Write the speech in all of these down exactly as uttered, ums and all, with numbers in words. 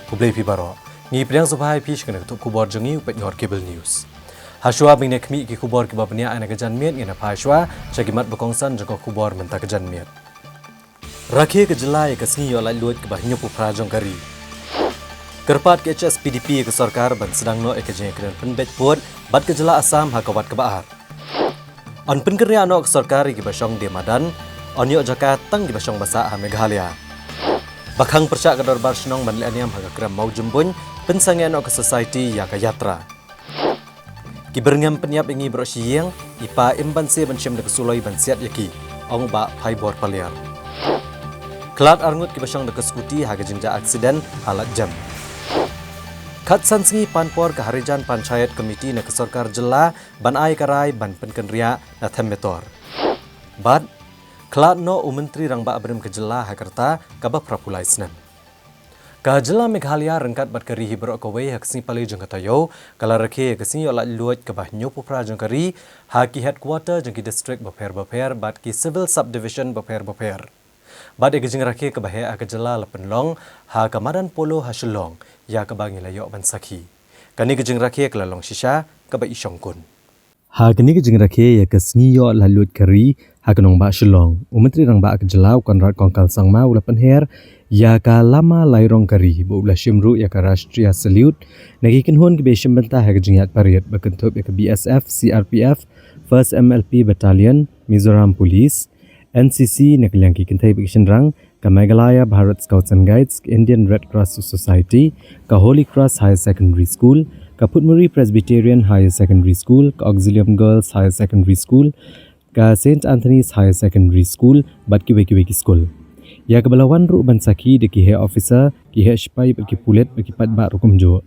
Khublei phi baroh. Ngi pdiang sngewbha ïa phi sha kane ka tuh khubor jong ngi u peit noh Cable News. Hashwa ba ngin ïa khmih ki khubor kiba bniah na ka janmiet, ngin ïa phai shwa sha ki mat ba kongsan jong ka khubor mynta ka janmiet. Rakhe ka jylla ïa ka sngi ïoh laitluid kaba hynñiewphew phra jong ka ri. Kyrpad ka H S P D P ïa ka sorkar ban sdang noh ïa ka jingïakren pynbeit pud bad ka jylla Assam ha ka wat kaba ar. Yn pynkynriah noh ka sorkar ïa kiba shong die madan, yn ïoh jaka tang kiba shong ba sah ha Meghalaya. Ba khang pyrshah ka dorbar shnong ban leh niam ha ka krem Mawjymbuin, pynsangeh noh ka society ïa ka yatra. Ki byrngem pynïap ïa ngi baroh shi ïing, i pa im banse ban shim da ka suloi ban siat ïa ki, ong u Bah Phaibor Paliar. Khlad arngut kiba shong da ka scooty ha ka jingjia accident ha Laitjem. Khatsan sngi pan por ka Harijan Panchayat Committee na ka sorkar jylla ban ai ka rai ban pynkynriah na Them Metor. Bad khlad noh u Myntri Rangbah barim ka jylla ha ka rta kaba phra phew lai snem. Ka jylla Meghalaya ryngkat bad ka ri hi baroh kawei ha ka sngi Palei jong ka taïew ka la rakhe ïa ka sngi ïoh laitluid kaba hynñiewphew phra jong ka ri ha ki headquarter jong ki district bapher bapher bad ki civil subdivision bapher bapher. Bad ïa ka jingrakhe kaba heh ha ka jylla la pynlong ha ka madan Polo ha Shillong, ïa kaba ngi la ïoh ban sakhi. Kane ka jingrakhe ka la long shisha kaba i shongkun. Ha kane ka jingrakhe ïa ka sngi ïoh laitluid ka ri ha ka nongbah Shillong, u Myntri Rangbah ka jylla u Conrad Kongkal Sangma u la pynher ïa ka lama lairong ka ri bad u la shim ruh ïa ka Rashtriya Salute na ki kynhun kiba shim bynta ha ka jingïaid parade ba kynthup ïa ka B S F, C R P F, First M L P Battalion, Mizoram Police, N C C na ka liang ki kynthei bad ki shynrang, ka Meghalaya Bharat Scouts and Guides, ka Indian Red Cross Society, ka Holy Cross Higher Secondary School, ka Phutmuri Presbyterian Higher Secondary School, ka Auxilium Girls Higher Secondary School, ka Saint Anthony's Higher Secondary School bad kiwei kiwei ki skul. Ïa kaba la wan ruh ban sakhi da ki heh officer, ki heh shipai bad ki pulit bad ki paidbah ruh kumjuh.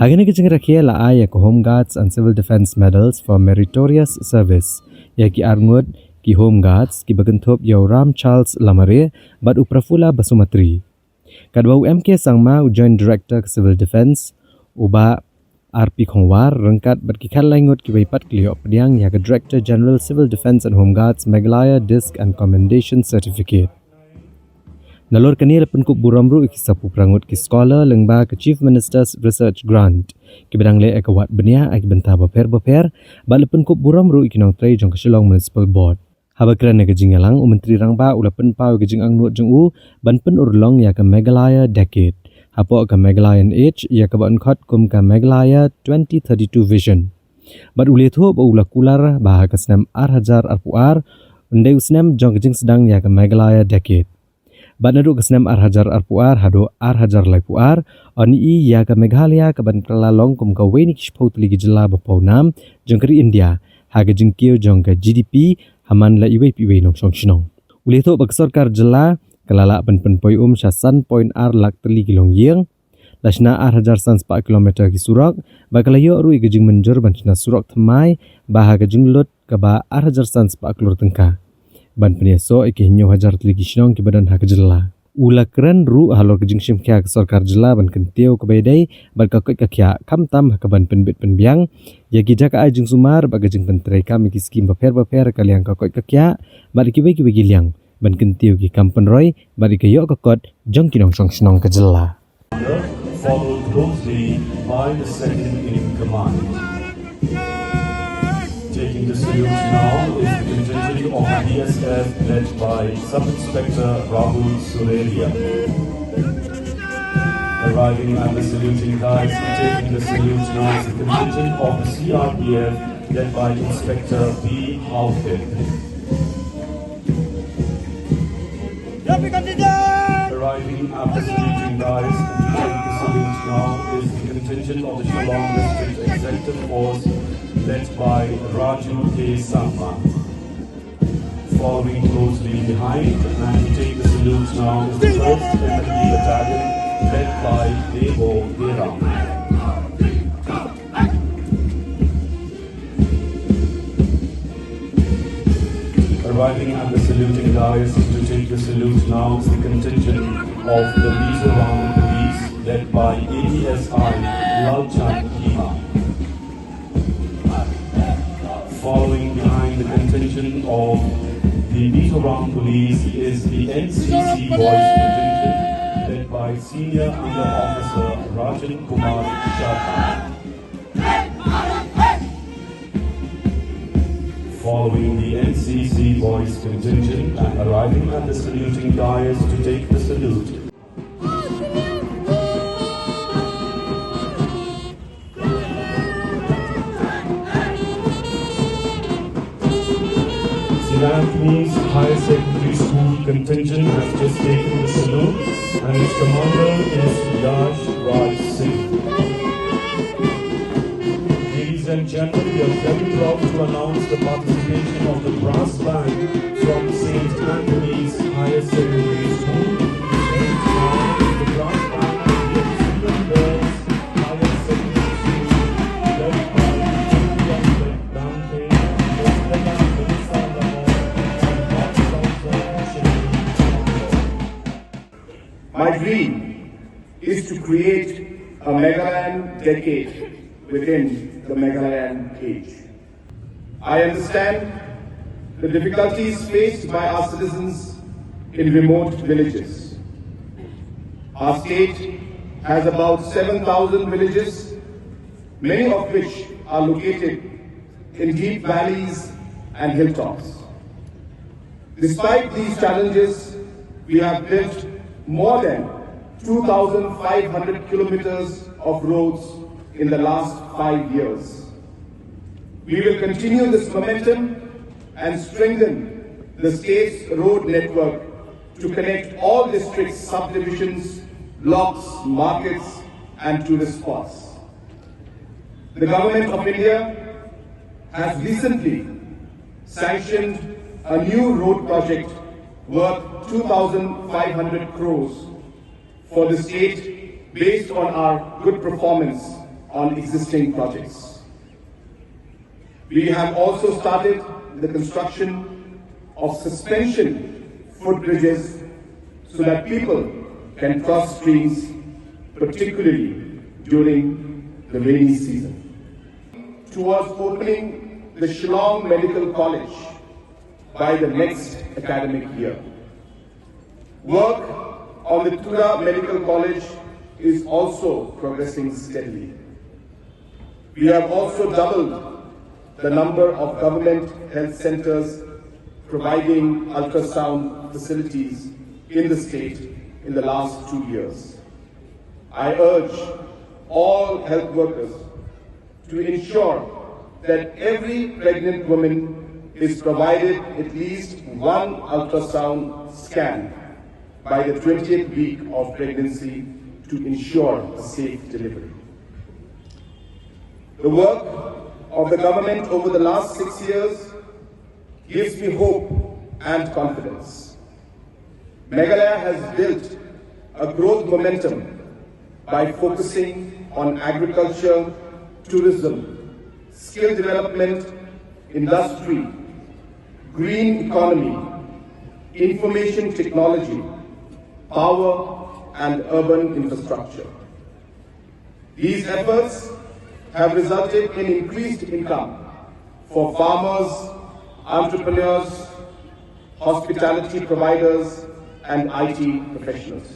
Ha kane ka jingrakhe la ai ïa ka Home Guards and Civil Defence Medals for Meritorious Service ïa ki arngut ki Home Guards kiba kynthup ïa u Ram Charles Lamare bad u Prafula Basumatri. Katba u M K Sangma, u Joint Director ka Civil Defence, u Bah R P Khongwar ryngkat bad ki khatlai ngut kiba ïa pat ki la ïoh pdiang ïa ka Director General Civil Defence and Home Guards Meghalaya Disc and Commendation Certificate. Nalor kane la pynkup burom ruh ïa ki saphew phra ngut ki scholar lyngba ka Chief Minister's Research Grant kiba dang leh ïa ka wad bniah ha ki bynta bapher bapher, bad la pynkup burom ruh ïa ki nongtrei jong ka Shillong Municipal Board. Haba kren ha ka jingïalang, u Myntri Rangbah u la pynpaw ïa ka jingangnud jong u ban pynurlong ïa ka Meghalaya Decade hapoh ka Meghalayan Age, ïa kaba yn khot kum ka Meghalaya twenty thirty-two Vision. Bad u la ïathuh ba u la kular ba ha ka snem ar hajar arphew ar un dei u snem jong ka jingsdang ïa ka Meghalaya Decade. Bad naduh ka snem ar hajar arphew ar haduh ar hajar laiphew ar, yn ïohi ïa ka Meghalaya kaban kylla long kum kawei na ki shiphew tylli ki jylla ba pawnam jong ka ri India ha ka jingkiew jong ka G D P ha man la iwei pa iwei nongshong shnong. U la ïathuh ba ka sorkar jylla ka la lah ban pynpoi um sha san point ar lak tylli ki longïing, la shna ar hajar san spah kilometer ki surok, bad ka la ïoh ruh ïa ka jingmynjur ban shna surok thymmai ba ha ka jinglut kaba ar hajar san spah klur tyngka, ban pynïasoh ïa ki hynñiew hajar tylli ki shnong kiba don ha ka jylla. U la kren ruh halor ka jingshim khia ka sorkar jylla ban kyntiew kaba ïadei bad ka koit ka khiah, khamtam ha kaban pynbit pynbiang ïa ki jaka ai jingsumar bad ka jingpyntreikam ïa ki skim bapher bapher ha ka liang ka koit ka khiah bad kiwei kiwei ki liang, ban kyntiew ïa ki kam pynroi bad ïa ka ïoh ka kot jong ki nongshong shnong ka jylla. Followed closely by the second in command. Taking the salute now is the contingent of the B S F led by Sub Inspector Rahul Surelia. Arriving at the saluting dais and taking the salute now is the contingent of the C R P F led by Inspector P Haokip. Arriving at the saluting dais to take the salute now is the contingent of the Shillong District Executive Force led by Raju K Sangma. Following closely behind and to take the salute now is the first Infantry Battalion led by Debo Deram. Arriving at the saluting dais to take the salute now is the contingent of the Mizoram Police led by A D S I Lalchan Hima. Following behind the contingent of the Mizoram Police is the N C C Boys contingent led by by Senior Under Officer Rajan Kumar Sharma. Following the N C C boys contingent and arriving at the saluting dais to take the salute, Saint Anthony's Higher Secondary School contingent has just taken the salute and its commander is Yash Raj Singh. Ladies and gentlemen, we are very proud to announce the participation of the brass band from Saint Anthony's Higher Secondary School. The brass band of the Children Girls Higher Secondary School, led by Julia Dante, Estella Melissa Lamont, and Bob Salter. My dream is to create a Meghalayan decade within the Meghalayan age. I understand the difficulties faced by our citizens in remote villages. Our state has about seven thousand villages, many of which are located in deep valleys and hilltops. Despite these challenges, we have built more than two thousand five hundred kilometers of roads in the last five years. We will continue this momentum and strengthen the state's road network to connect all districts, subdivisions, blocks, markets, and tourist spots. The Government of India has recently sanctioned a new road project worth two thousand five hundred crores for the state based on our good performance on existing projects. We have also started the construction of suspension footbridges so that people can cross streams, particularly during the rainy season. Towards opening the Shillong Medical College by the next academic year. Work on the Tura Medical College is also progressing steadily. We have also doubled the number of government health centers providing ultrasound facilities in the state in the last two years. I urge all health workers to ensure that every pregnant woman is provided at least one ultrasound scan by the twentieth week of pregnancy to ensure a safe delivery. The work of the government over the last six years gives me hope and confidence. Meghalaya has built a growth momentum by focusing on agriculture, tourism, skill development, industry, green economy, information technology, power, and urban infrastructure. These efforts have resulted in increased income for farmers, entrepreneurs, hospitality providers, and I T professionals.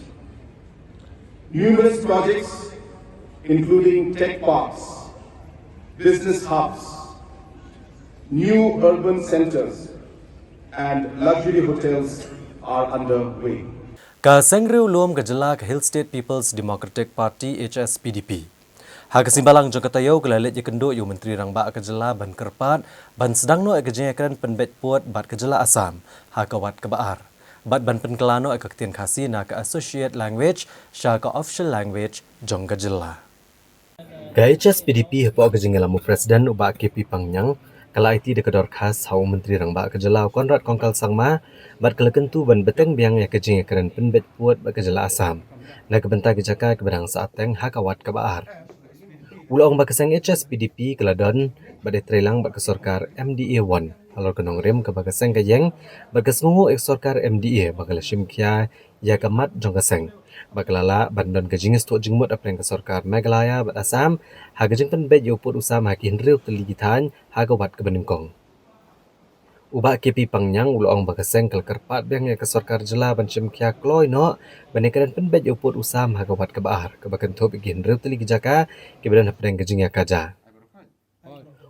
Numerous projects, including tech parks, business hubs, new urban centers, and luxury hotels, are underway. Ka Seng Riewlum ka Jylla ka Hill State People's Democratic Party, H S P D P, ha ka sngi Balang jong ka taïew ka la leit ïakynduh ïa u Myntri Rangbah ka Jylla ban kyrpad ban sdang noh ïa ka jingïakren pynbeit pud bad ka Jylla Assam ha ka wat kaba ar bad ban pynkylla noh ïa ka ktien Khasi na ka Associate Language sha ka Official Language jong ka Jylla. Ka H S P D P hapoh ka jingïalam u President u Bah K P Pangniang ka la aiti da ka dorkhas ha u Myntri Rangbah ka Jylla u Conrad Kongkal Sangma bad ka la kyntu ban bteng biang ïa ka jingïakren pynbeit pud bad ka Jylla Assam na ka bynta ka jaka kaba dang sah teng ha ka wat kaba ar. U la ong ba ka seng H S P D P ka la don bad ïatreilang bad ka sorkar M D A one halor ka nongrim kaba ka seng ka ïeng bad ka sngewnguh ïa ka sorkar M D A ba ka la shim khia ïa ka mat jong ka seng bad ka la lah ban don ka jingïasyllok jingmut hapdeng ka sorkar Meghalaya bad Assam ha ka jingpynbeit ïa u pud u sam ha ki hynriew tylli ki thaiñ ha ka wat kaba nyngkong. U Bah K P Pangniang u la ong ba ka seng ka la kyrpad biang ïa ka sorkar jylla ban shim khia kloi noh ban ïakren pynbeit ïa u pud u sam ha ka wat kaba ar, kaba kynthup ïa ki hynriew tylli ki jaka kiba don hapdeng ka jingïakajia.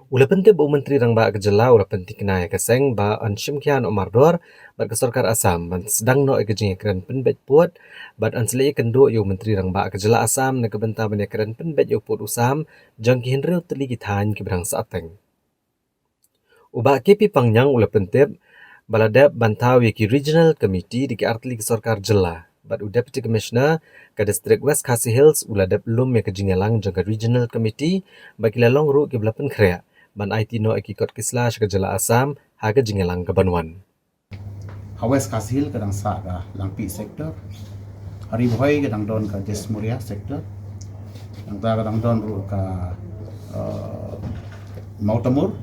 U la pyntip ba u Myntri Rangbah ka jylla u la pynthikna ïa ka seng ba yn shim khia noh mardor bad ka sorkar Assam ban sdang noh ïa ka jingïakren pynbeit pud bad yn sa leit ïakynduh ïa u Myntri Rangbah ka jylla Assam na ka bynta ban ïakren pynbeit ïa u pud u sam jong ki hynriew tylli ki thaiñ kiba dang sahteng. U Bah K P Pangniang u la pyntip ba la dep ban thaw ïa ki Regional Committee da ki artylli ki sorkar jylla bad u Deputy Commissioner ka District West Khasi Hills u la dep lum ïa ka jingïalang jong ka Regional Committee bad ki la long ruh kiba la pynkhreh ban aiti noh ïa ki kot ki sla sha ka jylla Assam ha ka jingïalang kaban wan. Ha West Khasi Hills ka dang sah ka Langpih sector. Ha Ri Bhoi ka dang don ka Jesmuria sector. Nangta ka dang don ruh ka, eh, Mawtamur,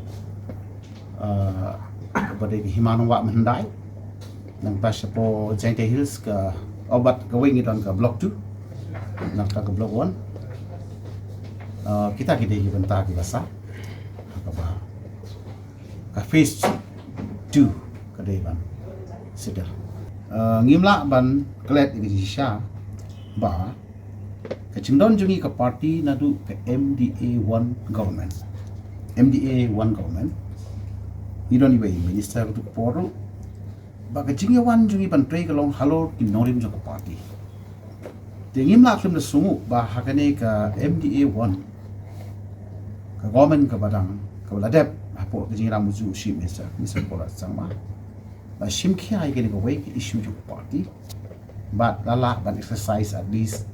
eh, kaba dei ka Hima Nongwah Myndai. Nangta shapoh Jaintia Hills ka, oh, bad kawei ngi don ka Block two. Nangta ka Block one. Eh, kita ki dei ki bynta kiba sah. Kaba ka phase two ka dei ban settle. Eh, ngim lah ban klet ïa ka jingshisha ba ka jingdon jong ngi ka party naduh ka M D A one government. M D A one government. Ngi don iwei i minister kato ka por ruh. Ba ka jingïawan jong ngi ban trei ka long halor ki nongrim jong ka party. Te ngim lah khlem da sngew ba ha kane ka M D A one ka government kaba dang kaba la dep hapoh ka jingïalam u Chief Minister, Mister Conrad Sangma, ba shim khia ïa kane kawei ka issue jong ka party. Bad la lah ban exercise at least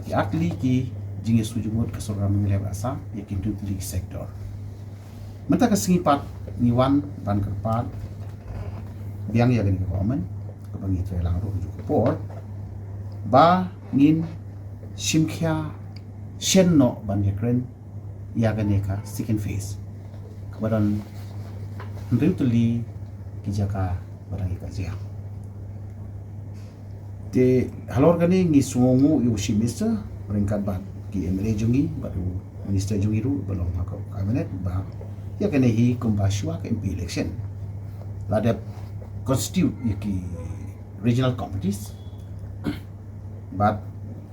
ki artylli ki jingïasyllok jong ka sorkar Meghalaya bad Assam ïa ki hynriew tylli ki sector. Mynta ka sngi pat ngi wan ban kyrpad biang ïa kane ka government kaba ngi trei lang ruh ha kajuh ka por ba ngin shim khia shen noh ban ïakren ïa kane ka second phase kaba don hynriew tylli ki jaka ba dang ïakajia. Te halor kane ngi sngewnguh ïa u Chief Minister ryngkat bad ki M L A jong ngi bad u Minister jong ngi ruh ba long ha ka cabinet ba ïa kane hi kumba shuwa ka M P election la dep constitute ïa ki regional committees. Bad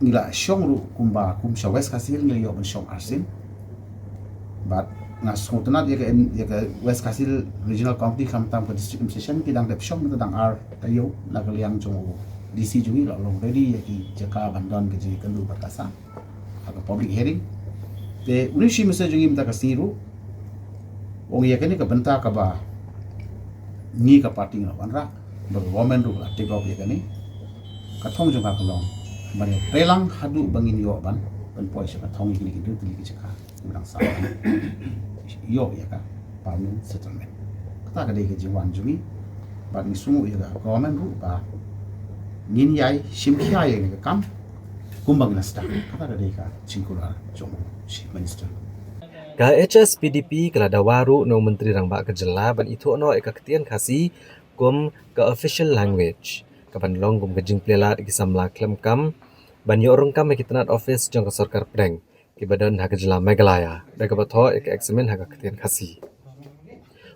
ngi la shong ruh kumba kum sha West Khasi Hills ngi la ïoh ban shong arsien. Bad nga sngewtynnat ïa ka, ïa ka West Khasi Hills Regional Committee khamtam ka District Administration ki dang dep shong mynta dang ar taïew na ka liang jong u D C jong ngi la long ready ïa ki jaka ban don ka jingïakynduh bad ka seng ha ka public hearing. Te u Chief Minister jong ngi mynta ka sngi ruh u ong ïa kane ka bynta kaba ngi ka party ngi la wanrah ba ka government ruh la take up ïa kane. Ka thong jong ka ka long ban ïatrei lang haduh ba ngin ïoh ban pynpoi sha ka thong ïa kine ki hynriew tylli ki jaka. Ngi dang sah ïoh ïa ka permanent settlement. Kata ka dei ka jingwan jong ngi bad ngi sngew ïa ka government ruh ba ngin ïai shim khia ïa ka kam kumba ngi la sdang. Kata ka dei ka jingkular jong u Chief Minister. Ka H S P D P ka la dawa ruh na u Myntri Rangbah ka jylla ban ithuh noh ïa ka ktien Khasi kum ka official language, kaban long kum ka jingplie lad ïa ki samla khlem kam ban ïoh rung kam ha ki tnat office jong ka sorkar pdeng kiba don ha ka jylla Meghalaya da kaba thoh ïa ka eksamin ha ka ktien Khasi.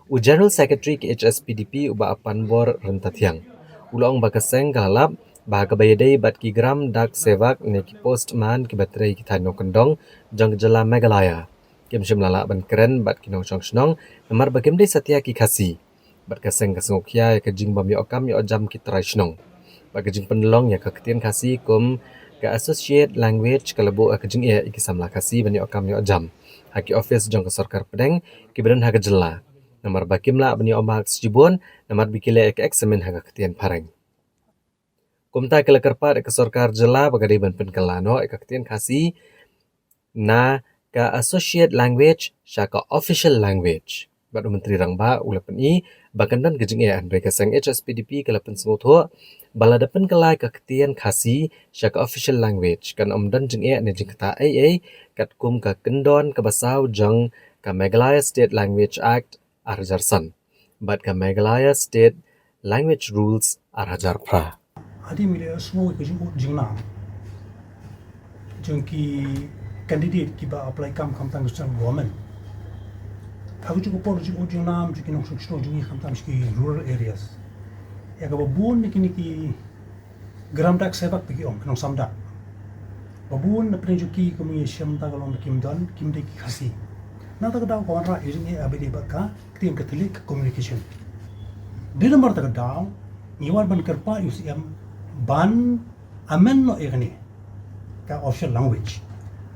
U General Secretary ka H S P D P u Bah Panbor Ryntathiang u la ong ba ka seng ka la lap ba ha kaba ïadei bad ki gram dak sevak ne ki postman kiba trei ki thaiñ nongkyndong jong ka jylla Meghalaya, kim shym la lah ban kren bad ki nongshong shnong namar ba kim dei satia ki Khasi. Bad ka seng ka sngewkhia ïa ka jingbym ïoh kam ïoh jam ki trai shnong. Bad ka jingpynlong ïa ka ktien Khasi kum ka associate language ka la buh ïa ka jingeh ïa ki samla Khasi ban ïoh kam ïoh jam ha ki office jong ka sorkar pdeng kiba don ha ka jylla. Namar ba kim lah ban ïoh marks shibun namar ba ki leh ïa ka eksamin ha ka ktien phareng. Kumta ki la kyrpad ïa ka sorkar jylla ba ka dei ban pynkylla noh ïa ka ktien Khasi na ka associate language sha ka official language. Bad u Myntri Rangbah u la pyni ba kan don ka jingeh, hynrei ka seng H S P D P ka la pynsngewthuh ba lada pynkylla ïa ka ktien Khasi sha ka official language kan ym don jingeh ne jingktah ei ei katkum ka kyndon kaba saw jong ka Meghalaya State Language Act ar hajar san bad ka Meghalaya State Language Rules ar hajar phra. Hadien ba ngi la sngew ïa ka jingud jingnang jong ki candidate kiba apply kam khamtam ka central government, Ha kajuh ka por jingud jingnam jong ki nongshong shnong jong ngi khamtam sha ki rural areas, ïa kaba bun na kine ki gram dak seh bak ba ki ong, ki nongsam dak. Ba bun na pdeng jong ki kum ngi shem ta ka long ba kim don, kim dei ki Khasi. Na kata ka daw ka wanrah ïa jingeh ha ba ïadei bad ka ktien Katholik, ka communication. Dei namar kata ka daw ngi wan ban kyrpad ïa u Syiem ban amend noh ïa kane ka official language.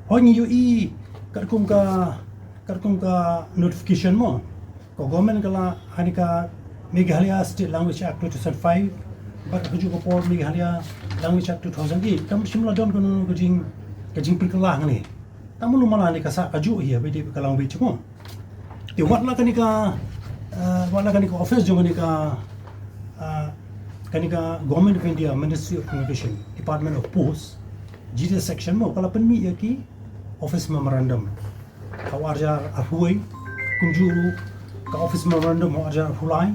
Hooid ngi ïohi katkum ka, katkum ka notification mo, ka government ka la, ha kane ka Meghalaya State Language Act two thousand five bad ha kajuh ka por Meghalaya Language Act two thousand eight, kam shym la don kano ka jing, ka jingpynkylla hangne. Tang mano mano ne ka sah kajuh hi ha ba ïadei bad ka language mo. Te wat la kane ka, eh, wat la kane ka office jong kane ka, eh, kane ka Government of India, Ministry of Communication, Department of Posts, G D S section mo, ka la pynmih ïa ki office memorandum ha u arhajar arphew wei, kumjuh ruh ka office memorandum ha u arhajar arphew lai,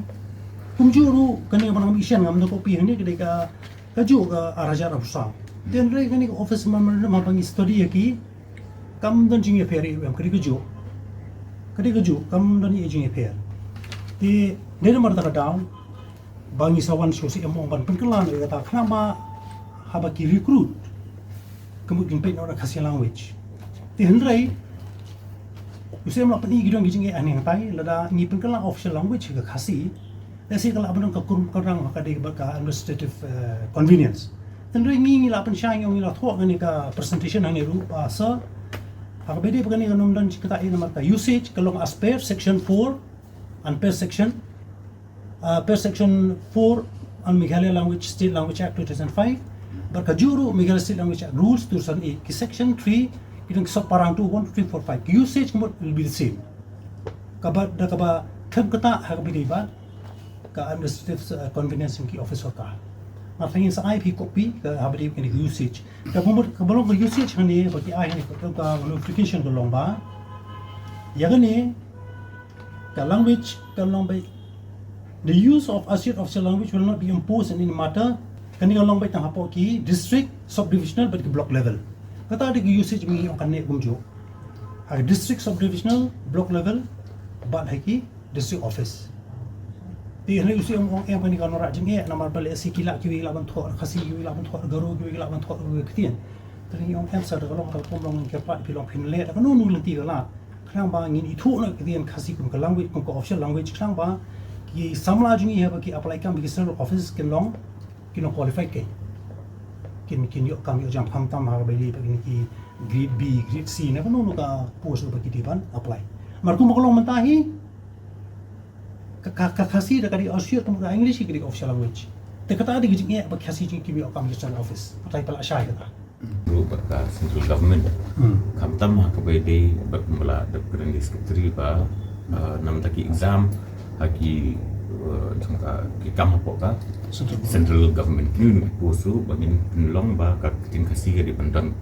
kumjuh ruh kane kaba nang mih shen, ngam da copy hangne, ka dei ka, kajuh ka arhajar arphew saw. Te hynrei kane ka office memorandum haba ngi study ïa ki, kam don jingïapher ei ruh em, ka dei kajuh. Ka dei kajuh, kam don ei jingïapher. Te dei namar kata ka daw ba ngi sa wan sha u Syiem ban pynkylla noh ïa kata, khnang ba haba ki recruit, ka mut kin peit noh da ka Khasi language. Te hynrei u Syiem la pyni ki don ki jingeh hangne hangtai, lada ngi pynkylla official language ha ka Khasi, lehse ka lah ban don ka kum ka rang ha ka dei bad ka administrative, eh, convenience. Te hynrei ngi, ngi la pynshai, ngi la thoh kane ka presentation hangne ruh ba sa ha kaba ïadei bad kane kan ym don jingkata ei namar ka usage ka long as per section four and per section, uh, per section four on Meghalaya Language, State Language Act two thousand five, bad kajuh ruh Meghalaya State Language Act Rules two thousand eight, ki section three, ki don ki sub para hangtu, one, two, three, four, five. Ki usage ka mut will be the same. Kaba, da kaba khlem kata ha kaba ïadei bad ka administrative, uh, convenience jong ki office worker. Nga tharai ngin sa ai phi copy ka ha ba ïadei bad ka usage. Kaba mut, kaba long ka usage hangne ba ki ai hangne ka, ka notification ka long ba ïa kane ka language ka long ba, the use of assured official language will not be imposed in any matter. Kane ka long ba tang hapoh ki district, subdivisional bad ki block level. Kata dei ka usage ba ngi ong kane kumjuh. Ha district, subdivisional, block level bad ha ki district office. Te hynrei u Syiem u ong em kane ka wanrah jingeh namar ba lehse ki lah, kiwei ki lah ban thoh Khasi, kiwei ki lah ban thoh Garo, kiwei ki lah ban thoh kiwei ki ktien. Te ngi ong em sa da ka long, ka long, kum long, kyrpad phi long phin leh da kano kano ka lynti ka lad, khnang ba ngin ithuh noh ïa ka ktien Khasi kum ka language, kum ka official language, khnang ba ki samla jong ngi haba ki apply kam ha ki central office kin long, kin long qualified, kin, kin, kin ïoh kam ïoh jam, khamtam ha kaba ïadei bad kine ki grade B, grade C, na kano kano ka post ba ki dei ban apply. Namar kumba ka long mynta hi, ka, ka, ka Khasi da ka dei assured, ka mut ka English ka dei official language. Te kata dei ka jingeh ba Khasi jong ngi kim ïoh kam ha ki central office. Kata hi palat shai kata. Ruh bad ka central government. Hmm. Khamtam ha kaba ïadei bad kumba la dep kren ïa u secretary ba, uh, na bynta ki exam ha ki, uh, jong ka, ki kam hapoh ka central, central government, kine ki post ruh ba ngin pynlong ba ka ktien Khasi ka dei ban don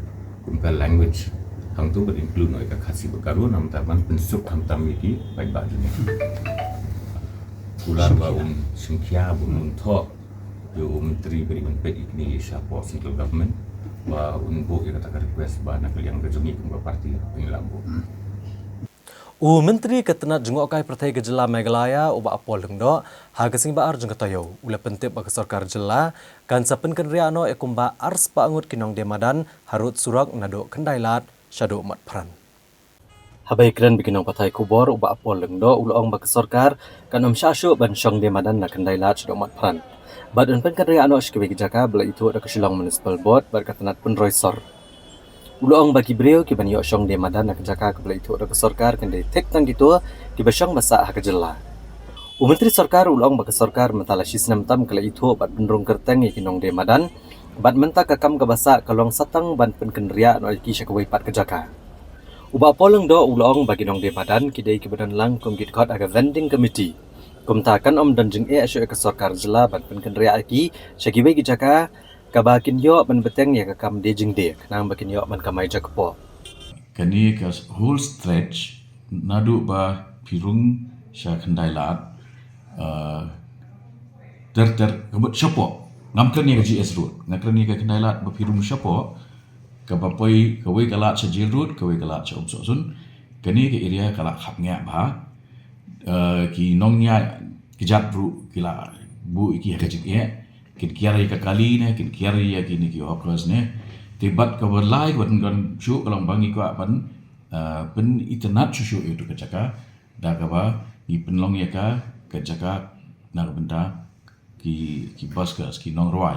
kum ka language hangtu, bad include noh ïa ka Khasi bad Garo, na bynta ban pynsuk khamtam ïa ki paidbah jong ngi. Kular ba un shim khia, ba un thoh ïa u Myntri ba dei ban peit ïa kine shapoh central government, ba un buh ïa kata ka request ba na ka liang ka jong ngi kum ka party ngi lah buh. U Myntri ka tnat jngohkai pyrthei ka jylla Meghalaya, u Bah Paul Lyngdoh, ha ka sngi ba ar jong ka taïew, u la pyntip ba ka sorkar jylla kan sa pynkynriah noh ïa kumba arspah ngut ki nongdie madan harud surok naduh Khyndailad shaduh Motphran. Haba ïakren bad ki nongpathai khubor, u Bah Paul Lyngdoh u la ong ba ka sorkar kan ym shah shuh ban shong die madan na Khyndailad shaduh Motphran, bad un pynkynriah noh sha kiwei ki jaka ba la ithuh da ka Shillong Municipal Board bad ka tnat pynroi sor. U la ong ba ki briew kiban ïoh shong die madan na ka jaka kaba la ithuh da ka sorkar kan dei thik tang kito kiba shong ba sah ha ka jylla. U Myntri Sorkar u la ong ba ka sorkar mynta la shisnem tam ka la ithuh bad pynrung kyrteng ïa ki nongdie madan, bad mynta ka kam kaba sah ka long sa tang ban pynkynriah noh ïa ki sha kawei pat ka jaka. U Bah Paul Lyngdoh u la ong ba ki nongdie madan ki dei kiba don lang kum ki dkhot ha ka vending committee. Kumta kan ym don jingeh shuh ïa ka sorkar jylla ban pynkynriah ïa ki sha kiwei ki jaka kaba kin ïoh ban bteng ïa ka kam die jingdie, khnang ba kin ïoh ban kamai jakpoh. Kane ka whole stretch naduh ba phi rung sha Khyndailad, uh, ter ter, ka mut shapoh. Ngam kren ïa ka G S Road, nga kren ïa ka Khyndailad ba phi rung shapoh, kaba poi kawei ka lad sha Jail Road, kawei ka lad sha Umsohsun. Kane ka area ka la khapngiah bha. Uh, ki nongïaid kjat ruh ki la buh ïa ki ha ka jingeh, kin kiar ïa ka kali ne, kin kiar ïa kine ki hawkers ne. Te bad kaba lai kaba donkam shuh ka long ba ngi kwah ban, uh, pynitynnad shuh shuh ïa katu ka jaka da kaba ngi pynlong ïa ka ka jaka na ka bynta ki, ki buskers, ki nongrwai,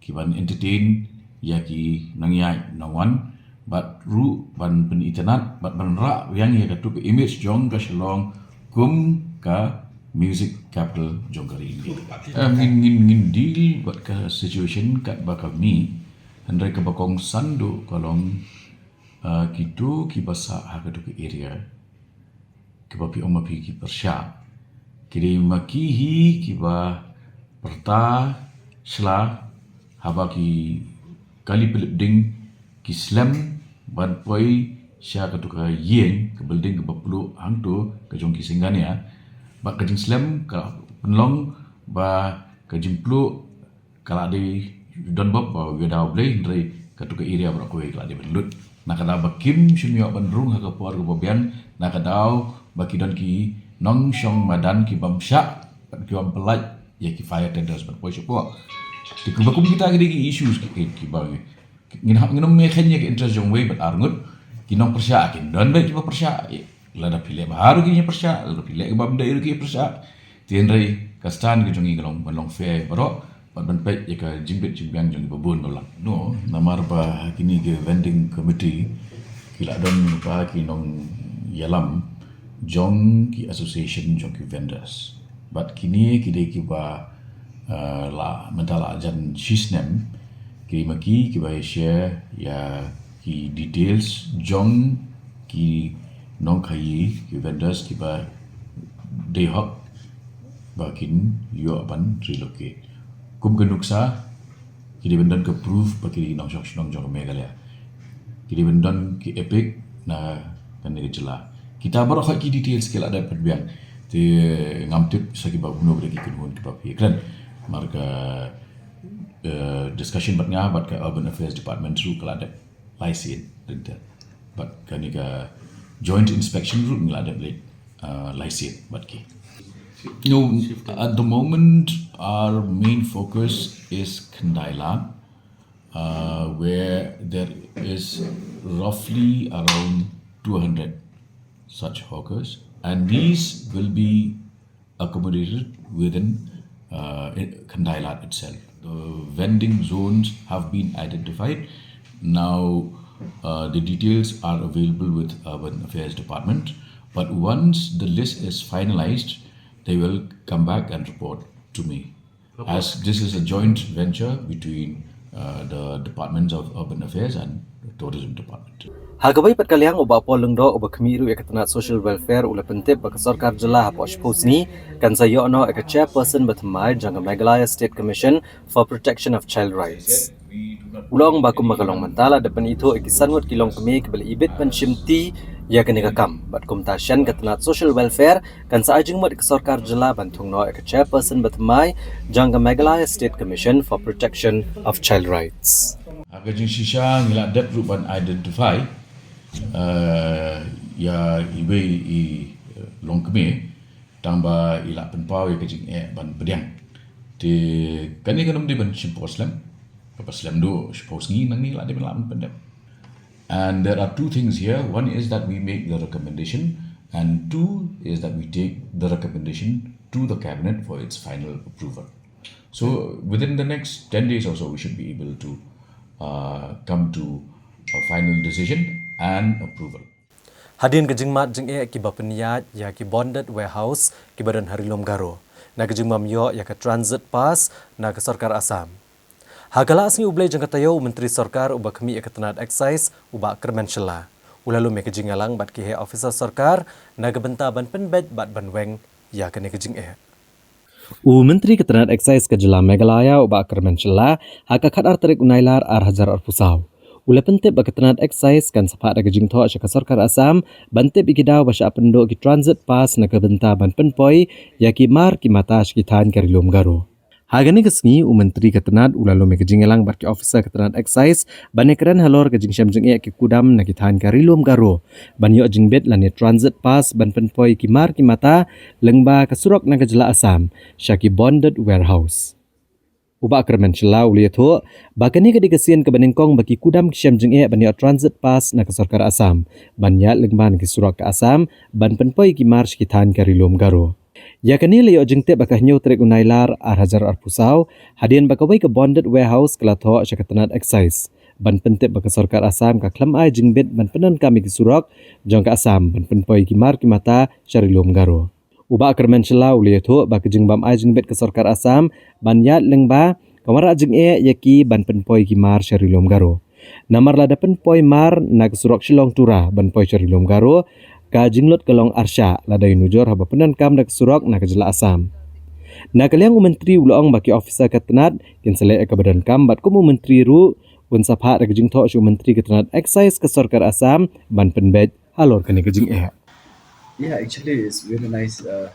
ki ban entertain ïa ki nongïaid nongwan, bad ruh ban pynitynnad bad ban rah biang ïa katu ka image jong ka Shillong kum ka music capital jong ka ri India. Eh, ngin, ngin, ngin deal bad ka situation katba ka mih, hynrei kaba kongsan duh ka long, eh, kito kiba sah ha katu ka area, kiba phi ong ma phi ki pyrshah, ki dei ma ki hi kiba pyrta shla haba ki kali pynlip ding ki slem ban poi sha katu ka ïing, ka building kaba pluh hangto ka jong ki Singhania. Bad ka jingslem ka pynlong ba ka jingpluh ka la dei don bok ba u ïada U Blei, hynrei katu ka area baroh kawei ka la dei ban lut. Na ka daw ba kim shym ïoh ban rung ha ka por kaba biang, na ka daw ba ki don ki nongshong madan ki bym shah bad ki bym pyllait ïa ki fire tenders ban poi shapoh. Te kiba kum kita ki dei ki issues ki, ki, kiba ngin hap, ngin ym mih khein ïa ki interest jong uwei bad arngut. Ki nongpyrshah kin don beit kiba pyrshah. Lada phi leh bha ruh kin ïa pyrshah, lada phi leh kaba ym dei ruh kin ïa pyrshah. Te hynrei ka stand ka jong ngi ka long ban long fair baroh bad ban peit ïa ka jingbit jingbiang jong kiba bun balang. No, namar ba ha kine ki vending committee ki la don ba ki nongïalam jong ki association jong ki vendors. Bad kine ki dei kiba, uh, la mynta la jan shisnem, ki dei ma ki kiba share ïa ki details jong ki nongkhaïi, ki vendors kiba dei hok ba kin ïoh ban relocate. Kum ka nuksa, ki dei ban don ka proof ba ki dei nongshong shnong jong ka Meghalaya. Ki dei ban don ki EPIC na kane ka jylla. Kita baroh ki details ki la dep pynbiang. Te ngam tip sa kiba kumno ki kynhun kiba phi kren. Namar ka, eh, discussion bad nga bad ka Urban Affairs Department ruh ka la dep lai sien, ynda. Bad kane ka joint inspection ruh ngi la dep leit, uh, lai sien bad ki. No, at the moment our main focus is Khyndai Lad, uh, where there is roughly around two hundred such hawkers, and these will be accommodated within, uh, Khyndai Lad itself. The vending zones have been identified. Now, uh, the details are available with Urban Affairs Department. But once the list is finalized, they will come back and report to me. As this is a joint venture between, uh, the Departments of Urban Affairs and Tourism Department. Ha kawei pat ka liang, u Bah Paul Lyngdoh, uba khmih ruh ïa ka tnat Social Welfare, u la pyntip ba ka sorkar jylla hapoh shiphew sngi kan sa ïoh noh ïa ka chairperson bathymmai jong ka Meghalaya State Commission for Protection of Child Rights. U la ong ba kumba ka long mynta la dep ban ithuh ïa ki san ngut ki longkmie kiba la ibit ban shimti ïa kane ka kam. Bad kumta shen ka tnat Social Welfare kan sa ai jingmut ïa ka sorkar jylla ban thung noh ïa ka chairperson bathymmai jong ka Meghalaya State Commission for Protection of Child Rights. Ha ka jingshisha ngi la dep ruh ban identify, eh, ïa iwei i, eh, longkmie, tang ba i la pynpaw ïa ka jingeh ban pdiang. Te kane kam dei ban shim por slem. Kaba slem duh shiphew sngi nangne la dei ban lah ban pyndep. And there are two things here. One is that we make the recommendation, and two is that we take the recommendation to the cabinet for its final approval. So within the next ten days or so, we should be able to, uh, come to a final decision and approval. Hadien ka jingmad jingeh kiba pynïaid ïa ki bonded warehouse kiba don ha Ri Lum Garo na ka jingbym ïoh ïa ka transit pass na ka sorkar Assam. Ha ka Lah Sngi U Blei jong ka taïew, u Myntri Sorkar uba khmih ïa ka tnat Excise, u Bah Kyrmen Shylla, u la lum ïa ka jingïalang bad ki heh officer sorkar na ka bynta ban pynbeit bad ban weng ïa kane ka jingeh. U Myntri ka tnat Excise ka jylla Meghalaya, u Bah Kyrmen Shylla, ha ka khatar tarik u Nailar ar hajar arphew saw, u la pyntip ba ka tnat Excise kan sa phah da ka jingthoh sha ka sorkar Assam ban tip ïa ki daw ba shah pynduh ki transit pass na ka bynta ban pynpoi ïa ki mar ki mata sha ki thaiñ ka Ri Lum Garo. Ha kane ka sngi, u Myntri ka tnad u la lum ïa ka jingïalang bad ki officer ka tnad Excise ban ïakren halor ka jingshem jingeh ki kudam na ki thaiñ ka Ri-lum Garo ban ïoh jingbit lane transit pass ban pynpoi ki mar ki mata lyngba ka surok na ka jylla Assam sha ki bonded warehouse. U Bah Kyrmen Shylla u la ïathuh ba kane ka dei ka sien kaba nyngkong ba ki kudam ki shem jingeh ban ïoh transit pass na ka sorkar Assam ban ïaid lyngba na ki surok ka Assam ban pynpoi ki mar sha ki thaiñ ka Ri-lum Garo. Ïa kane la ïoh jingtip ha ka hynñiew tarik u Nailar ar hajar arphew saw, hadien ba kawei ka bonded warehouse ka la thoh sha ka tnad Excise ban pyntip ba ka sorkar Assam ka khlem ai jingbit ban pyndonkam ïa ki surok jong ka Assam ban pynpoi ki mar ki mata sha Ri-lum Garo. U Bah Kyrmen Shylla u la ïathuh ba ka jingbym ai jingbit ka sorkar Assam ban ïaid lyngba ka wanrah jingeh ïa ki ban pynpoi ki mar sha Ri-lum Garo. Namar lada pynpoi mar na ka surok Shillong Tura ban poi sha Ri-lum Garo, ka jinglut ka long arshah lada ïanujor haba pyndonkam da ka surok na ka jylla Assam. Na ka liang u Myntri u la ong ba ki officer ka tnad kin sa leh ïa kaba donkam bad kum u Myntri ruh un sa phah da ka jingthoh sha u Myntri ka tnad Excise ka sorkar Assam ban pynbeit halor kane ka jingeh. Yeah, actually, it's really nice uh,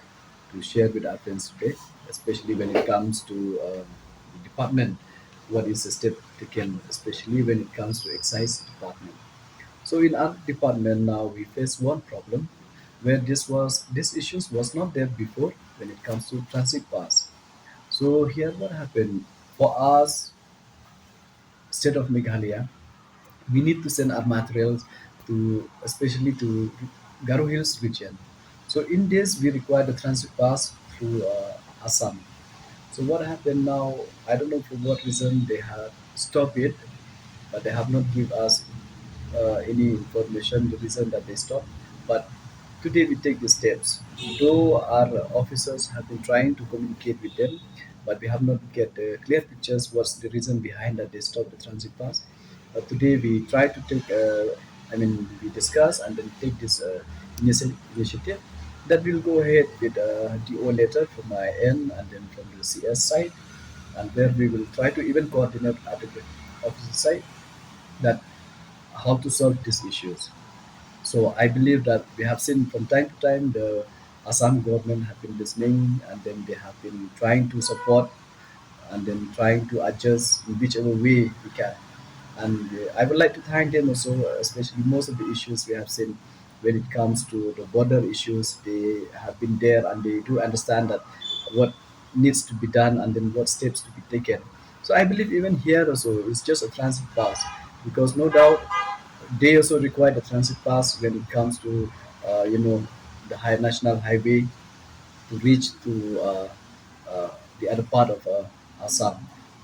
to share with our friends today, especially when it comes to uh, the department. What is the step taken, especially when it comes to excise department? So in our department now, we face one problem where this was this issues was not there before when it comes to transit pass. So here, what happened for us, state of Meghalaya, we need to send our materials to, especially to Garo Hills region. So in this, we require the transit pass through uh, Assam. So what happened now? I don't know for what reason they have stopped it, but they have not give us uh, any information the reason that they stopped. But today we take the steps. Though our officers have been trying to communicate with them, but we have not get uh, clear pictures what's the reason behind that they stopped the transit pass. But today we try to take, uh, I mean, we discuss and then take this uh, initi- initiative that will go ahead with a D O letter from my end and then from the C S side, and where we will try to even coordinate at the officer side that how to solve these issues. So I believe that we have seen from time to time the Assam government have been listening, and then they have been trying to support and then trying to adjust in whichever way we can. And uh, I would like to thank them also, especially most of the issues we have seen when it comes to the border issues. They have been there and they do understand that what needs to be done and then what steps to be taken. So I believe even here also it's just a transit pass, because no doubt they also require the transit pass when it comes to uh, you know the high national highway to reach to uh, uh, the other part of uh, Assam.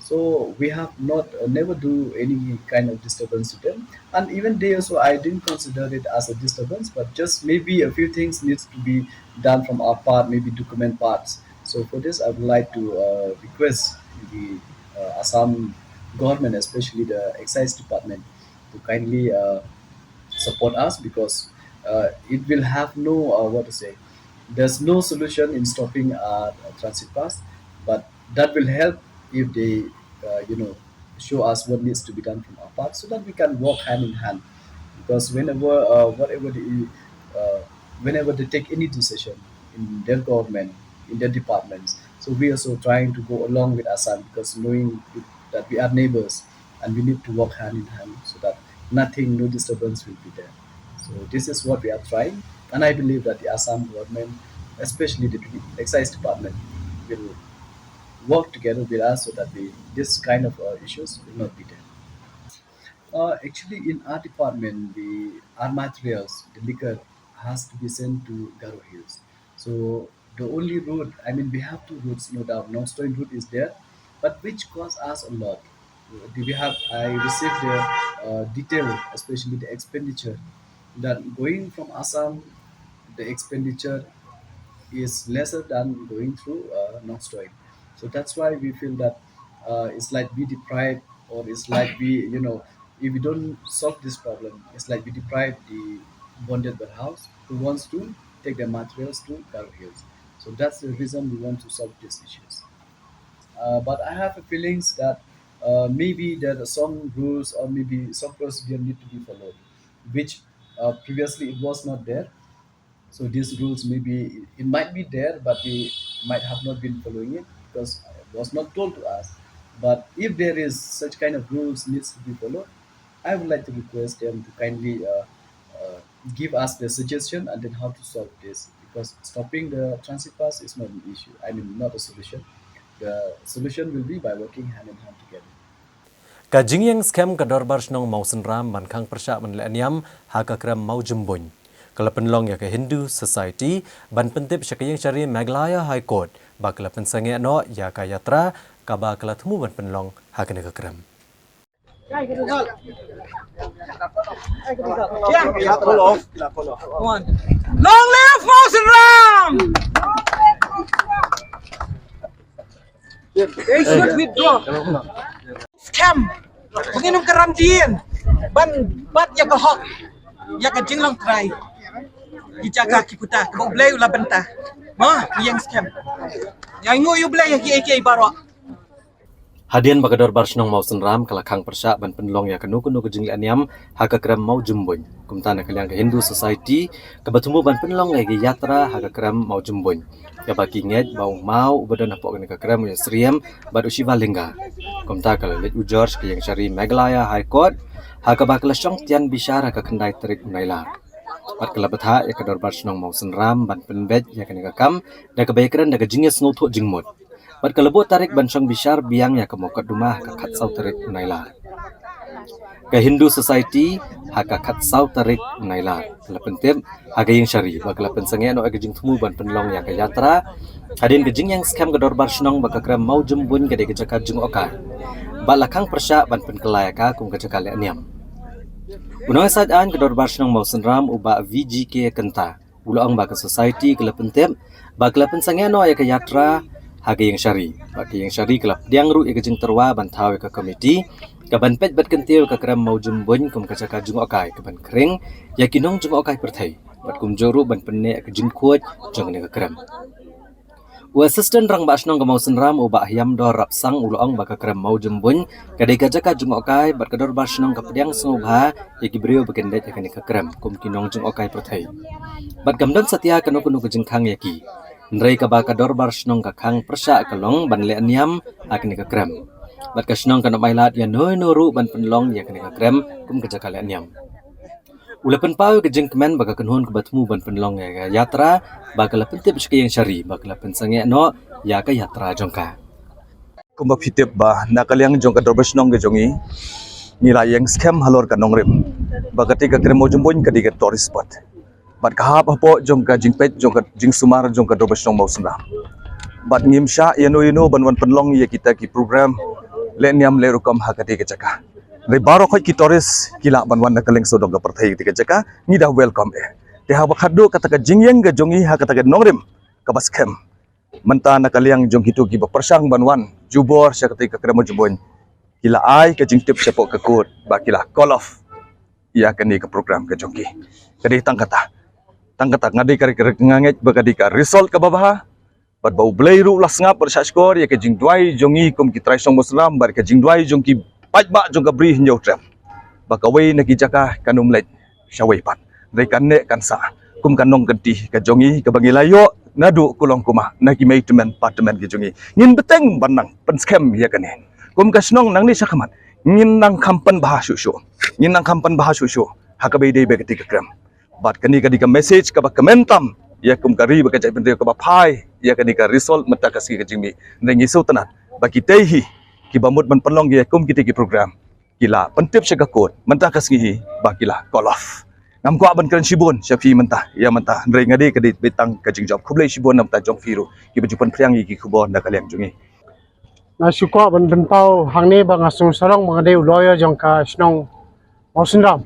So we have not uh, never do any kind of disturbance to them, and even they also I didn't consider it as a disturbance, but just maybe a few things needs to be done from our part, maybe document parts. So for this, I would like to uh, request the uh, Assam government, especially the excise department, to kindly uh, support us, because uh, it will have no uh, what to say. There's no solution in stopping uh, a transit pass, but that will help if they, uh, you know, show us what needs to be done from our part, so that we can work hand in hand. Because whenever, uh, whatever the, uh, whenever they take any decision in their government, in their departments, so we also trying to go along with Assam, because knowing that we are neighbors and we need to work hand in hand so that nothing, no disturbance will be there. So this is what we are trying, and I believe that the Assam government, especially the excise department, will work together with us so that the, this kind of uh, issues will not be there. Uh, actually, in our department, the our materials, the liquor, has to be sent to Garo Hills. So the only route, I mean, we have two routes, no doubt. Nongstoin route is there, but which cost us a lot. We have, I received the uh, detail, especially the expenditure, that going from Assam, the expenditure is lesser than going through uh, Nongstoin. So that's why we feel that uh, it's like we deprive, or it's like we, you know, if we don't solve this problem, it's like we deprive the bonded warehouse who wants to take their materials to Garo Hills. So that's the reason we want to solve these issues. Uh, but I have a feelings that uh, maybe there are some rules or maybe some procedure need to be followed, which uh, previously it was not there. So these rules maybe it might be there, but they might have not been following it. because it was not told to us. But if there is such kind of rules needs to be followed, I would like to request them to kindly uh, uh, give us the suggestion and then how to solve this. Because stopping the transit pass is not an issue. I mean, not a solution. The solution will be by working hand in hand together. Ka jingïeng skhem ka Dorbar Shnong Mawsynram ban khang pyrshah ban leh niam ha ka krem Mawjymbuin ka la pynlong ïa ka Hindu Society ban pyntip sha ka ïing shari Meghalaya High Court ba ka la pynsangeh noh ïa ka yatra kaba ka la thmu ban pynlong ha kane ka krem. Long live Mawsynram! They should withdraw. Skhem. Ba ngin ym kyrhai ban bat ïa ka hok, ïa ka jinglong trai. Ki jaka ki puta kaba U Blei u la bynta. Ma, ïeng skhem. Ïa ngu ïa U Blei ïa ki ïa ki baroh. Hadien ba ka Dorbar Shnong Mawsynram ka la khang pyrshah ban pynlong ïa kano kano ka jingleh niam ha ka krem Mawjymbuin, kumta na ka liang ka Hindu Society kaba thmu ban pynlong ïa ka yatra ha ka krem Mawjymbuin, kaba ki ngeit ba u maw uba don hapoh kane ka krem u ïasyriem bad u Shiva Linga. Kumta ka la leit ujor sha ka ïing shari Meghalaya High Court ha kaba ka la shong tian bishar ha ka khyndai tarik u Nailar. Bad ka la bthah ïa ka Dorbar Shnong Mawsynram ban pynbeit ïa kane ka kam da kaba ïakren da ka jingïasngewthuh jingmut. Bad ka la buh tarik ban shong bishar biang ïa ka mukotduma ha ka khatsaw tarik u Nailar. Ka Hindu Society ha ka khatsaw tarik u Nailar ka la pyntip ha ka ïing shari ba ka la pynsangeh noh ïa ka jingthmu ban pynlong ïa ka yatra hadien ka jingïeng skhem ka Dorbar Shnong ba ka krem Mawjymbuin ka dei ka jaka jngohkai. Bad la khang pyrshah ban pynkylla ïa ka kum ka jaka leh niam. U nongïasaid aiñ ka Dorbar Shnong Mawsynram u Bah V G K Kynta u la ong ba ka Society ka la pyntip ba ka la pynsangeh noh ïa ka yatra ha ka ïing shari. Bad ka ïing shari ka la pdiang ruh ïa ka jingtyrwa ban thaw ïa ka komiti kaban peit bad kyntiew ïa ka krem Mawjymbuin kum ka jaka jngohkai kaban khring ïa ki nongjngohkai pyrthei bad kumjuh ruh ban pynneh ïa ka jingkhuid jong kane ka krem. U Assistant Rangbah Shnong ka Mawsynram u Bah Hiamdor Rapsang u la ong ba ka krem Mawjymbuin ka dei ka jaka jngohkai bad ka Dorbar Shnong ka pdiang sngewbha ïa ki briew ba kin leit ha kane ka krem kum ki nongjngohkai pyrthei. Bad kam don satia kano kano ka jingkhang ïa ki. Hynrei kaba ka Dorbar Shnong ka khang pyrshah ka long ban leh niam ha kane ka krem. Bad ka shnong kan ym ailad ïano ïano ruh ban pynlong ïa kane ka krem kum ka jaka leh niam. U la pynpaw ïa ka jingkmen ba ka kynhun kaba thmu ban pynlong ïa ka yatra ba ka la pyntip sha ka ïing shari ba ka la pynsangeh noh ïa ka yatra jong ka. Kumba phi tip ba na ka liang jong ka Dorbar Shnong ka jong ngi, ngi la ïeng skhem halor ka nongrim ba kata ka krem Mawjymbuin ka dei ka tourist spot. Bad ka hap hapoh jong ka jingpeit jong ka jingsumar jong ka Dorbar Shnong Mawsynram. Bad ngim shah ïano ïano ban wan pynlong ïa kita ki program leh niam leh rukom ha kata ka jaka. Hynrei baroh khoit ki tourist ki lah ban wan na ka liang sawdong ka pyrthei kata ka jaka, ngi da welcome eh. Te haba khatduh kata ka jingïeng ka jong ngi ha kata ka nongrim kaba skhem, mynta na ka liang jong kito kiba pyrshang ban wan jubor sha kata ka krem Mawjymbuin, ki la ai ka jingtip shapoh ka court ba ki la call off ïa kane ka program ka jong ki. Ka dei tang kata, tang kata nga dei ka, ka, nga ngeit ba ka dei ka result kaba bha. Bad ba U Blei ruh u la sngap bad shah shkor ïa ka jingduwai jong ngi kum ki trai shnong Mawsynram bad ka jingduwai jong ki paidbah jong ka Bri Hynñiewtrep ba kawei na ki jaka kan ym leit shawei pat. Hynrei kan neh kan sah kum ka nongkynti ka jong ngi kaba ngi la ïoh naduh kulong kumah na ki mei tymmen pa tymmen ki jong ngi. Ngin bteng ban nang pynskhem ïa kane. Kum ka shnong nangne shakhmat ngin nang kham pynbha shuh shuh. Ngin nang kham pynbha shuh shuh ha kaba ïadei bad kata ka krem. Bad kane ka dei ka message kaba kmen tam ïa kum ka ri bad ka jaitbynriew kaba phai ïa kane ka result mynta ka sngi ka jingmih. Hynrei ngi sngewtynnat ba kitei hi kiba mut ban pynlong ïa kum kitei ki program ki la pyntip sha ka court mynta ka sngi hi ba ki la call off. Ngam kwah ban kren shibun sha phi mynta ïa mynta, hynrei nga dei ka dei beit tang ka jingjop. Khublei shibun na bynta jong phi ruh kiba ju pynphriang ïa ki khubor na ka liang jong ngi. Nga shu kwah ban pynpaw hangne ba nga sngewsarong ba nga dei u lawyer jong ka shnong Mawsynram.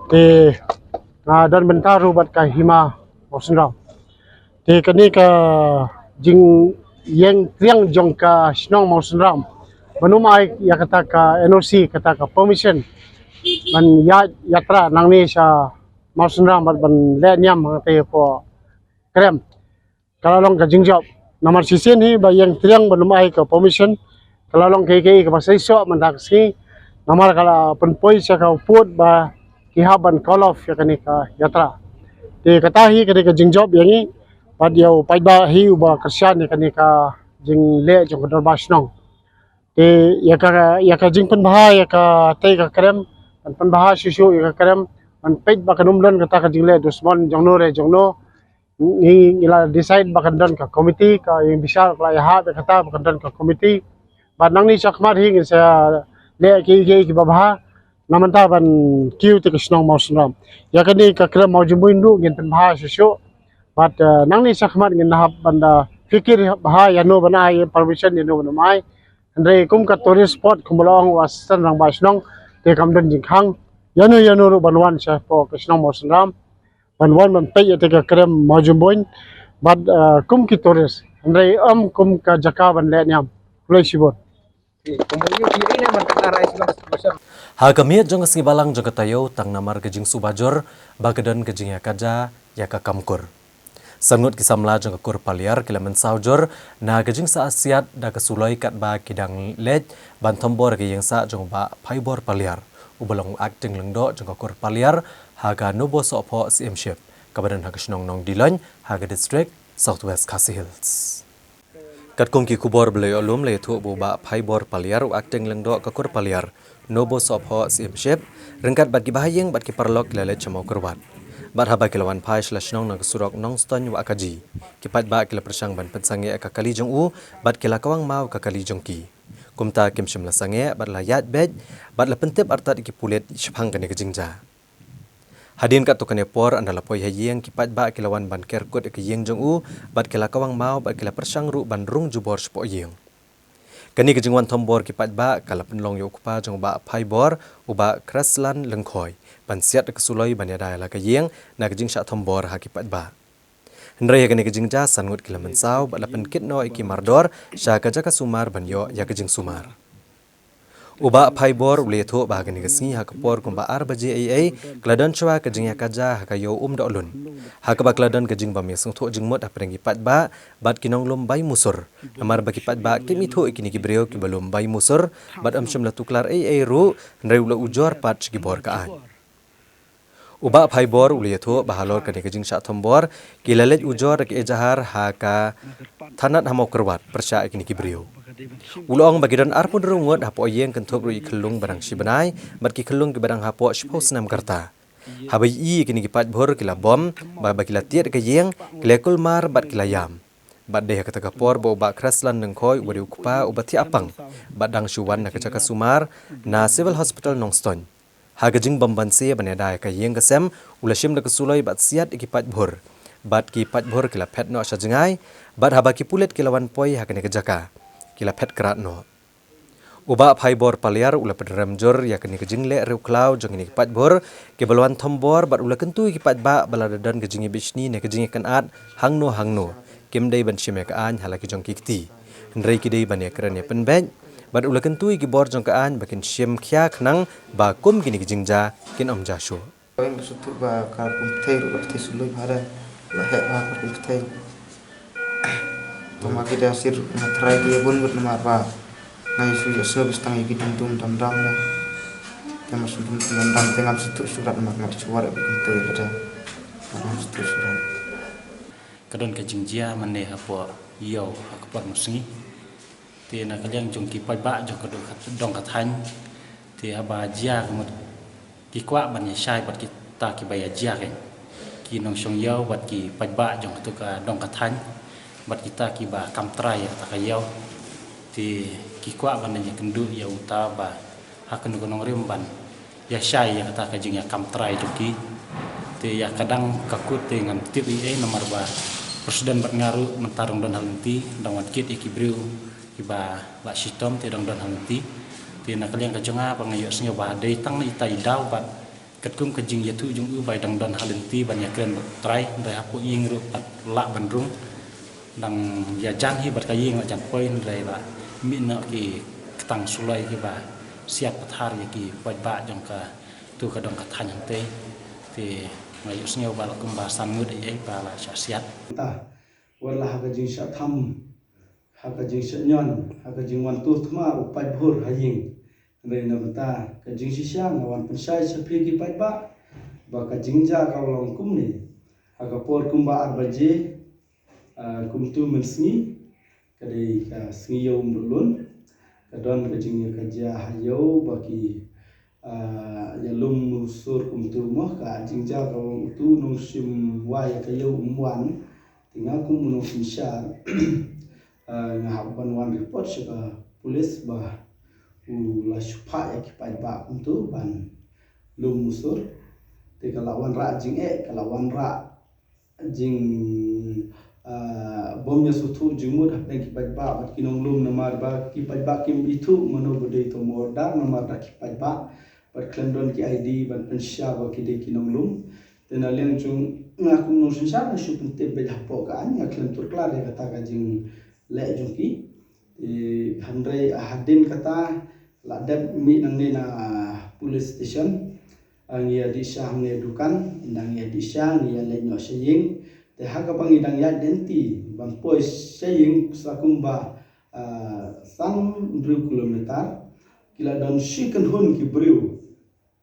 Te nga don bynta ruh bad ka hima Mawsynram. Te kane ka jingïeng triang jong ka shnong Mawsynram ban ym ai ïa kata ka N O C, kata ka permission ban ïaid yatra nangne sha Mawsynram bad ban leh niam ha kata ka krem. Ka la long ka jingjop. Namar shisien hi ba ïeng triang ba ym ai ka permission, ka la long kaei kaei kaba seisoh mynta ka sngi. Namar ka la pynpoi sha ka pud ba ki hap ban call off ïa kane ka yatra. Te kata hi ka dei ka jingjop ïa ngi bad ïa u paidbah hi uba kyrshan ïa kane ka jingleh jong ka dorbar shnong. Te ïa ka, ïa ka jingpynbha ïa ka tei ka krem, ban pynbha shuh shuh ïa ka krem, ban peit ba kan ym don kata ka jingleh dusmon jong no re jong no. Ngi, ngi la decide ba kan don ka committee, ka ïing bishar ka la ïahap ïa kata ba kan don ka committee. Bad nangne shakhmat hi ngin sa leh ki, ki, kiba bha. Na mynta ban kiew te ka shnong Mawsynram. Ïa kane ka krem Mawjymbuin ruh ngin pynbha shuh shuh. Bad, eh, nangne shakhmat ngin hap ban da fikir bha ïano ban ai permission, ïano ban ai. Hynrei kum ka tourist spot, kum ba la ong u assistant rangbah shnong, te kam don jingkhang ïano ïano ruh ban wan shapoh ka shnong Mawsynram, ban wan ban peit ïa te ka krem Mawjymbuin, bad, eh, kum ki tourist. Hynrei ym kum ka jaka ban leh niam. Khublei shibun. Ha ka miet jong ka sngi Balang jong ka taïew, tang namar ka jingsuba jur ba ka don ka jingïakajia ïa ka kam kur, san ngut ki samla jong ka kur Paliar ki la mynsaw jur na ka jingsah siat da ka suloi katba ki dang leit ban thombor ka ïingsah jong u Bah Phaibor Paliar, uba long u acting lyngdoh jong ka kur Paliar ha ka Nobosohphoh Syiemship, kaba don ha ka shnong Nongdiloin, ha ka district South West Khasi Hills. Katkum ki khubor ba la ïoh lum, la ïathuh ba u Bah Phaibor Paliar, u acting lyngdoh ka kur Paliar, Nobosohphoh Syiemship, ryngkat bad ki bahaïing bad ki paralok ki la leit sha Mawkyrwat. Bad haba ki la wan phai sha la shnong na ka surok Nongstoiñ Wahkaji, ki paidbah ki la pyrshang ban pynsangeh ïa ka kali jong u, bad ki la kawang maw ïa ka kali jong ki. Kumta kim shym la sangeh bad la ïaid beit, bad la pyntip artat ïa ki pulit shaphang kane ka jingjia. Hadien katto katne por, ynda la poi ha ïing, ki paidbah ki la wan ban ker kut ïa ka ïing jong u, bad ki la kawang maw, bad ki la pyrshang ruh ban rung jubor shapoh ïing. Kane ka jingwan thombor ki paidbah ka la pynlong ïa u kpa jong u Bah Phaibor, u Bah Kreslan Lyngkhoi, ban siat ïa ka suloi ban ïada ïa la ka ïing na ka jingshah thombor ha ki paidbah. Hynrei ha kane ka jingjia, san ngut ki la mynsaw bad la pynkit noh ïa ki mardor sha ka jaka sumar ban ïoh ïa ka jingsumar. U Bah Phaibor u la ïathuh ba ha kane ka sngi, ha ka por kumba ar baje eiei, ka la don shuwa ka jingïakajia ha ka ïew Umdohlun, ha kaba ka la don ka jingbym ïasngewthuh jingmut hapdeng ki paidbah bad ki nonglum bai musur. Namar ba ki paidbah kim ithuh ïa kine ki briew kiba lum bai musur, bad ym shym la tuklar eiei ruh, hynrei u la ujor pat sha ki bor ka aiñ. U Bah Phaibor u la ïathuh ba halor kane ka jingshah thombor, ki la leit ujor da ka ejahar ha ka thanat ha Mawkyrwat pyrshah ïa kine ki briew. U la ong ba ki don arphew hynriew ngut hapoh ïing, kynthup ruh ïa ki khyllung ba dang shi bnai bad ki khyllung kiba dang hapoh shiphew snem ka rta. Haba ïohi ïa kine ki paidbhur, ki la bom, ba, ba ki la tied ïa ka ïing, ki la kulmar bad ki la ïam. Bad dei ha kata ka por ba u Bah Kreslan Lyngkhoi, uba dei u kpa uba thiah pang, bad dang shu wan na ka jaka sumar na Civil Hospital Nongstoiñ, ha ka jingbym banse ban ïada ïa ka ïing ka sem, u la shim da ka suloi bad siat ïa ki paidbhur. Bad ki paidbhur ki la phet noh sha jngai, bad haba ki pulit ki la wan poi ha kane ka jaka, ki la phet krad noh. U Bah Phaibor Paliar u la pynrem jur ïa kane ka jingleh riewkhlaw jong kine ki paidbhur kiba la wan thombor, bad u la kyntu ïa ki paidbah ba lada don ka jingïabishni ne ka jingïakynad hangno hangno, kim dei ban shim ïa ka aiñ ha la ki jong ki kti, hynrei ki dei ban ïakren ïapynbeit. Bad u la kyntu ïa ki bor jong ka aiñ ba kin shim khia khnang ba kum kine ki jingjia kin ym jia shuh. Oi, nga sngewthuh ba ka kum pyrthei ruh, ka pyrthei suloi bha re, la heh bha ka kum pyrthei. Tang ma ki da sir, nga tharai ki ïa bun ngut namar ba nga ïa shu ïa sngewbha tang ïa ki dum dum dam dam ne. Te ma shu dum dum dam dam te ngam sngewthuh shuh rat namar nga da shu war ïa ki kumto ïa ka te. Ngam sngewthuh shuh rat. Ka don ka jingjia mynne hapoh ïew ha ka por mynsngi. Te na ka liang jong ki paidbah jong ka dong ka, dong ka thaiñ, te haba jia ka mut ki kwah ban ïa shai bad kita kiba ïa jia, ki nongshong ïew bad ki paidbah jong katu ka dong ka thaiñ, bad kita kiba kam trai ïa kata ka ïew. Te ki kwah ban ïa kynduh ïa uta ba ha kano kano ka nongrim ban ïa shai ïa kata ka jingïakam trai jong ki. Te ïa ka dang ka kut te ngam tip ei ei namar ba president bad nga ruh mynta dang don ha lynti, dang wan kit ïa ki briew kiba la shitom te dang don ha lynti. Te na ka liang ka jong nga ba nga ïohsngew ba dei tang ita i daw bad katkum ka jingïathuh jong u ba i dang don ha lynti ban ïakren bad u trai, hynrei hapoh ïing ruh pat lah ban rung. Dang ïa jan hi bad ka ïing la jan poi, hynrei la mih noh ki ktang suloi kiba siat pathar ïa ki paidbah jong katu ka dong ka thaiñ hangtei. Te nga ïohsngew ba la kumba san ngut ei ei ba la shah siat. Ta, wat la ha ka jingshah tham, ha ka jingshah ñion, ha ka jingwan tur thma u paidbhur ha ïing. Hynrei na bynta ka jingshisha nga wan pynshai sha phi ki paidbah ba ka jingjia ka long kumne. Ha ka por kumba ar baje, ah, kumtu mynsngi, ka dei ka sngi ïew Umralun. Ka don ka jingïakajia ha ïew ba ki, ah, ïalum musur kumtu mo, ka jingjia ka ong utu u nongshim wai ïa ka ïew um wan. Te nga kum u nongsynshar, ah, nga hap ban wan report sha ka pulit ba u la shu phah ïa ki paidbah kumtu ban lum musur. Te ka la wanrah jingeh, ka la wanrah jing, ah, bym ïasngewthuh jingmut hapdeng ki paidbah bad ki nonglum, namar ba ki paidbah kim ithuh mano ba dei uto u mordar, namar da ki paidbah bad khlem don ki I D ban pynshai ba ki dei ki nonglum. Te na liang jong nga kum u nongsynshar nga shu pyntip beit hapoh ka aiñ, nga khlem tur klar ïa kata ka jingleh jong ki. Te hynrei hadien kata la dep mih nangne na police station. Ah, ngi ïa dih sha hangne dukan, ynda ngi ïa dih sha ngi ïa leit noh sha ïing. Te ha kaba ngi dang ïaid lynti ban poi sha ïing sa kumba, ah, san hynriew kilometer, ki la don shi kynhun ki briew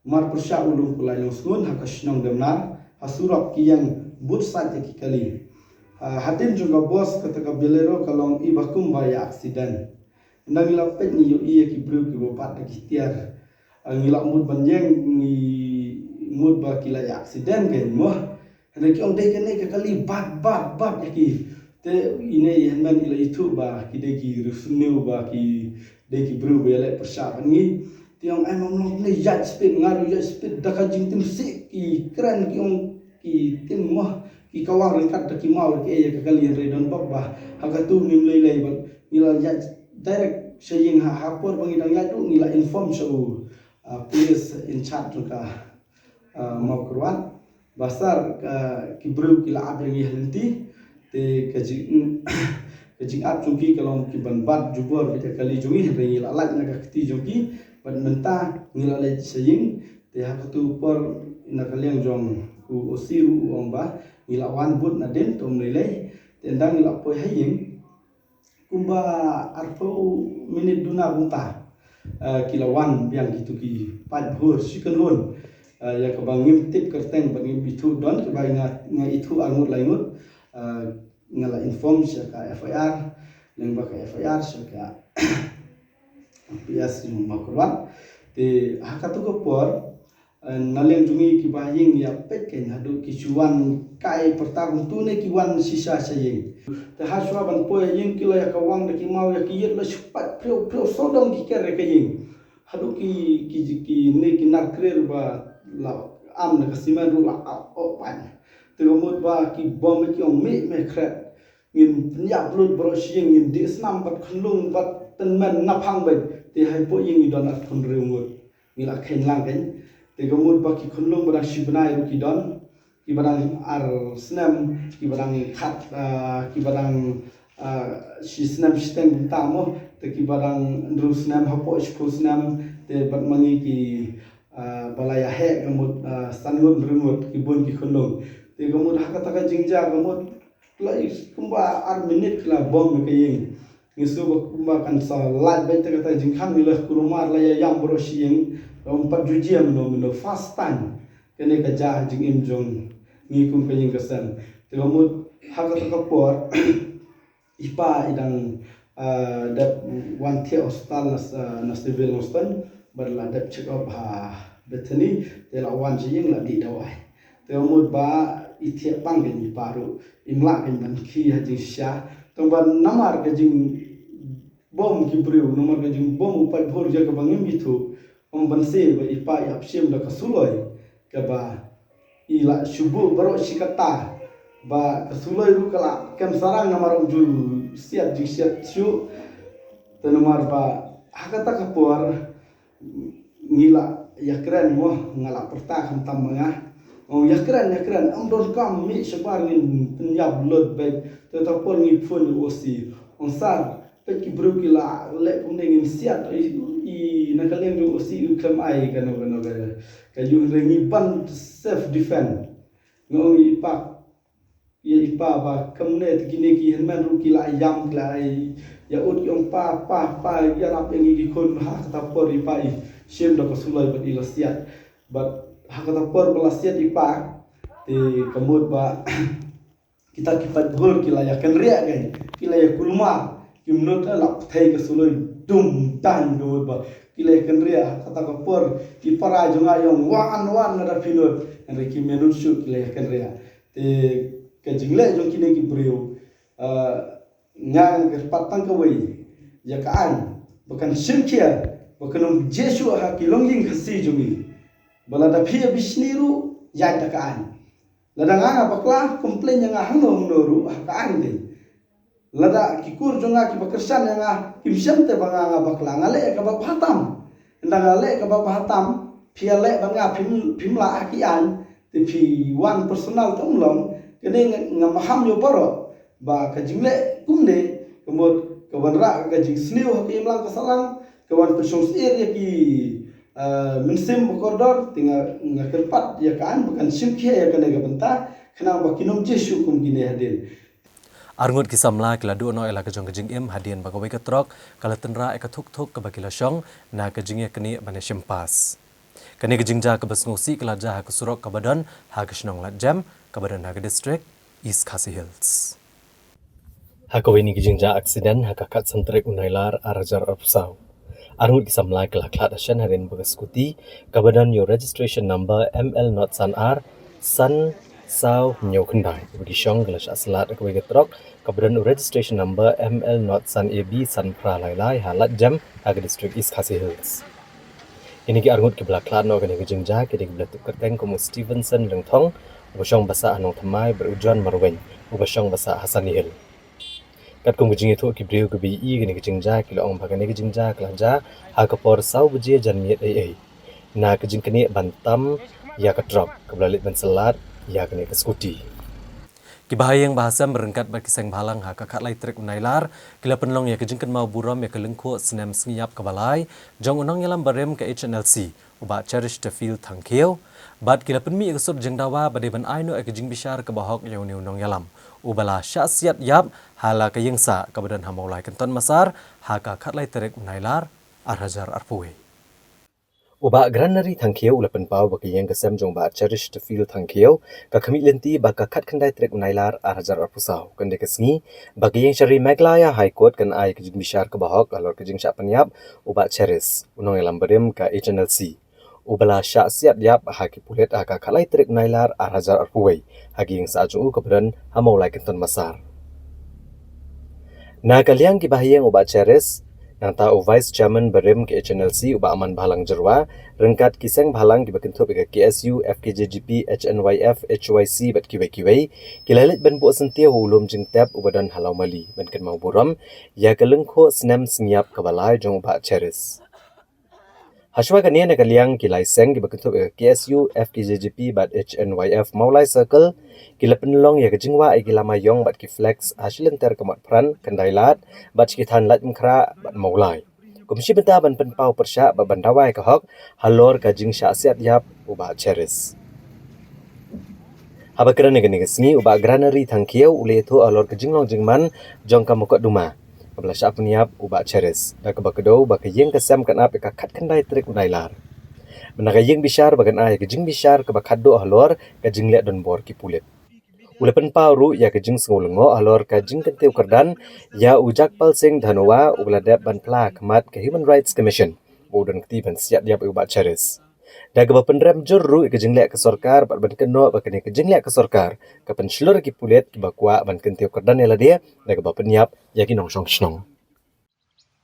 marpyrshah u lum u lai longsngew ha ka shnong Demnar, ha surok ki ïeng bud sait ïa ki kali. Ah, hadien jong ka bos kata ka Bolero ka long iba kumba ïa accident. Ynda ngi la peit ngi ïohi ïa ki briew kiba bat da ki tiar. Ah, ngi la mut ban ïeng, ngi mut ba ki la ïa accident kein mo. Hynrei ki ong dei kane ka kali bat, bat, bat ïa ki. Te ine i hynmen i la ithuh ba ki dei ki riewsniew, ba ki dei ki briew ba ïaleh pyrshah bad ngi. Te ong ai, mam long ne, ïaid speed, nga ruh ïaid speed, da ka jingtim sih ki kren, ki ong ki tim mo, ki kawang ryngkat da ki maw da ki ei ïa ka kali, hynrei don bok ba ha katu ngim lei lei bad ngi la ïaid direct sha ïing. Ha, ha por ba ngi dang ïaid ruh ngi la inform sha u, ah, police in charge jong ka, ah, Mawkyrwat. Ba sir, ka, ki briew ki la ap ïa ngi ha lynti. Te ka jing, ka jingap jong ki ka long ki ban bat jubor bad ïa ka kali jong ngi, hynrei ngi la lait na ka kti jong ki bad mynta ngi la leit sha ïing. Te ha katu por na ka liang jong u O C ruh u ong ba ngi la wan bud nadien, te ym lei lei. Te ynda ngi la poi ha ïing kumba arphew minit duna kumta, eh, ki la wan biang kitu ki paidbah shi kynhun. Eh, ïa kaba ngim tip kyrteng bad ngim ithuh don, kiba nga, nga ithuh ar ngut lai ngut. Eh, nga la inform sha ka F I R, lyngba ka F I R sha ka P S jong Mawkyrwat. Te ha katu ka por, eh, na liang jong ngi kiba ha ïing ïa peit kein haduh ki shu wan kai pyrta kumtu ne ki wan shisha sha ïing. Te ha shuwa ban poi ïing ki la ïa kawang da ki maw ïa ki ïit, la shu pait phriew phriew sawdong ki ker ïa ka ïing. Haduh ki, ki, ki ne ki nar krer ba la am da ka simen ruh la ap oh pait. Te ka mut ba ki bom ki ong mih me khret. Ngin pynïap lut baroh shi ïing, ngin dih snam bad khunlung bad tymmen naphang beit. Te hapoh ïing ngi don arphew hynriew ngut. Ngi la kheiñ lang kein. Te ka mut ba ki khunlung ba dang shi bnai ruh ki don. Kiba dang ar snem, kiba dang khat, ah, kiba dang, ah, shi snem shiteng kumta mo. Te kiba dang hynriew snem hapoh shiphew snem. Te bad ma ngi ki, ah, ba la ïa heh ka mut, ah, san ngut hynriew ngut ki bun ki khunlung. Te ka mut ha kata ka jingjia ka mut la i kumba ar minit ki la bom ka ïing. Ngi sngew ba kumba kan sa lait beit te kata jingkhang, ngi la kulmar la ïa ïam baroh shi ïing. Ym pat ju jia mynno mynno, first time kane ka jia ha jingim jong ngi kum ka ïing ka sem. Te ka mut ha kata ka por i pa i dang, ah, dep wan thiah hospital na, na Civil Hospital bad la dep check up ha Bethany, te la wan sha ïing la dih dawai. Te ka mut ba i thiah pang kein i pa ruh, im lah kein ban khie ha jingshisha. Tang ba namar ka jingbom ki briew, namar ka jingbom u paidbah ïa kaba ngim ithuh, ym banse ba i pa i ap shim da ka suloi kaba i la shu buh baroh shi katta, ba ka suloi ruh ka la kem sarang namar ym ju siat jingsiat shuh. Te namar ba ha kata ka por ngi la ïakren mo, nga la pyrta khamtam ma nga. Ong ïakren, ïakren, ym donkam mih shabar, ngin pynïap lut beit. Te ta por ngi phone ïa u O C. Ong sir, peit ki briew ki la leh kumne, ngin siat. I, i na ka liang jong u O C u khlem ai kano kano ka, ka ïuh, hynrei ngi ban self defend. Nga ong ïa i pa, ïa i pa ba kumne te kine ki hynmen ruh ki la ïam, ki la ïa ud, ki ong pa, pa, pa, ïarap ïa ngi ki khun. Ha kata por i pa i shim da ka suloi bad i la siat. Bad ha kata por ba la siat i pa, te ka mut ba kita ki paidbah ki la ïa kynriah kein, ki la ïa kulmar, Kim nud la pthei ka suloi dum tang dum ba ki la ïakynriah. Kata ka por ki para jong nga ïa ong wan wan lada phi nud. Hynrei kim ïa nud shuh, ki la ïakynriah. Te ka jingleh jong kine ki briew, ah, nga nga kyrpad tang kawei ïa ka aiñ ba kan shim khia, ba kan ym jia shuh ha ki longïing Khasi jong ngi. Ba lada phi ïa bishni ruh, ïaid da ka aiñ. Lada nga nga bakla, complain ïa nga hangno hangno ruh ha ka aiñ dei. Lada ki kur jong nga kiba kyrshan ïa nga kim shem te ba nga nga bakla, nga leh kaba bha tam. Ynda nga leh kaba bha tam, phi ïa leh bad nga, phim, phim lah ha ki aiñ, te phi wan personal te ym long. Kane nga, nga maham ïa baroh ba ka jingleh kumne ka mut ka wanrah ka jingsniew ha ka imlang ka sahlang, ka wan pynshong syier ïa ki, ah, mynsiem ba kordor. Te nga, nga kyrpad ïa ka aiñ ba kan shim khia ïa kane ka bynta, khnang ba kin ym jia shuh kum kine hadien. Arngut ki samla ki la duh noh ïa la ka jong ka jingim hadien ba kawei ka trok ka la tynrah ïa ka thuk thuk kaba ki la shong na ka jingïaknieh ban ïashim pass. Kane ka jingjia kaba sngewsih ka la jia ha ka surok kaba don ha ka shnong Ladjem kaba don ha ka district East Khasi Hills. Ha kawei na ki jingjia accident ha ka khatsan tarik u Nailar ar hajar arphew saw, arngut ki samla ki la khlad ha shen hadien ba ka scooty kaba don ïa u registration number M L not san ar san saw hynñiew khyndai ba ki shong ki la shah slad ha kawei ka trok kaba don u registration number M L not san A B san phra lai lai ha Ladjem ha ka district East Khasi Hills. Kine ki arngut kiba la khlad noh ha kane ka jingjia ki dei kiba la tip kyrteng kum u Stevenson Lyngthong uba shong basa ha Nongthymmai bad u John Marwein uba shong basa ha Sunny Hill. Katkum ka jingïathuh ki briew kiba ïohi ïa kane ka jingjia ki la ong ba kane ka jingjia ka la jia ha ka por saw baje janmiet ei ei na ka jingknieh ban tam ïa ka trok kaba la leit ban slad ïa kane ka scooty. Ki bahaïing bahasem ryngkat bad ki seng bhalang ha ka khatlai tarik u Nailar ki la pynlong ïa ka jingkynmaw burom ïa ka lyngkhuh snem sngi ïap kaba lai jong u nongïalam barim ka H N L C, u Bah Cherish Tefil Thangkhiew, bad ki la pynmih ïa ka sur jingdawa ba dei ban ai noh ïa ka jingbishar kaba hok ïa une u nongïalam uba la shah siat ïap ha la ka ïing sah kaba don ha Mawlai Kynton Massar ha ka khatlai tarik u Nailar ar hajar arphew wei. U Bah Granary Thangkhiew u la pynpaw ba ka ïing ka sem jong u Bah Cherish Tefil Thangkhiew ka khmih lynti ba ka khatkhyndai tarik u Nailar ar hajar arphew saw, kane ka sngi ba ka ïing shari Meghalaya High Court kan ai ka jingbishar kaba hok halor ka jingshah pynïap u Bah Cherish, u nongïalam barim ka H N L C, uba la shah siat ïap ha ki pulit ha ka khatlai tarik u Nailar ar hajar arphew wei ha ka ïing sah jong u kaba don ha Mawlai Kynton Massar. Na ka liang ki bahaïing u Bah Cherish, nangta u Vice Chairman barim ka H N L C u Bah Aman Bhalang Jyrwa, ryngkat ki seng bhalang kiba kynthup ïa ka K S U, F K J G P, H N Y F, H Y C bad kiwei kiwei, ki la leit ban buh syntiew ha u lum jingtep uba don ha Lawmali ban kynmaw burom ïa ka lyngkhuh snem sngi ïap kaba lai jong u Bah Cherish. Hashwa kane na ka liang ki lai seng kiba kynthup ïa ka K S U, F K J G P bad H N Y F Mawlai Circle, ki la pynlong ïa ka jingwah ïa ki lama ïong bad ki flex ha shi lynter ka Motphran, Khyndai Lad bad shi ki thaiñ Laitumkhrah bad Mawlai, kum shi bynta ban pynpaw pyrshah bad ban dawa ïa ka hok halor ka jingshah siat ïap u Bah Cherish. Haba kren ha kane ka sngi u Bah Granary Thangkhiew u la ïathuh halor ka jinglong jingman jong ka mukotduma kaba la shah pynïap u Bah Cherish, da kaba kdew ba ka ïing ka sem kan ap ïa ka khatkhyndai tarik u Nailar, bad na ka ïing bishar ba kan ai ïa ka jingbishar kaba khatduh halor ka jingleh donbor ki pulit. U la pynpaw ruh ïa ka jingsngew lyngngoh halor ka jingkyntiew kyrdan ïa u Jagpal Singh Dhanoa uba la dep ban phla ha khmat ka Human Rights Commission ba u don kti ban siat ïap ïa u Bah Cherish, da kaba pynrem jur ruh ïa ka jingleh ka sorkar bad ban kynnoh ba kane ka jingleh ka sorkar ka pynshlur ïa ki pulit kiba kwah ban kyntiew kyrdan ïa lade da kaba pynïap ïa ki nongshong shnong.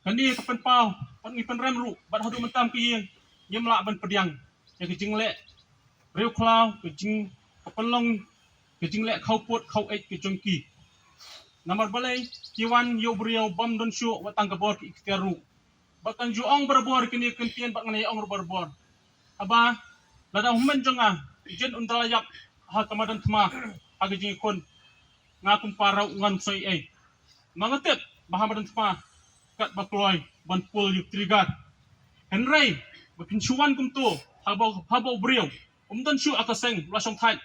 Kane ka pynpaw bad ngi pynrem ruh bad haduh mynta ka ïing ngim lah ban pdiang ïa ka jingleh riewkhlaw, ka jing, ka pynlong ka jingleh khawpud khaweit ka jong ki. Namar balei? Ki wan ïa u briew bym don shuh wat tang ka bor ki ikhtiar ruh. Bad kan ju ong barabor kine ki ktien bad ngan ïa ong ruh barabor. Haba lada u hynmen jong nga u Jin un da la ïap ha ka madan thma ha ka jingïakhun, nga kum para u ngan soi ei. Ma nga tip ba ha madan thma katba kloi ban pull ïa u trigger. Hynrei ba phin shu wan kumto, haba, haba u briew um don shuh ha ka seng, la shong thait,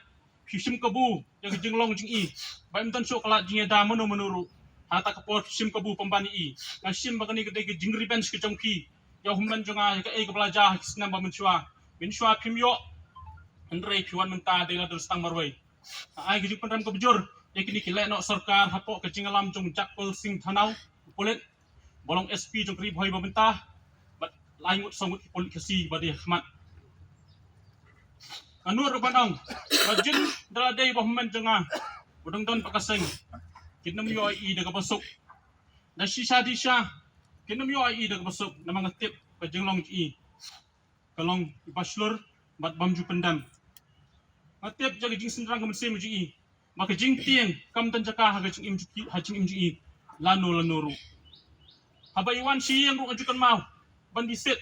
phi shim kabu ïa ka jinglong jong i, ba im don shuh ka lad jingïada mano mano ruh. Ha ta ka por phi shim kabu pynban ïa i. Nga shim ba kane ka dei ka jingrevenge ka jong phi ïa u hynmen jong nga, ïa kaei kaba la jia ha ki snem ba mynshuwa. Mynshuwa phim ïoh, hynrei phi wan mynta dei la don stang marwei. Nga ai ka jingpynrem kaba jur ïa kine ki lehnoh sorkar hapoh ka jingïalam jong u Jagpal Singh Dhanoa, u pulit, ba long S P jong ka Ri Bhoi ba mynta, bad lai ngut saw ngut ki pulit Khasi ba dei ha khmat. Nga nud ruh ban ong ba jin da la dei ba hynmen jong nga u dang don pat ka seng, kin ym ïoh ïa i da kaba suk. Da shisha disha kin ym ïoh ïa i da kaba suk, namar nga tip ka jinglong jong i ka long iba shlur bad bym ju pyndem. Nga tip ïa ka jingsynrang ka mynsiem jong i, ba ka jingtieng kam don jaka ha ka jingim jong i, ha jingim jong i lano lano ruh. Haba i wan sha ïing ruh nga ju kynmaw ban bisit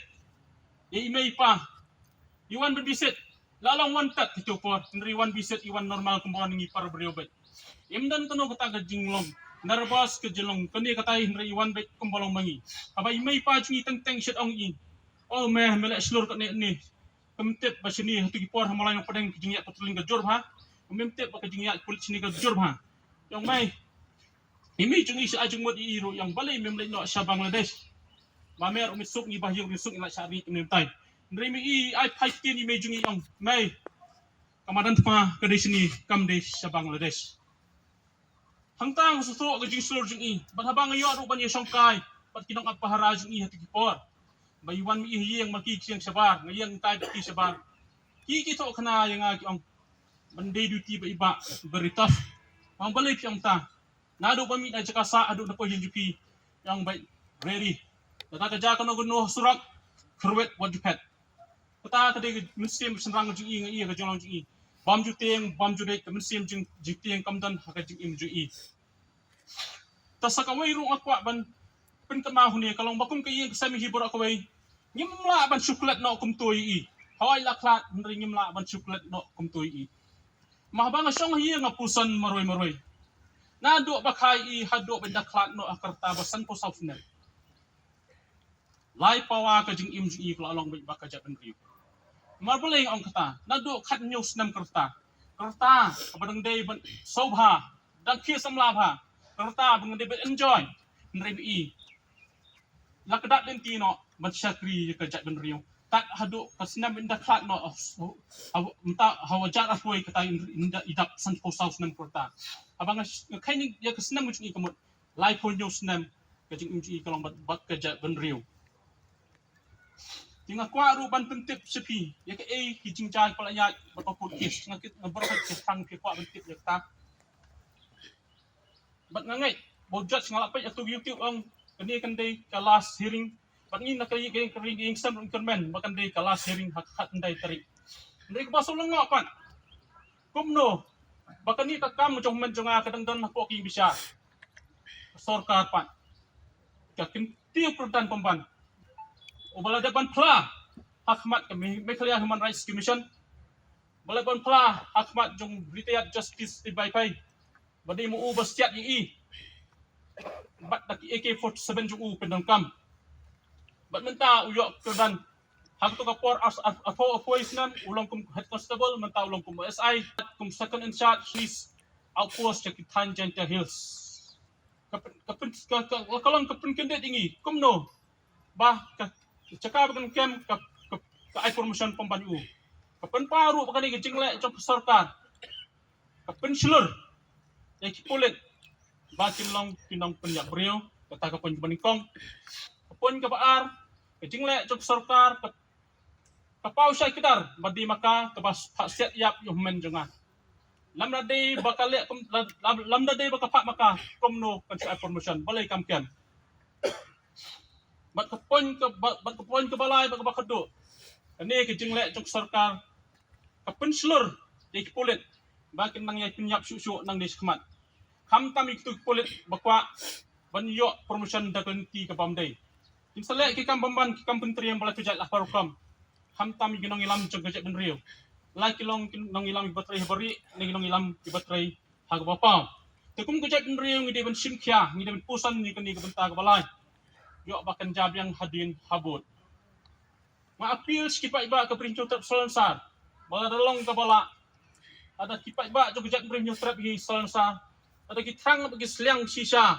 ïa i mei i pa. I wan ban bisit, la long wan tat kito por, hynrei i wan bisit, i wan normal kumba wan ngi para briew beit. Im don kano kata ka jinglong nervous ka jinglong kane kata, hynrei i wan beit kumba long ma ngi. Haba i mei i pa jong i teng teng shet ong i, "Oh mei, me leh shlur katne ne. Kem tip ba shane ha tu ki por ha Mawlai Nongpdeng ka jingïaid patrolling ka jur bha. Kem tip ba ka jingïaid pulit shane ka jur bha." Ong mei, i mei jong i sha jingmut i ruh ong, "Balei mem leit noh sha Bangladesh? Ba mer u mei suk ngi ba hiu ngi suk ngi la sha ri kane tai." Hynrei mei i ai phai ktien i mei jong i ong, "Mei, ka madan thma ka dei shane, kam dei sha Bangladesh." Hangta nga sngewthuh ka jingshlur jong i, bad haba nga ïoh ruh ban ïashongkai bad ki nongap pahara jong i ha tu ki por, ba i wan mei i ha ïing ma ki ki ïeng shabar, nga ïeng kai bad ki shabar. Ki ki thoh khana ïa nga ki ong, ban dei duty ba i bah very tough. Ong balei phi ong ta? Naduh ba mih na jaka sah haduh na poi ïing jong phi, ong ba ready. Lada ka jia kano kano surok, kyrwet wat ju phet. Kata ka dei ka mynsiem shynrang jong i, nga i ka jinglong jong i. Bam ju tieng, bam ju dei, ka mynsiem jing jing tieng kam don ha ka jingim jong i. Ta sa kawei ruh nga kwah ban pynkynmaw hangne ka long ba kum ka ïing ka sem hi baroh kawei, ngim lah ban shu klet noh kumto ïa i. Hawai la khlad hynrei ngim lah ban shu klet noh kumto ïa i. Ma haba nga shong ha ïing nga puson marwei marwei. Naduh ba kha ïa i haduh ba i da khlad noh ha ka rta ba sanphew saw snem. Lai pawa ka jingim jong i ka la long beit bad ka jaitbynriew. Namar balei nga ong kata? Naduh khathynñiew snem ka rta, ka rta kaba dang dei ban sngewbha, dang khie samla bha, ka rta ba dang dei ban enjoy. Hynrei mei i la kdat lynti noh ban shakri ïa ka jaitbynriew. Tad haduh ka snem i da khlad noh, mynta ha hajar arphew kata i da, i dap sanphew saw snem ka rta. Haba nga kheiñ ïa ka snem jong i ka mut laiphew hynñiew snem ka jingim jong i ka long bad, bad ka jaitbynriew. Te nga kwah ruh ban pyntip sha phi ïa kaei ki jingjia kiba la ïaid bad ka court case, nga kit nga baroh ki thrang phi kwah ban tip ïa kata. Bad nga ngeit ba u judge nga la peit ïa tu YouTube ong kane kan dei ka last hearing. Bad ngi na ka ïing, ka ïing, ïing sem ruh kyrmen ba kan dei ka last hearing ha ka khatkhyndai tarik. Hynrei kaba shu lyngngoh pat, kumno ba kane ka kam jong hynmen jong nga ka dang don hapoh ka ïing bishar, ka sorkar pat ka kyntiew kyrdan pynban. Uba la dep ban phla ha khmat ka Me-, Meghalaya Human Rights Commission, ba la ban phla ha khmat jong retired Justice T. Vaiphei, ba dei ma u ba siat ïa i bad da ki A K forty-seven jong u pyndonkam. Bad mynta u ïoh kyrdan ha kato ka por ar, ar, arphew, arphew snem u long kum head constable, mynta u long kum S I, kum second in charge police outpost jong ki thaiñ Jaintia Hills. Ka pyn-, ka pyn-, ka, ka, ka long ka pynkyndit ïa ngi kumno ba ka jaka ba kan kem ka, ka, ka ai promotion pynban ïa u. Ka pynpaw ruh ba kane ka jingleh jong ka sorkar ka pynshlur ïa ki pulit ba kin long ki nongpynïap briew, kata ka point kaba nyngkong. Ka point kaba ar, ka jingleh jong ka sorkar ka, ka paw shai kdar ba dei ma ka kaba phah siat ïap ïa u hynmen jong nga. Lymda dei ba ka leh kum, la-, la-, lymda dei ba ka phah ma ka, kumno kan shu ai promotion, balei kam kem? Bad ka point ka ba, bad ka point kaba lai bad kaba khatduh, kane ka jingleh jong ka sorkar ka pynshlur ïa ki pulit ba kin nang ïai pynïap shuh shuh nangne shakhmat. Khamtam ïa kitu ki pulit ba kwah ban ïoh promotion da ka lynti ka bym dei. Kin sa leh ki kam pynban, ki kam pyntriem ba la pynjah la ka rukom. Khamtam ïa ki nongïalam jong ka jaitbynriew, la ki long ki nongïalam kiba trei ha barieh ne ki nongïalam kiba trei ha kaba paw. Te kum ka jaitbynriew ngi dei ban shim khia, ngi dei ban puson ïa kane ka bynta kaba lai. Ïoh ba kan jia biang hadien habud. Nga appeal sha ki paidbah ka Bri Hynñiewtrep Salonsar ba lada long kaba lah, lada ki paidbah jong ka jaitbynriew Hynñiewtrep hi Salonsar, lada ki thrang bad ki sliang shisha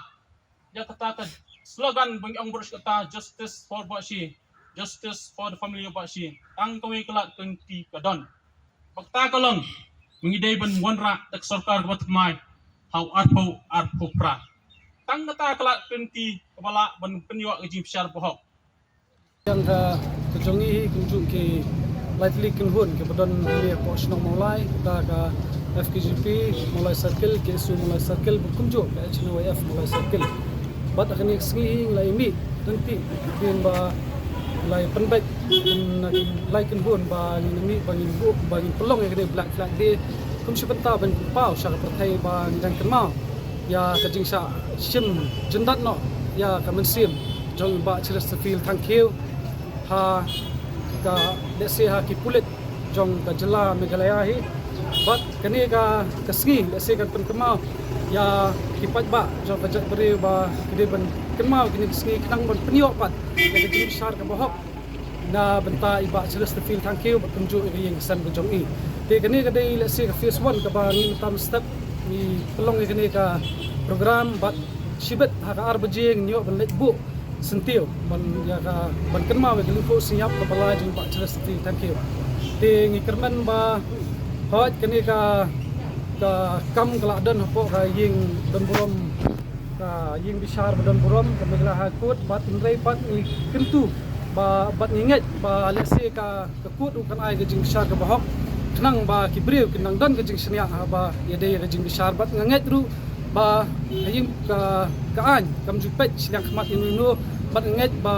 ïa kata ka slogan ba ngi ong baroh shi katta, "Justice for Bah Shi, justice for the family of Bah Shi." Tang kawei ka lad ka lynti ka don. Ba kata ka long ba ngi dei ban wanrah da ka sorkar kaba thymmai ha u arphew arphew phra. Tang kata ka lad kynti kaba lah ban pynïoh ka jingbishar bahok. Ïa ka, ka jong ngi hi kumjuh ki lai tylli ki kynhun kiba don hangne hapoh shnong Mawlai, kata ka F K J P Mawlai Circle, K S U Mawlai Circle, bad kumjuh ka H N Y F Mawlai Circle. Bad ha kane ka sngi hi ngi la ïa mih ryntih, hadien ba ngi la ïa pynbeit na ki lai kynhun ba ngin ïa mih, ba ngin buh, ba ngin pynlong ïa kane Black Flag Day kum shi bynta ban pynpaw sha ka pyrthei ba ngi dang kynmaw ïa ka jingshah shim jyndat noh ïa ka mynsiem jong i Bah Cheristerfield Thangkhiew ha ka, lehse ha ki pulit jong ka jylla Meghalaya hi. Bad kane ka, ka sngi lehse kan pynkynmaw ïa ki paidbah jong ka jaitbynriew ba ki dei ban kynmaw kine ki sngi khnang ban pynïoh pat ïa ka jingbishar kaba hok na bynta i Bah Cheristerfield Thangkhiew bad kumjuh ïa ka ïing ka sem ka jong i. Te kane ka dei lehse ka phase one kaba ngi mynta mynstep ngi pynlong ïa kane ka program bad shibit ha ka ar baje ngin ïoh ban leit buh syntiew ban ïa ka, ban kynmaw ïa ka lyngkhuh synñiap kaba lai jong i Bah Cheristerfield Thangkhiew. Te ngi kyrmen ba hooid kane ka, ka kam ka la don hapoh ka ïing donburom, ka ïing bishar ba donburom ka Meghalaya High Court, bad hynrei pat ngi kyntu ba, bad ngi ngeit ba lehse ka, ka court ruh kan ai ka jingbishar kaba hok khnang ba ki briew kin nang don ka jingshaniah haba ïadei ïa ka jingbishar. Bad nga ngeit ruh ba ha ïing ka, ka aiñ kam ju peit shiliang khmat ïano ïano, bad nga ngeit ba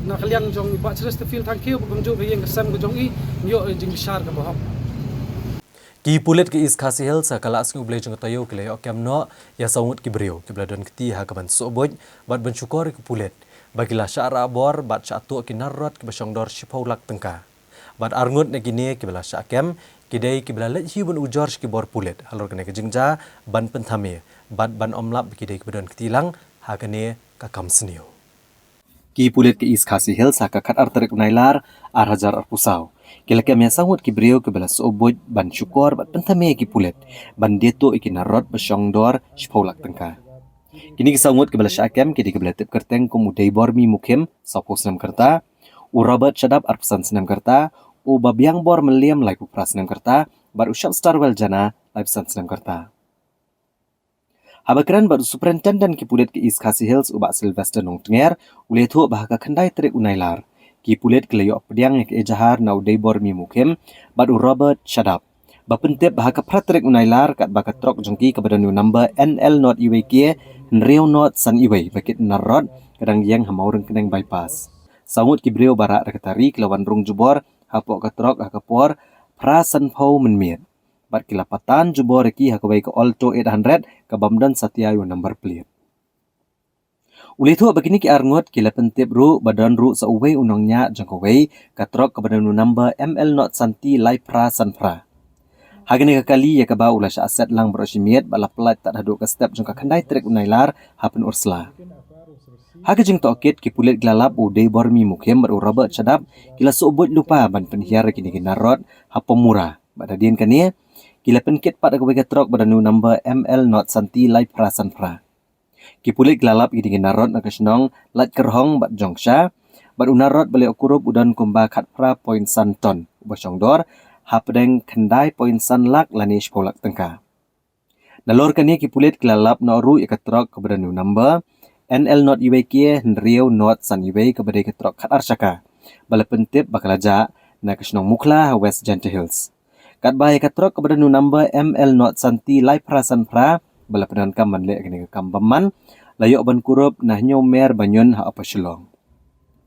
na ka liang jong i Bah Cheristerfield Thangkhiew bad kumjuh ka ïing ka sem ka jong i, ngi ïoh ïa ka jingbishar kaba hok. Ki pulit ka East Khasi Hills ha ka Lad Sngi U Blei jong ka taïew ki la ïoh kem noh ïa saw ngut ki briew kiba la don kti ha kaban sohbuit bad ban shukor ïa ki pulit ba ki la shah rah bor bad shah tuh ki nar rot kiba shongdor shiphew lak tyngka. Bad ar ngut na kine kiba la shah kem ki dei kiba la leit hi ban ujor sha ki bor pulit halor kane ka jingjia ban pynthame bad ban ym lap ba ki dei kiba don kti lang ha kane ka kam sniew. Ki pulit ka East Khasi Hills ha ka khatar tarik u Nailar ar hajar arphew saw ki la kem ïa saw ngut ki briew kiba la sohbuit ban shukor bad pynthame ïa ki pulit ban die tuh ïa ki nar rot ba shongdor shiphew lak tyngka. Kine ki saw ngut kiba la shah kem ki dei kiba la tip kyrteng kum u Deibormi Mukhim, sawphew snem ka rta, u Robert Shadap, arphew san snem ka rta, u Babiangbor Mylliem, laiphew phra snem ka rta, bad u Shapstarwell Jana, laiphew san snem ka rta. Haba kren bad u Superintendent ki pulit ka East Khasi Hills u Bah Sylvester Nongtnger, u la ïathuh ba ha ka khyndai tarik u Nailar ki pulit ki la ïoh pdiang ïa ka ejahar na u Deibormi Mukhim bad u Robert Shadap ba pyntip ba ha ka phra tarik u Nailar katba ka trok jong ki kaba don ïa u number N L not iwei K hynriew not san iwei ba kit nar rot ka dang ïeng ha Mawryngkneng Bypass, saw ngut ki briew ba rah da ka tari ki la wan rung jubor hapoh ka trok ha ka por phra sanphew mynmiet bad ki la patan jubor ïa ki ha kawei ka Alto eight hundred ka bym don satia ïa u number plate. U la ïathuh ba kine ki ar ngut ki la pyntip ruh ba don ruh sa uwei u nongñiah jong kawei ka trok kaba don u number M L not san T lai phra san phra. Ha kane ka kali ïa kaba u la shah set lang baroh shi miet bad la pyllait tad haduh ka step jong ka khyndai tarik u Nailar ha Pynursla. Ha ka jingtohkit ki pulit ki la lap u Deibormi Mukhim bad u Robert Shadap ki la sohbuit lypa ban pynhiar ïa kine ki nar rot ha Pamura bad hadien kane ki la pynkit pat ïa kawei ka trok ba don u number M L not san T lai phra san phra. Ki pulit ki la lap ïa kine ki nar rot na ka shnong Laitkyrhong bad Jongsha bad u nar rot ba la ïoh kurup u don kumba khatphra point san ton uba shongdor hapdeng khyndai point san lak lane shiphew lak tyngka. Nalor kane ki pulit ki la lap noh ruh ïa ka trok kaba don ïa u number N L not iwei K hynriew not san iwei kaba dei ka trok khatar shaka ba la pyntip ba ka la jah na ka shnong Mukhla ha West Jaintia Hills. Katba ïa ka trok kaba don ïa u number M L not san T lai phra san phra ba la pyndonkam ban leh kane ka kam bymman la ïoh ban kurup na Hynñiewmer Banion ha Upper Shillong.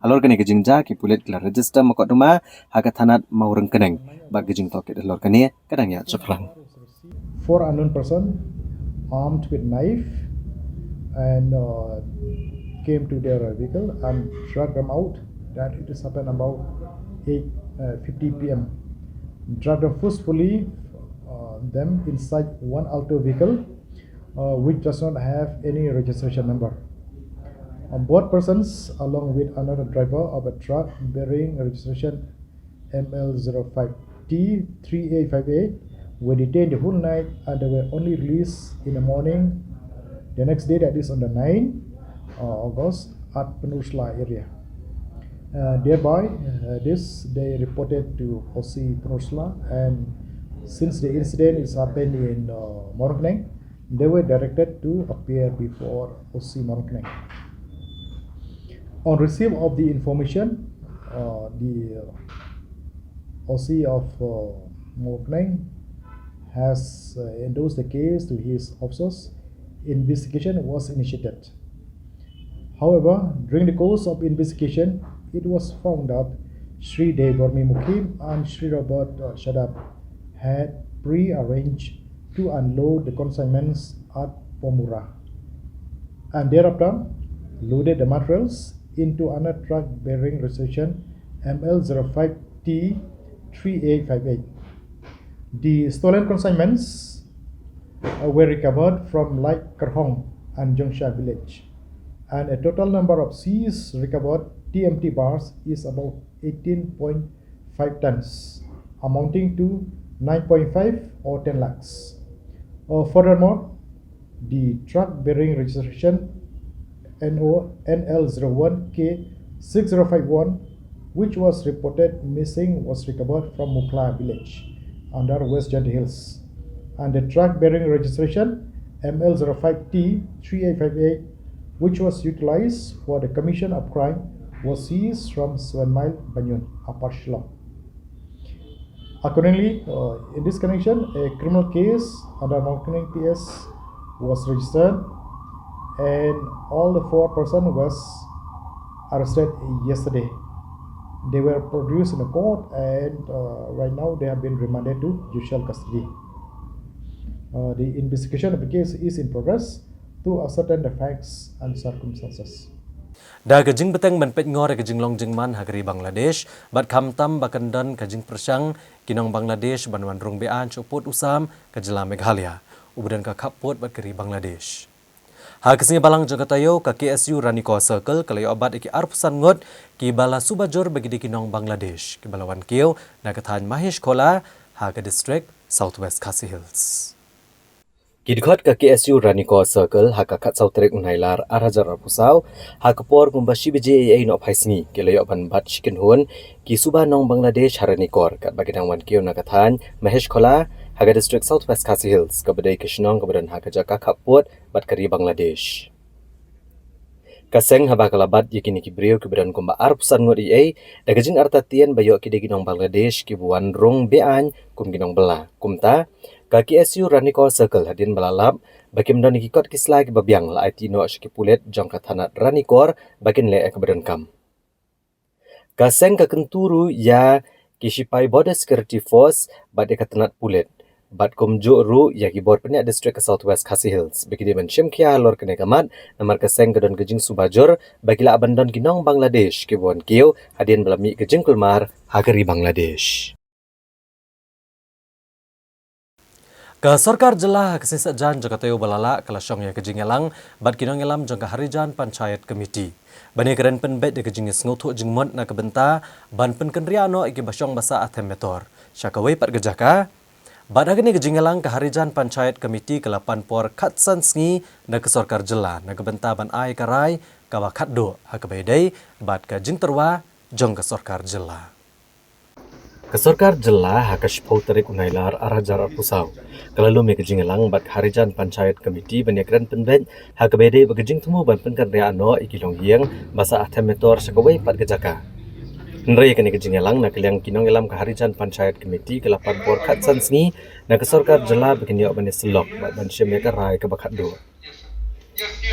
Halor kane ka jingjia ki pulit ki la register mukotduma ha ka thanat Mawryngkneng bad ka jingtohkit halor kane ka dang ïaid shaphrang. Four unknown person armed with knife and uh, came to their vehicle and dragged them out. That it is happened about eight uh, fifty p m. Dragged them forcefully uh, them inside one Alto vehicle uh, which does not have any registration number. Uh, both persons, along with another driver of a truck bearing registration M L zero five T three A five A, were detained the whole night and they were only released in the morning the next day, that is on the ninth uh, August, at Pynursla area. Uh, thereby, uh, this they reported to O C Pynursla, and since the incident is happened in uh, Mawryngkneng, They were directed to appear before O C Mawryngkneng. On receipt of the information, uh, the O C of uh, Mawryngkneng has uh, endorsed the case to his officers. Investigation was initiated. However, during the course of investigation, it was found that Shri Debbarma Mukim and Shri Robert uh, Shadap had pre-arranged to unload the consignments at Bawmura, and thereafter loaded the materials into another truck bearing registration M L zero five T three eight five eight. The stolen consignments uh, were recovered from Laitkyrhong and Jongshah village, and a total number of seized recovered T M T bars is about eighteen point five tons, amounting to nine point five or ten lakhs. Uh, furthermore, the truck bearing registration N O N L zero one K six zero five one, which was reported missing, was recovered from Mukhla village under West Jaintia Hills. And the truck bearing registration M L zero five T three eight five eight, which was utilized for the commission of crime, was seized from Seven Mile Banyan, Upper Shillong. Accordingly, uh, in this connection, a criminal case under Mawryngkneng P S was registered, and all the four persons was arrested yesterday. They were produced in the court, and uh, right now they have been remanded to judicial custody. Uh, the investigation of the case is in progress to ascertain the facts and circumstances. Da ka jingbteng ban peit ngor ïa ka jinglong jingman ha ka ri Bangladesh, bad khamtam ba kan don ka jingpyrshang ki nong Bangladesh ban wan rung beaiñ sha u pud u sam ka jylla Meghalaya, uba don ka khappud bad ka ri Bangladesh. Ha ka sngi Balang jong ka taïew, ka K S U Ranikor Circle ka la ïoh bat ïa ki arphew san ngut kiba la suba jur ba ki dei ki nong Bangladesh, kiba la wan kiew na ka thaiñ Mahesh Khola ha ka district South West Khasi Hills. Ki dkhot ka K S U Ranikor Circle ha ka khatsaw tarik u Nailar arhajar arphew saw, ha ka por kumba shi baje eiei nohphai sngi, ki la ïoh ban bat shi kynhun ki suba nong Bangladesh ha Ranikor, katba ki dang wan kiew na ka thaiñ Mahesh Khola ha ka district South West Khasi Hills, kaba dei ka shnong kaba don ha ka jaka khappud bad ka ri Bangladesh. Ka seng haba ka la bat ïa kine ki briew kiba don kumba arphew san ngut eiei, da ka jingartatien ba ïoh ki dei ki nong Bangladesh kiba wan rung beaiñ kum ki nongbylla. Kumta, ka K S U Ranikor Circle hadien ba la lap ba kim don ïa ki kot ki sla kiba biang, la aiti noh sha ki pulit jong ka thanat Ranikor ba kin leh ïa kaba donkam. Ka seng ka kyntu ruh ïa ki shipai Border Security Force bad ïa ka tnat pulit, bad kumjuh ruh ïa ki bor pynïaid district ka South West Khasi Hills, ba ki dei ban shim khia halor kane ka mat, namar ka seng ka don ka jingsuba jur ba ki lah ban don ki nong Bangladesh kiba wan kiew hadien ba la mih ka jingkulmar ha ka ri Bangladesh. Ka sorkar jylla ha ka sngi Saitjaiñ jong ka taïew ba la leit ka la shong ïa ka jingïalang bad ki nongïalam jong ka Harijan Panchayat Committee ban ïakren pynbeit ïa ka jingïasngewthuh jingmut na ka bynta ban pynkynriah noh ïa kiba shong ba sah ha Them Metor sha kawei pat ka jaka. Bad ha kane ka jingïalang, ka Harijan Panchayat Committee ka la pan por khatsan sngi na ka sorkar jylla na ka bynta ban ai ka rai kaba khatduh ha kaba ïadei bad ka jingtyrwa jong ka sorkar jylla. Ka sorkar jylla ha ka shiphew tarik u Nailar arhajar arphew saw ka la lum ïa ka jingïalang bad ka Harijan Panchayat Committee ban ïakren pynbeit ha kaba ïadei bad ka jingthmu ban pynkynriah noh ïa ki longïing ba sah ha Them Metor sha kawei pat ka jaka. Hynrei ïa kane ka jingïalang na ka liang ki nongïalam ka Harijan Panchayat Committee ka la pan por khatsan sngi na ka sorkar jylla ba kin ïoh ban ïasyllok bad ban shim ïa ka rai kaba khatduh.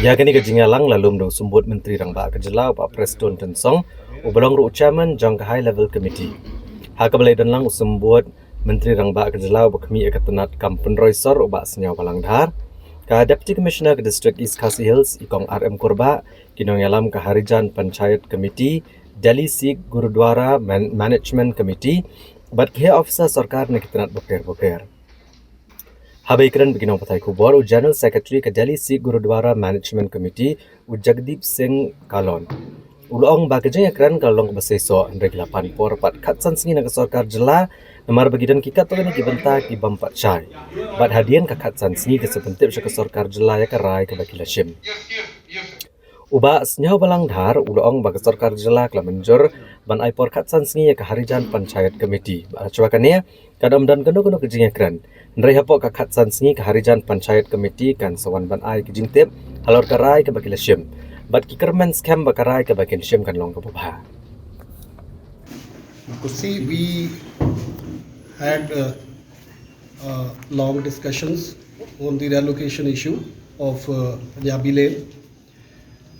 Ïa kane ka jingïalang la lum da u Symbud Myntri Rangbah ka jylla, u Bah Prestone Tynsong, uba long ruh u chairman jong ka High Level Committee. Ha kaba la ïadon lang u Symbud Myntri Rangbah ka jylla uba khmih ïa ka tnat kam pynroi sor, u Bah Sniawbhalang Dhar, ka Deputy Commissioner ka District East Khasi Hills, i Kong R M Kurbah, ki nongïalam ka Harijan Panchayat Committee, Delhi Sikh Gurudwara Man-, Management Committee, bad ki heh officer sorkar na ki tnat bapher bapher. Haba ïakren bad ki nongpathai khubor, u General Secretary ka Delhi Sikh Gurudwara Management Committee, u Jagdeep Singh Kahlon, u la ong ba ka jingïakren ka la long kaba seisoh, hynrei ki la pan por pat khatsan sngi na ka sorkar jylla namar ba ki don ki katto katne ki bynta ki bym pat shai. Bad hadien ka khatsan sngi ka sa pyntip sha ka sorkar jylla ïa ka rai kaba ki la shim. U Bah Sniawbhalang Dhar u la ong ba ka sorkar jylla ka la mynjur ban ai por khatsan sngi ïa ka Harijan Panchayat Committee. Bad hashwa kane, kan ym don kano kano ka jingïakren. Hynrei hapoh ka khatsan sngi ka Harijan Panchayat Committee kan sa wan ban ai ka jingtip halor ka rai kaba ki la shim. Bad ki kyrmen skhem ba ka rai kaba kin shim kan long kaba bha. Because see, we had uh, uh, long discussions on the relocation issue of uh, Punjabi Lane.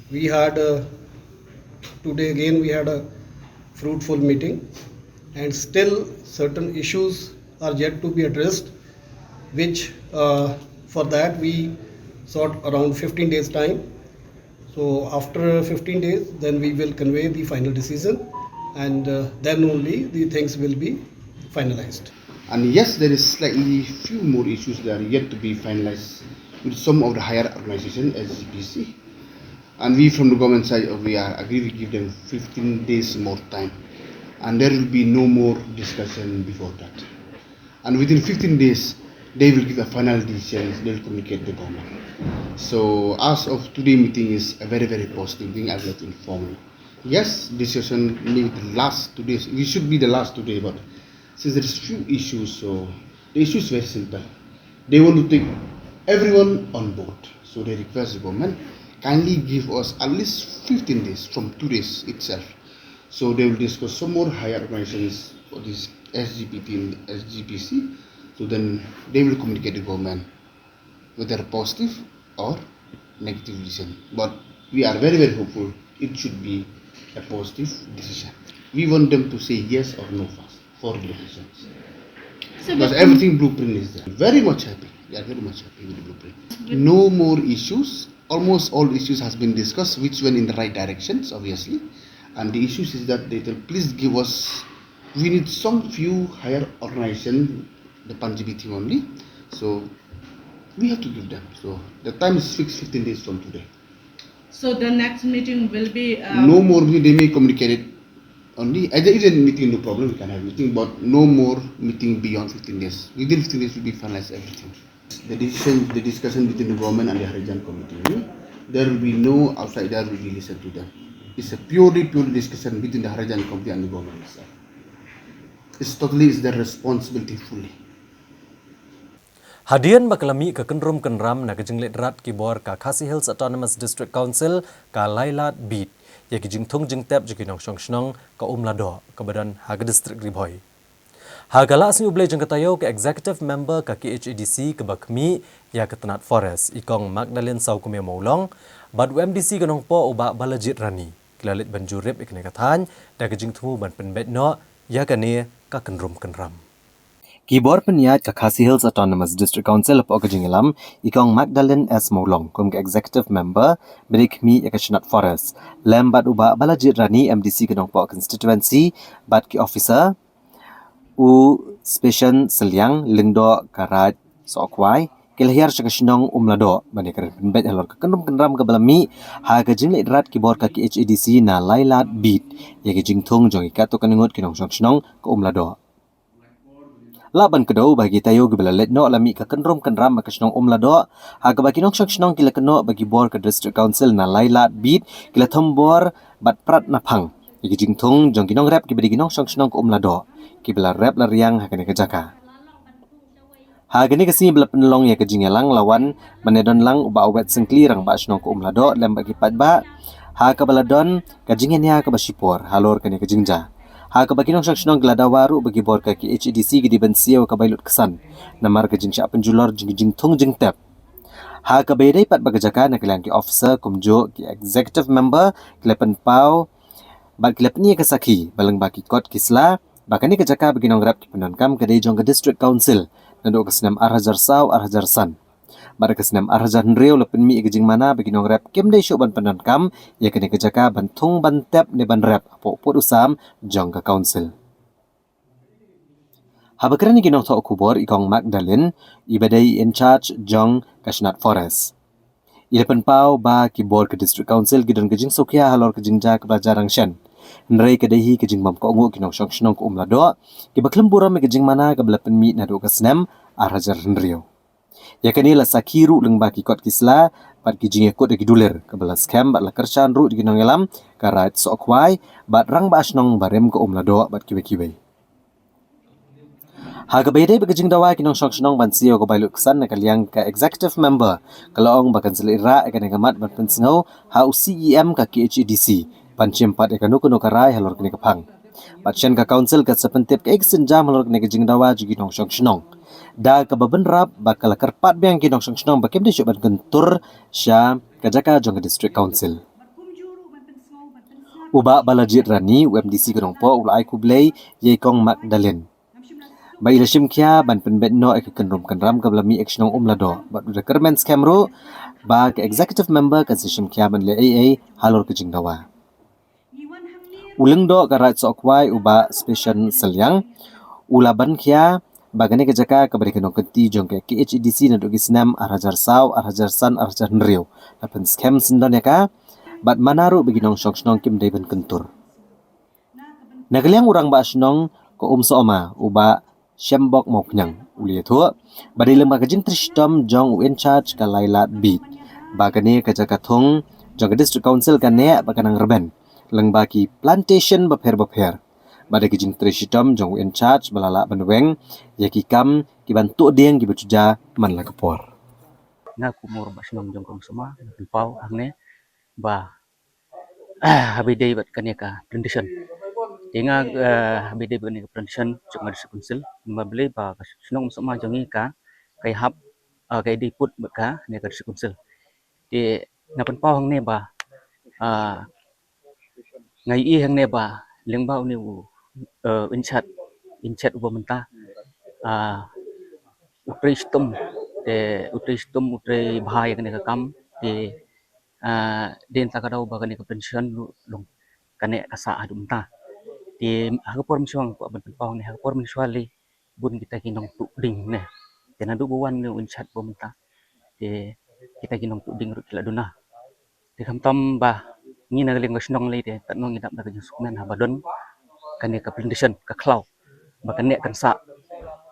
We had uh, today again we had a fruitful meeting, and still certain issues are yet to be addressed, which uh, for that we sought around fifteen days time. So after fifteen days, then we will convey the final decision, and uh, then only the things will be finalized. And yes, there is slightly few more issues that are yet to be finalized with some of the higher organization, S G P C. And we from the government side, uh, we are agree we give them fifteen days more time. And there will be no more discussion before that. And within fifteen days, they will give a final decision, they will communicate the government. So as of today meeting is a very, very positive thing, I would like to inform you. Yes, decision may be the last today. We should be the last today, but since there is few issues, so the issue is very simple. They want to take everyone on board. So they request the government, kindly give us at least fifteen days from today's itself. So they will discuss some more higher organizations for this S G P T and S G P C. So then they will communicate the government whether positive or negative decision. But we are very, very hopeful it should be a positive decision. We want them to say yes or no first for the decisions. So because everything blueprint is there. Very much happy. We are very much happy with the blueprint. No more issues. Almost all issues has been discussed, which went in the right directions, obviously. And the issues is that they tell, please give us, we need some few higher organization, the Panjabi team only. So we have to give them. So the time is fixed fifteen days from today. So the next meeting will be. Um, no more, we, they may communicate it only. Either even meeting, no problem, we can have meeting, but no more meeting beyond fifteen days. Within fifteen days, will be finalized everything. The decision, the discussion between the government and the Harijan committee. Hmm? There will be no outsider will be listened to them. It's a purely, purely discussion between the Harijan committee and the government itself. It's totally is their responsibility fully. Hadien ba ka la mih ka kynrum kynram na ka jingleit rat ki bor ka Khasi Hills Autonomous District Council ka Lailad Beat ïa ki jingthung jingtep jong ki nongshong shnong ka Umladoh kaba don ha ka district Ri Bhoi. Ha ka la sngi U Blei jong ka taïew ka executive member ka K H A D C kaba khmih ïa ka tnat forest i kong Magdalene Sawkmie Mawlong bad u M D C ka Nongpoh u bah Balajied Rani ki la leit ban jurip ïa kane ka thaiñ da ka jingthmu ban pynbeit noh ïa kane ka kynrum kynram. Ki bor pynïaid ka Khasi Hills Autonomous District Council hapoh ka jingïalam i kong Magdalene S Mawlong kum ka executive member ba dei khmih ïa ka Shnat Forest lem bad u bah Balajied Rani M D C ka Nongpoh constituency bad ki officer u Special Seliang Lyngdoh ka Raid Sohkhwai ki la hiar sha ka shnong Umladoh ban ïakren pynbeit halor ka kynrum kynram kaba la mih ha ka jingleit rat ki bor ka K H A D C na Lailad Beat ïa ka jingthung jong ki katto katne ngut ki nongshong shnong ka Umladoh. Lah ban kdew ba ha ki taïew kiba la leit noh la mih ka kynrum kynram ha ka shnong Umladoh ha kaba ki nongshong shnong ki la kynnoh ba ki bor ka District Council na Lailad Beat ki la thombor bad prat naphang ïa ki jingthung jong ki nongrep kiba dei ki nongshong shnong ka Umladoh kiba la rep la riang ha kane ka jaka. Ha kane ka sngi ba la pynlong ïa ka jingïalang la wan ban ïadon lang u bah Wet Syngkli, rangbah shnong ka Umladoh lem bad ki paidbah ha kaba la don ka jingïania kaba shipor halor kane ka jingjia. Ha kaba ki nongshong shnong ki la dawa ruh ba ki bor ka K H A D C ki dei ban siew ka bai lut ksan namar ka jingshah pynjulor jong ki jingthung jingtep. Ha kaba ïadei pat bad ka jaka na ka liang ki officer kumjuh ki executive member ki la pynpaw bad ki la pyni ïa ka sakhi ba lyngba ki kot ki sla ba kane ka jaka ba ki nongrep ki pyndonkam ka dei jong ka District Council naduh ka snem ar hajar saw ar hajar san. Bad ka snem ar hajar hynriew la pynmih ïa ka jingmana ba ki nongrep kim dei shuh ban pyndonkam ïa kane ka jaka ban thung ban tep ne ban rep hapoh u pud u sam jong ka Council. Haba kren ïa ki nongthoh khubor i kong Magdalene iba dei in charge jong ka Shnat Forest i la pynpaw ba ki bor ka District Council ki don ka jingsngewkhia halor ka jingjia kaba la jia rangshien. Hynrei ka dei hi ka jingbym kohnguh ki nongshong shnong ka Umladoh kiba khlem burom ïa ka jingmana kaba la pynmih naduh ka snem ar hajar hynriew. Ïa kane la sakhi ruh lyngba ki kot ki sla bad ki jingïakut da ki dulir, kaba la skhem bad la kyrshan ruh da ki nongïalam ka Raid Sohkhwai bad Rangbah Shnong barim ka Umladoh bad kiwei kiwei. Ha kaba ïadei bad ka jingdawa ki nongshong shnong ban siew ka bai lut ksan na ka liang ka executive member, ka la ong ba kan sa leit rah ïa kane ka mat ban pynsngew ha u C E M ka K H A D C ban shim pat ïa kano kano ka rai halor kane ka phang. Bad shen ka council kan sa pyntip kaei ka sienjam halor kane ka jingdawa jong ki nongshong shnong, da kaba bynrap ba ka la kyrpad biang ki nongshong shnong ba kim dei shuh ban kyntur sha ka jaka jong ka district council. U Bah Balajied Rani, u M D C ka Nongpoh, u la ai khublei ïa i Kong Magdalene ba i la shim khia ban pynbeit noh ïa ka kynrum kynram kaba la mih ïa ka shnong Umladoh, bad u da kyrmen skhem ruh ba ka executive member kan sa shim khia ban leh ei ei halor ka jingdawa. U Lyngdoh ka Raid Sohkhwai, u Bah Specian Sylliang, u la ban khia ba kane ka jaka kaba dei ka nongkynti jong ka K H A D C naduh ki snem ar hajar saw, ar hajar san, ar hajar hynriew la pynskhem syndon ïa ka, bad mana ruh ba ki nongshong shnong kim dei ban kyntur. Na ka liang u Rangbah Shnong ka Umsohma, u Bah Shembok Mawphniang, u la ïathuh ba dei lyngba ka jingtrei shitom jong u in charge ka Lailad Beat ba kane ka jaka thung jong ka district council ka neh bad ka nang rben lyngba ki plantation bapher bapher. Ba dei ka jingtrei shitom jong u in charge ba la lah ban weng ïa ki kam ki ban tuh dieng kiba ju jia man la ka por. Nga kum u Rangbah Shnong jong ka Umsohma, nga pynpaw hangne ba haba ïadei bad kane ka plantation, te nga, eh, haba ïadei bad kane ka plantation jong ka district council, nga balei ba ka shnong Umsohma jong ngi ka, ka ïahap, eh, ka ïadei pud bad kane ka district council. Te nga pynpaw hangne ba, ah, nga ïohi hangne ba lyngba une u, eh, in charge, in charge uba mynta, ah, u trei shitom, te u trei shitom, u trei bha ïa kane ka kam, te, ah, dei na kata ka daw ba kane ka plantation ruh long kane ka sah haduh mynta. Te ha ka por mynshuwa, kwah ban pynpaw hangne, ha ka por mynshuwa lei bun kita ki nongtuh dieng ne. Te naduh ba wan une u in charge ba mynta, te kita ki nongtuh dieng ruh ki la duna. Te khamtam ba ngi na ka liang ka shnong lei, te katno ngi dap da ka jingsngewkmen haba don kane ka plantation, ka khlaw, ba kane kan sah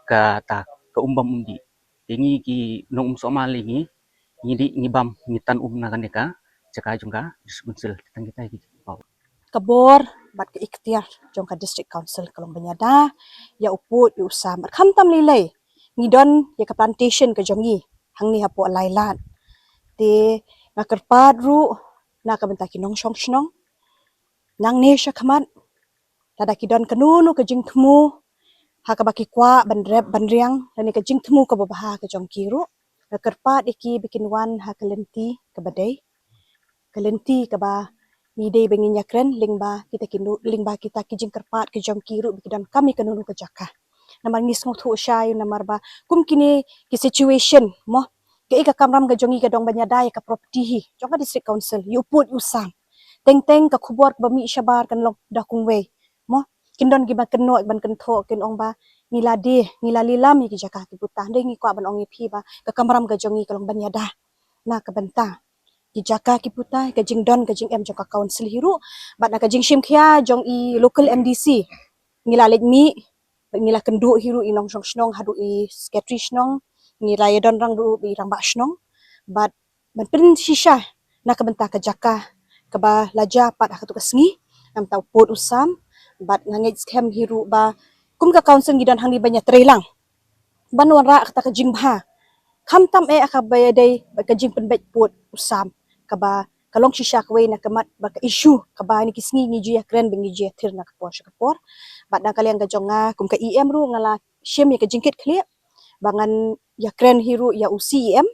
kata ka um bam um dih. Te ngi ki nong Umsohma lei ngi, ngi dih ngi bam ngi tan um na kane ka jaka jong ka district council. Te tang kita ki jingpynpaw. Ka bor bad ka iktiar jong ka district council ka long ban ïada ïa u pud ïa u sam. Bad khamtam lei lei ngi don ïa ka plantation ka jong ngi hangne hapoh Lailad. Te nga kyrpad ruh na ka bynta ki nongshong shnong, nangne sha khmat, lada ki don kano kano ka jingthmu ha kaba ki kwah ban rep ban riang lane ka jingthmu kaba bha ka jong ki ruh, nga kyrpad ïa ki ba kin wan ha ka lynti kaba dei, ka lynti kaba ngi dei ba ngin ïakren lyngba kita ki nu-, lyngba kita ki jingkyrpad ki jong ki ruh ba ki donkam ïa kano kano ka jaka. Namar ngi sngewthuh shai namar ba kum kine ki situation mo, kaei ka kamram ka jong ngi ka dang ban ïada ïa ka property hi jong ka district council, ïa u pud ïa u sam. Teng teng ka khubor kaba mih shabar kan long da kumwei mo. Kin don kiba kynnoh ban kynthoh, kin ong ba ngi la dih, ngi la lilam ïa ki jaka ki puta. Hynrei ngi kwah ban ong ïa phi ba ka kamram ka jong ngi ka long ban ïada na ka bynta ki jaka ki puta, ka jingdon ka jingem jong ka council hi ruh, bad na ka jingshim khia jong i local M D C ngi la leit mih, bad ngi la kynduh hi ruh i nongshong shnong haduh i secretary shnong, ngi la ïadon rang ruh i rangbah shnong, bad ban pynshisha na ka bynta ka jaka kaba la jia pat ha katu ka sngi, na ka bynta u pud u sam. Bad nga ngeit skhem hi ruh ba kum ka council ngi don hangne ban ïatrei lang ban wanrah kata ka jingbha, khamtam eh ha kaba ïadei bad ka jingpynbeit pud u sam, kaba ka long shisha kawei na ka mat bad ka issue kaba ha kine ki sngi ngi ju ïakren bad ngi ju ïathir na ka por sha ka por. Bad na ka liang ka jong nga kum ka E M ruh nga la shim ïa ka jingkitkhlieh ba ngan ïakren hi ruh ïa u C E M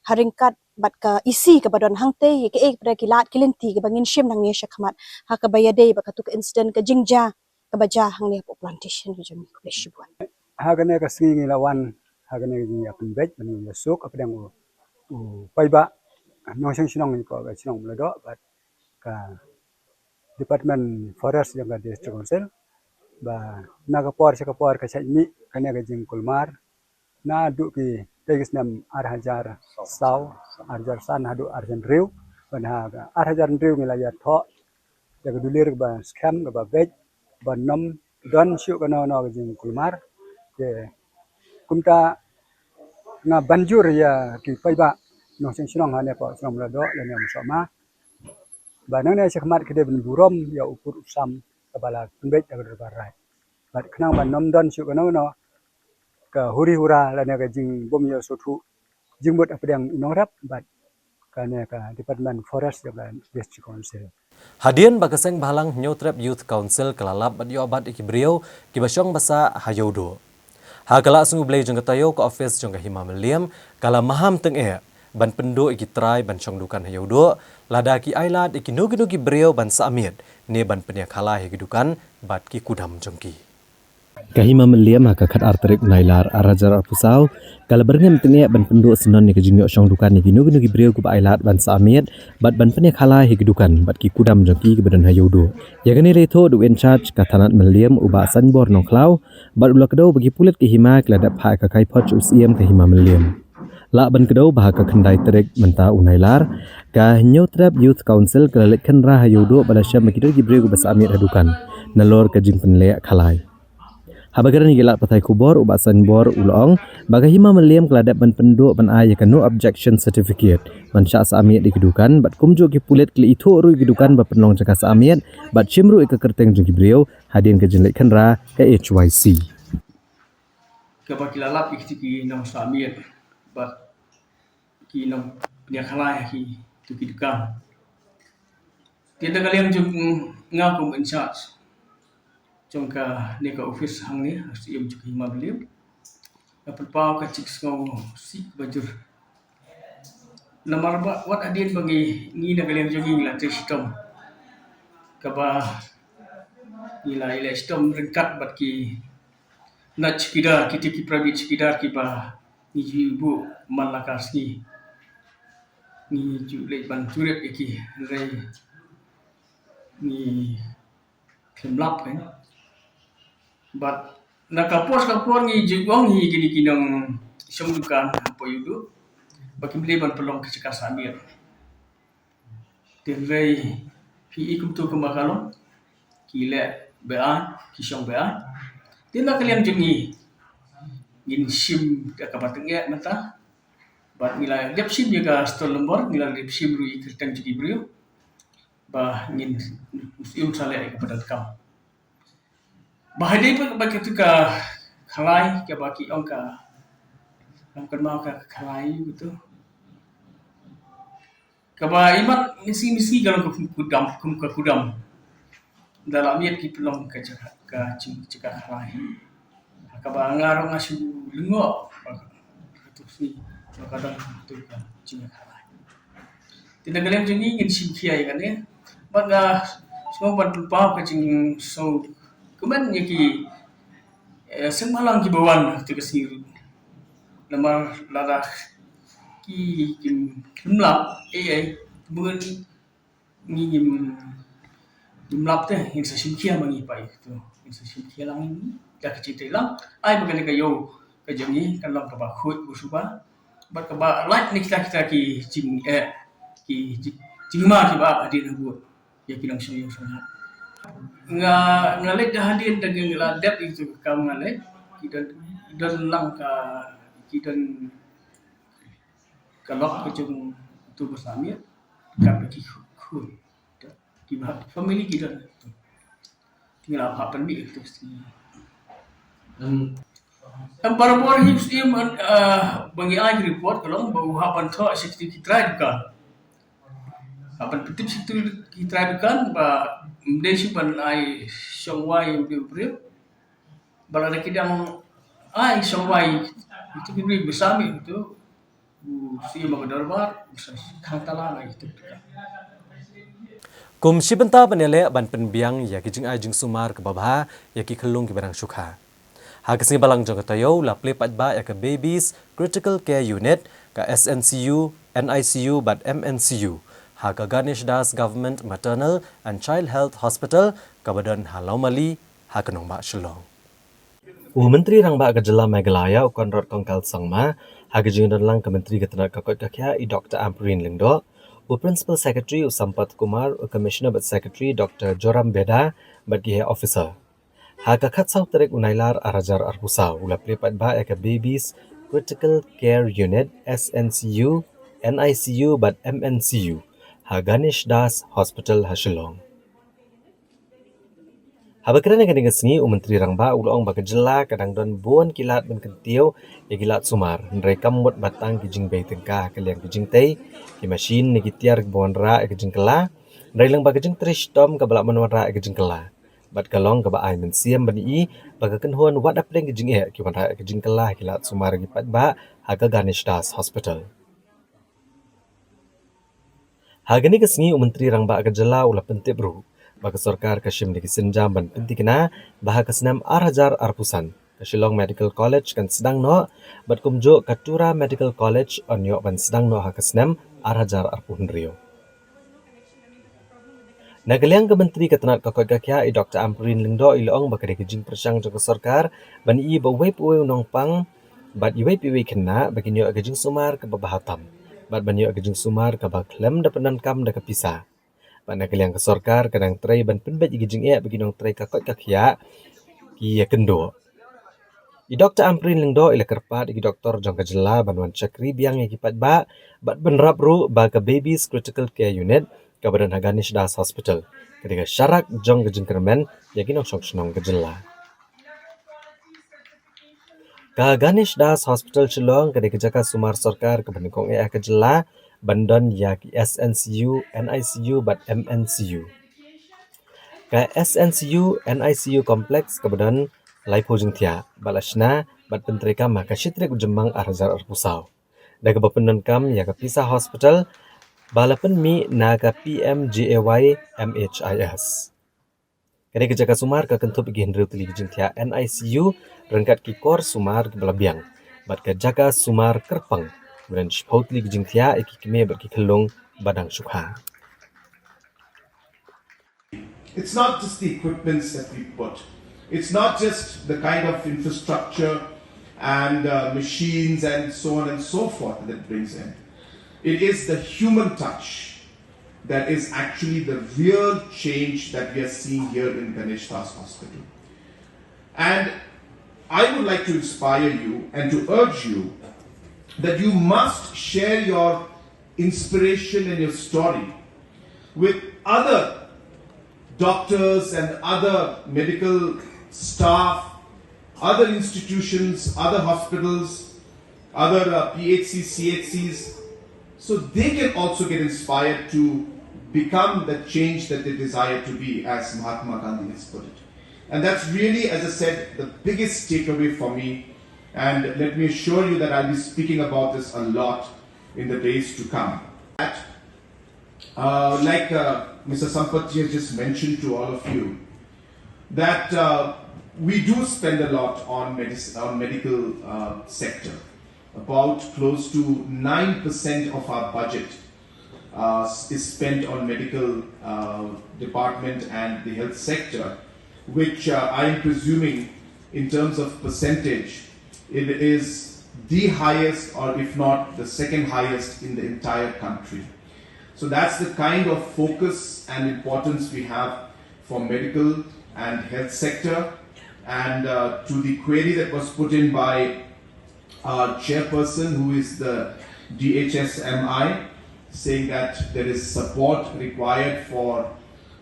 ha ryngkat bad ka E C kaba don hangtei, ïa kaei kaba ki lad ki lynti kaba ngin shim nangne sha khmat ha kaba ïadei bad katu ka incident, ka jingjia kaba jia hangne hapoh plantation ka jong ngi. Khublei shibun. Ha kane ka sngi ngi la wan ha kane ka jingïapynbeit ban ïasuk hapdeng u, u paidbah nongshong shnong hapoh ka shnong Umladoh bad ka Department Forest jong ka District Council, ba na ka por sha ka por ka shait mih kane ka jingkulmar naduh ki, tei ki snem ar hajar saw, ar hajar san haduh ar hajar hynriew. Bad ha ka ar hajar hynriew ngi la ïathoh ïa ka dulir kaba skhem kaba beit ba ym don shuh kano kano ka jingkulmar. Te kumta nga ban jur ïa ki paidbah nongshong shnong ha ne pdeng shnong Mladoh lane Mawsohma. Bad nangne shakhmat ka dei ban burom ïa u pud u sam kaba la pynbeit da ka dorbar raid. Bad khnang ban ym don shuh kano kano ka huri hura lane ka jingbym ïoh sngewthuh jingmut hapdeng u nongrep bad kane ka Department Forest jong ka District Council. Hadien ba ka seng bhalang Hynñiewtrep Youth Council ka la lap bad ïoh bat ïa ki briew kiba shong ba sah ha Ïewduh. Ha ka la sngew Blei jong ka taïew, ka office jong ka Hima Mylliem ka la maham tyngeh ban pynduh ïa ki trai ban shong dukan ha Ïewduh, lada ki ailad ïa kino kino ki briew ban sah miet ne ban pynïakhalai ha ki dukan bad ki kudam jong ki. Ka Hima Mylliem ha ka khatar tarik u Nailar arhajar arphew saw ka la byrngem tyngeh ban pynduh syndon ïa ka jingïoh shong dukan ïa kino kino ki briew kiba ailad ban sah miet bad ban pynïakhalai ha ki dukan bad ki kudam jong ki kiba don ha Ïewduh. Ïa kane la ïathuh da u in charge ka thanat Mylliem, u Bah Sanbor Nongkhlaw, bad u la kdew ba ki pulit ka hima ki la dep phah ïa ka kaiphod sha u Syiem ka Hima Mylliem. Lah ban kdew ba ha ka khyndai tarik mynta u Nailar, ka Hynñiewtrep Youth Council ka la leit khynra ha Ïewduh bad la shem ba ki don ki briew kiba sah miet ha dukan nalor ka jingpynleh khalai. Haba kren ïa ki lad pathai khubor, u Bah Sanbor u la ong ba ka Hima Mylliem ka la dep ban pynduh ban ai ïa ka no objection certificate ban shah sah miet ïa ki dukan, bad kumjuh ki pulit ki la ithuh ruh ïa ki dukan ba pynlong jaka sah miet bad shim ruh ïa ka kyrteng jong ki briew hadien ka jingleit khynra ka H Y C. Kaba ki la lap ïa kito ki nongsah miet bad ki nongpynïakhalai ha kito ki dukan. Te da ka liang jong nga kum in charge jong kane ka office hangne, ha Syiem jong ka Hima Mylliem, nga pynpaw ka jingsngew sih kaba jur. Namar ba wat hadien ba ngi, ngi na ka liang jong ngi ngi la trei shitom kaba ngi la ïaleh shitom ryngkat bad ki na chowkidar, kito ki private chowkidar kiba ngi ju buh man la ka sngi. Ngi ju leit ban jurip ïa ki, hynrei ngi khlem lap, kan. Bad na ka por ka por ngi ju ong hi kine ki nongshong dukan hapoh Ïewduh ba kim dei ban pynlong ka jaka sah miet. Hynrei phi i kumto kumba ka long, ki leh beaiñ, ki shong beaiñ. Te na ka liang jong ngi ngin shim da kaba tyngeh mynta. Bad ngi la dep shim ïa ka stall number, ngi la dep shim ruh ïa ka kyrteng jong ki briew. Ba ngin, ngin sa leh ïa kaba donkam. Ba hadien ba, ba katu ka khalai, kaba ki ong ka, ong ka, ka khalai katu. Kaba imat misi misi ka long ka kudam, kum ka kudam. Da la miet ki pynlong ka jaka, ka jing, jaka khalai. Kaba nga ruh nga shu lyngngoh ba katu sngi ba ka dang katu ka jingkhalai. Te na ka liang jong ngi ngin shim khia ïa kane. Bad nga sngew ban pynpaw ka jingsngewkmen ïa ki, eh, seng bhalang kiba wan ha katu ka sngi ruh. Namar lada ki, kim, kim lap, eh, eh, bun ngi ngim, ngim lap te, ngin sa shim khia ma ngi pat ïa katu. Ngin sa shim khia lang ïa ngi da ka jingtei lang. Ai ba kane ka ïew ka jong ngi kan long kaba khuid ba suba. Bad kaba lait na kita kita ki jing, eh, ki jing, jingma kiba ap hadien ha bud ïa ki nongshong ïew shong hat. Nga, nga leit da hadien da nga la dep ïa katu ka kam nga leit. Ki don, ki don lang ka, ki don ka lok ka jong uto ba sah miet, kat ba ki khun. Ki ba family ki don. Ki la hap ban mih uto. Em, em, barabor hi u Syiem, eh, ba ngi ai report ka long ba u hap ban thoh sha kito ki trai dukan. Hap ban pyntip sha kito ki trai dukan ba ym dei shuh ban ai shong wai ïa u briew. Ba lada ki dang ai shong wai ïa kito ki briew ba sah miet uto, u Syiem ka dorbar u sa khang tala na ïa kito ki dukan. Kum shi bynta ban ïaleh ban pynbiang ïa ki jingai jingsumar kaba bha ïa ki khyllung kiba dang shu kha, ha ka sngi Balang jong ka taïew la plie paidbah ïa ka Babies Critical Care Unit, ka S N C U, N I C U bad M N C U ha ka Ganesh Das Government Maternal and Child Health Hospital kaba don ha Lawmali, ha ka nongbah Shillong. U Myntri Rangbah ka Jylla Meghalaya, u Conrad Kongkal Sangma, ha ka jingdon lang ka Myntri ka tnad ka koit ka khiah, i Doktor Ampareen Lyngdoh, u Principal Secretary, u Sampath Kumar, u Commissioner bad Secretary, Doktor Joram Beda, bad ki heh officer. Ha ka khatsaw tarik u Nailar arhajar arphew saw, u la plie paidbah ïa ka Babies Critical Care Unit, S N C U, N I C U bad M N C U ha Ganesh Das Hospital ha Shillong. Haba kren ha kane ka sngi, u Myntri Rangbah u la ong ba ka jylla ka dang don bun ki lad ban kyntiew ïa ki lad sumar, hynrei kam mut ba tang ki jingbei tyngka ha ka liang ki jingtei, ki mashin ne ki tiar kiba wanrah ïa ka jingkylla, hynrei lyngba ka jingtrei shitom kaba lah ban wanrah ïa ka jingkylla. Bad ka long kaba ai mynsiem ban ïohi ba ka kynhun wat hapdeng ki jingeh ki wanrah ïa ka jingkylla ha ki lad sumar ki paidbah ha ka Ganesh Das Hospital. Ha kane ka sngi, u Myntri Rangbah ka jylla u la pyntip ruh ba ka sorkar ka shim da ki sienjam ban pynthikna ba ha ka snem ar hajar arphew san, ka Shillong Medical College kan sdang noh, bad kumjuh ka Tura Medical College yn ïoh ban sdang noh ha ka snem ar hajar arphew hynriew. Na ka liang ka Myntri ka tnat ka koit ka khiah, i Doktor Ampareen Lyngdoh, i la ong ba ka dei ka jingpyrshang jong ka sorkar ban ïohi ba uwei pa uwei u nongpang bad iwei pa iwei i khynnah ba kin ïoh ïa ka jingsumar kaba bha tam bad ban ïoh ïa ka jingsumar kaba khlem da pyndonkam da ka pisa. Bad na ka liang ka sorkar ka dang trei ban pynbeit ïa ki jingeh ba ki nongtrei ka koit ka khiah ki ïakynduh. I Doktor Ampareen Lyngdoh i la kyrpad ïa ki doktor jong ka jylla ban wan shakri biang ïa ki paidbah bad bynrap ruh ba ka Babies Critical Care Unit kaba don ha Ganesh Das Hospital ka dei ka sharak jong ka jingkyrmen ïa ki nongshong shnong ka jylla. Ka Ganesh Das Hospital Shillong ka dei ka jaka sumar sorkar kaba nyngkong eh ha ka jylla ban don ïa ki S N C U, N I C U bad M N C U. Ka S N C U, N I C U complex kaba don laiphew jingthiah ba la shna bad pyntreikam ha ka shi tarik u Jymmang ar hajar arphew saw, da kaba pyndonkam ïa ka pisa hospital ba la pynmih na ka P M J A Y M H I S. Ka dei ka jaka sumar ka kynthup ïa ki hynriew tylli ki jingthiah N I C U ryngkat ki kor sumar kiba la biang, bad ka jaka sumar kyrpang kaba don shiphew tylli ki jingthiah ïa ki kmie bad ki khyllung ba dang shu kha. It's not just the equipments that we put. It's not just the kind of infrastructure and uh, machines and so on and so forth that brings in. It is the human touch that is actually the real change that we are seeing here in Ganesh Das Hospital. And I would like to inspire you and to urge you that you must share your inspiration and your story with other doctors and other medical staff, other institutions, other hospitals, other uh, P H Cs, C H Cs, so they can also get inspired to become the change that they desire to be, as Mahatma Gandhi has put it. And that's really, as I said, the biggest takeaway for me. And let me assure you that I'll be speaking about this a lot in the days to come. That, uh, like uh, Mister Sampath ji has just mentioned to all of you, that uh, we do spend a lot on, medis- on medical uh, sector. About close to nine percent of our budget uh, is spent on medical uh, department and the health sector, which uh, I am presuming in terms of percentage, it is the highest, or if not the second highest, in the entire country. So that's the kind of focus and importance we have for medical and health sector. And uh, to the query that was put in by our chairperson, who is the D H S M I, saying that there is support required for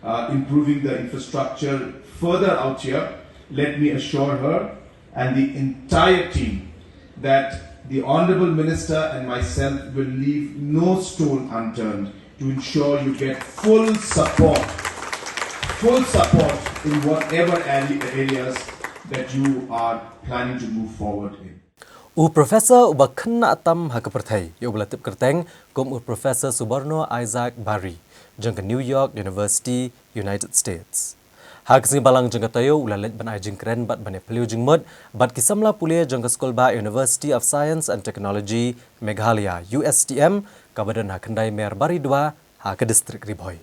uh, improving the infrastructure further out here. Let me assure her and the entire team that the Honorable Minister and myself will leave no stone unturned to ensure you get full support, full support in whatever are- areas that you are planning to move forward in. U Professor uba khynnah tam ha ka pyrthei, ïa uba la tip kyrteng kum u Professor Suborno Isaac Bari, jong ka New York University, United States. Ha ka sngi balang jong ka taïew u la leit ban ai jingkren bad ban ïa phylliew jingmut bad ki samla pule jong ka skul bah University of Science and Technology Meghalaya, U S T M, kaba don ha Khyndai Mer Baridua, ha ka distrik Ri Bhoi.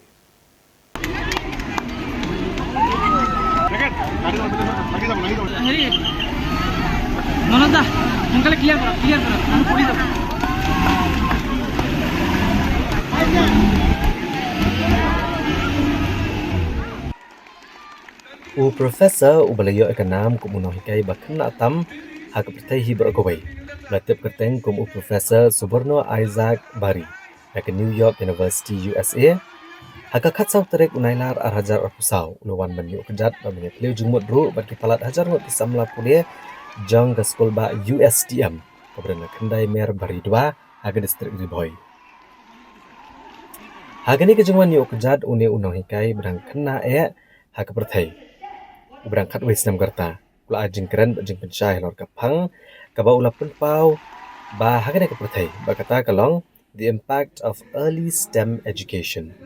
U Professor uba la ïoh ïa ka nam kum u nonghikai ba khynnah tam ha ka pyrthei hi baroh kawei, ba la tip kyrteng kum u Professor Suborno Isaac Bari na ka New York University, U S A. Ha ka khatsaw tarik u Nailar ar hajar arphew saw u la wan ban ïoh kjat bad ban ïa plie jingmut ruh bad ki palat hajar ngut ki samla pule jong ka skul bah U S T M kaba don ha Khyndai Mer Baridua ha ka distrik Ri Bhoi. Ha kane ka jingwan ïoh kjat une u nonghikai ba dang khynnah eh ha ka pyrthei, uba dang khatwei snem ka rta, u la ai jingkren bad jingpynshai halor ka phang kaba u la pynpaw ba ha kane ka pyrthei, ba kata ka long The Impact of Early STEM Education.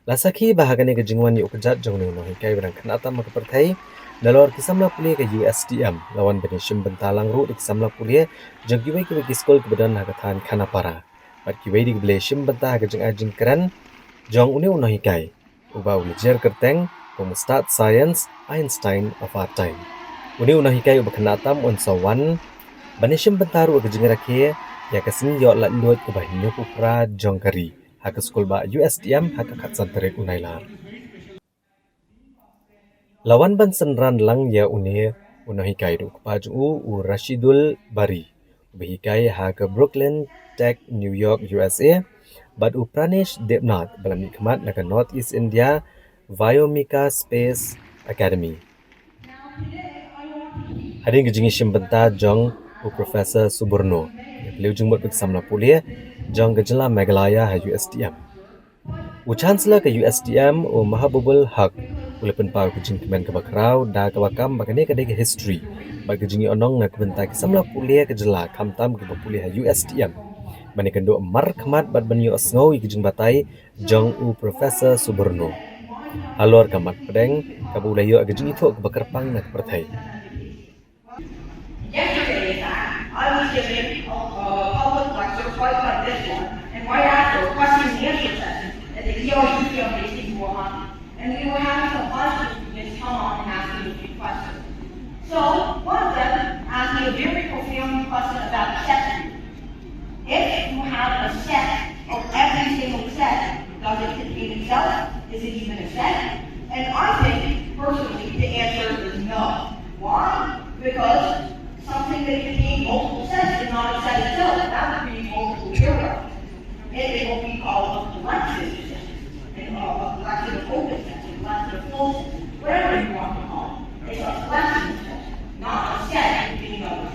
La sakhi ba ha kane ka jingwan ïoh kjat jong une u nonghikai ba dang khynnah tam ha ka pyrthei, nalor ki samla pule ka U S T M, la wan ban ïashim bynta lang ruh da ki samla pule jong kiwei kiwei ki skul kiba don ha ka thaiñ Khanapara. Bad kiwei de kiba la ïashim bynta ha ka jingai jingkren jong une u nonghikai, uba u la jer kyrteng kum u Stad Science Einstein of our time. Une u nonghikai uba khynnah tam un sa wan ban ïashim bynta ruh ha ka jingrakhe ïa ka sngi ïoh laitluid kaba hynñiewphew phra jong ka ri ha ka skul bah U S T M ha ka khatsan tarik u Nailar. La wan ban synran lang ïa une u nonghikai da u kpa jong u, u Rashidul Bari, uba hikai ha ka Brooklyn Tech, New York, U S A, bad u Pranesh Debnath, ba la mihkhmat na ka North East India Vyomika Space Academy. Hadien ka jingïashim bynta jong u Professor Suborno, ïa plie jingmut bad ki samla pule jong ka jylla Meghalaya ha U S T M, u Chancellor ka U S T M, u Mahbubul Haq, u la pynpaw ka jingkmen kaba khraw da kaba kam ba kane ka dei ka history bad ka jingïohnong na ka bynta ki samla pule ka jylla, khamtam kiba pule ha U S T M, ban ïakynduh markhmat bad ban ïohsngew ïa ka jingbatai jong u Professor Suborno halor ka mat pdeng kaba u la ïoh ïa ka jingithuh kaba kyrpang na ka pyrthei. Yesterday, in fact, I was giving a, a public lecture quite like this one, and right after, a question and answer session at the E R U campus in Guwahati. And we were having some classroom students come up and ask me a few questions. So, one of them asked me a very profound question about chess. If you have a set of every single set, does it contain itself? Is it even a set? And I think, personally, the answer is no. Why? Because something that contains multiple sets is not a set itself. That would be multiple paragraphs. It, it will be called a collection. And a, a collection of open sets, a collection of full sets, whatever you want to call it. It's a collection of sets, not a set containing others.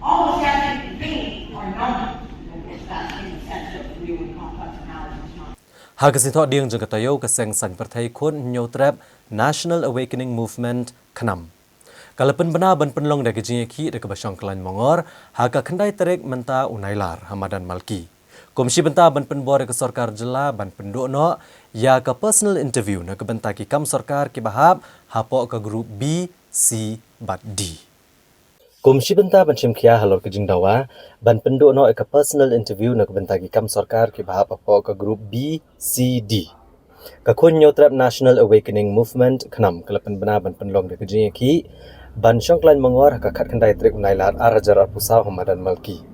All the sets you contain are numbered. Of course, that's in the sense of real and complex analysis, not Ha ka sien thoh dieng jong ka taïew, ka Seng Saiñ Pyrthei Khun Hynñiewtrep National Awakening Movement, KHNAM, ka la pynbna ban pynlong da ka jingïakhih da kaba shong khlaiñ mongor ha ka khyndai tarik mynta u Nailar ha madan Malki, kum shi bynta ban pynbor ïa ka sorkar jylla ban pynduh noh ïa ka personal interview na ka bynta ki kam sorkar kiba hap hapoh ka group B, C bad D. Kum shi bynta ban shim khia halor ka jingdawa ban pynduh noh ïa ka personal interview na ka bynta ki kam sorkar kiba hap hapoh ka group B, C, D, ka Khun Hynñiewtrep National Awakening Movement, KHNAM, ka la pynbna ban pynlong da ka jingïakhih ban shong khlaiñ mongor ha ka khatkhyndai tarik u Nailar ar hajar arphew saw ha madan Malki.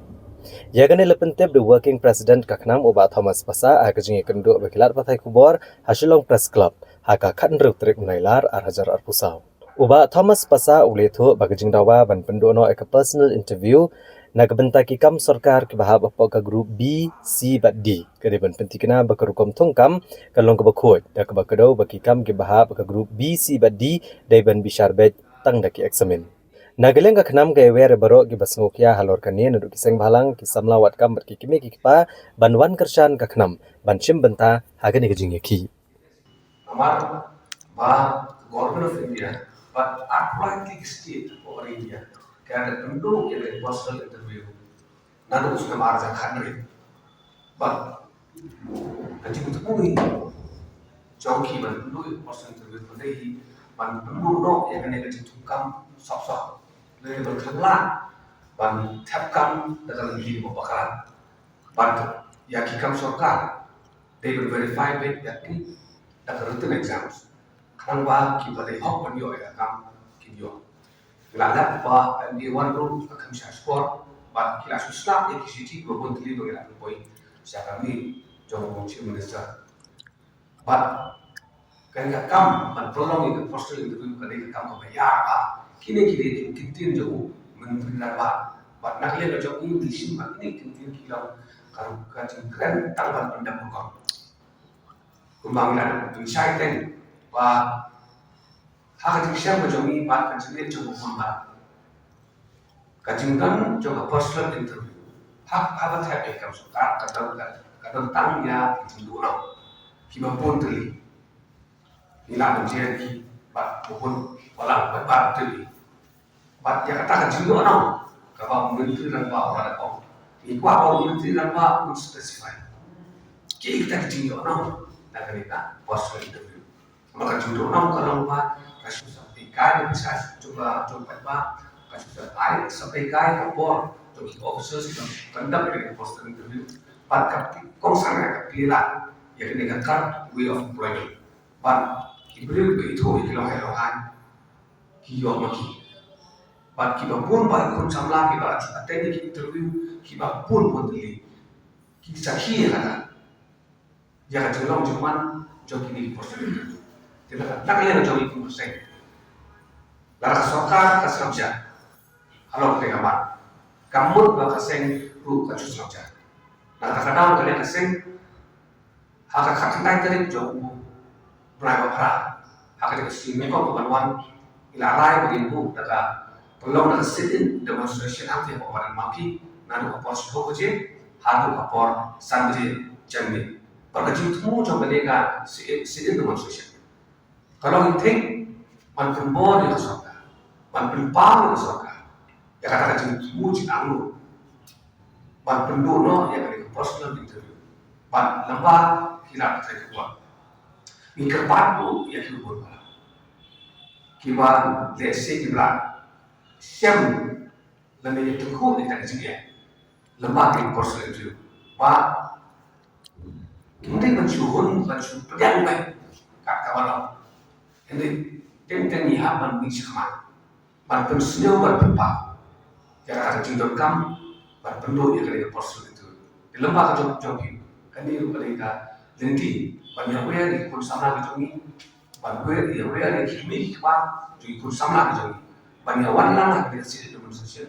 Ïa kane la pyntip da u Working President ka KHNAM, u Bah Thomas Passah, ha ka jingïakynduh bad ki lad pathai khubor ha Shillong Press Club ha ka khathynriew tarik u Nailar ar hajar arphew saw. U Bah Thomas Passah u la ïathuh ba ka jingdawa ban pynduh noh ïa ka personal interview na ka bynta ki kam sorkar kiba hap hapoh ka group B, C bad D ka dei ban pynthikna ba ka rukom thungkam ka long kaba khuid, da kaba kdew ba ki kam kiba hap ka group B, C bad D dei ban bishar beit tang da ki eksamin. Na ka liang ka KHNAM ka ïawer ïa baroh kiba sngewkhia halor kane, naduh ki seng bhalang, ki samla wad kam bad ki kmie ki kpa, ban wan kyrshan ka KHNAM ban shim bynta ha kane ka jingïakhih. Namar ba ka Government of India bad arphew lai tylli ki state hapoh ka ri India ki la pynduh ïa ka personal interview naduh u snem ar hajar khathynriew. Bad ka jingthmu jong ki ban pynduh ïa ka personal interview ka dei hi ban pynduh noh ïa kane ka jingthungkam sop sop, lane ban khlad ban thep kam da ka lynti kaba bakla. Bad ïa ki kam sorkar dei ban verify beit ïa ki da ka written exams, khnang ba kiba dei hok ban ïoh ïa ka kam kin ïoh. Ngi la lap ba M D A one ruh ka kham shah shkor, bad ki la shu sngap ïa ki shithi kiba bun tylli ba ngi la pynpoi sha ka mih jong u Chief Minister. Bad kane ka kam ban pynlong ïa ka personal interview ka dei ka kam kaba ïar bha. Kine ki dei ki kyntien jong u Myntri Rangbah. Bad na ka liang ka jong u ngi shim ba kine ki kyntien ki long ka, ka jingkren tang ban pyndep rukom. Kumba ngi la pynshai teng ba ha ka jingshem ka jong ngi bad ka jingleh jong u Myntri Rangbah, ka jingdon jong ka personal interview ha, ha ka thep ïa ka kam sorkar ka don, ka, ka don tang ïa ki jingduh nong kiba bun tylli. Ngi la mynjur ki bad bun bun balang bad bun tylli. Bad ïa kata ka jingduh nong kaba u Myntri Rangbah u la ong, ngi kwah ba u Myntri Rangbah un specify ki kata ka jingduh nong na kane ka personal interview. Namar ka jingduh nong ka long ba ka shu sa pynkai ka pisa jong ka, jong ka paidbah, ka shu sa ai, sa pynkai ka por jong ki officers kiba conduct ïa ka personal interview. Bad ka kongsan ka plie lad ïa kane ka corrupt way of employment. Bad ki briew kiba ithuh ïa ki longwei longwei ki ïoh ma ki. Bad kiba bun ba ki khun samla kiba attend ïa ki interview kiba bun bun tylli ki sakhi ïa kata, ïa ka jinglong jingman jong kine ki personal interview. Te na ka, na ka liang jong ngi kum ka seng, lada ka sorkar ka sngap ïa halor kane ka mat, ka mut ba ka seng ruh kan shu sngap ïa. Na kata ka daw ka liang ka seng, ha ka khatkhyndai tarik jong u bnai ba phra, ha kane ka sngi nyngkong kaba wan, ngi la rai ba ngin buh da ka pynlong da ka sit-in demonstration hangtei ha Madan Marquee naduh ka por shiphew baje haduh ka por san baje janmiet. Bad ka jingthmu jong kane ka sit-in, sit-in demonstration ka long ïa thik ban pynbor ïa ka sorkar, ban pynpaw ïa ka sorkar ïa kata ka jingthmu jingangnud ban pynduh noh ïa kane ka personal interview. Bad lem bad ki lad ka trai ka por, ngi kyrpad ruh ïa ki bun balang kiba lehse kiba la shem lane ïa tyngkhuh ïa kata ka jingeh lem bad kane ka personal interview ba kim dei ban shu hun, ban shu pdiang beit kat kaba long. Hynrei teng teng ngi hap ban mih shakhmat ban pynsngew, ban pynpaw ïa kata ka jingdonkam ban pynduh ïa kane ka personal interview. Te lem bad ka jong, jong phi, kane ruh ka dei ka lynti ban ïawer ïa ki khun samla ki jong ngi, ban wer, ïawer ïa ki kmie ki kpa jong ki khun samla ki jong ngi, ban ïawan lang ha kane ka sit-in demonstration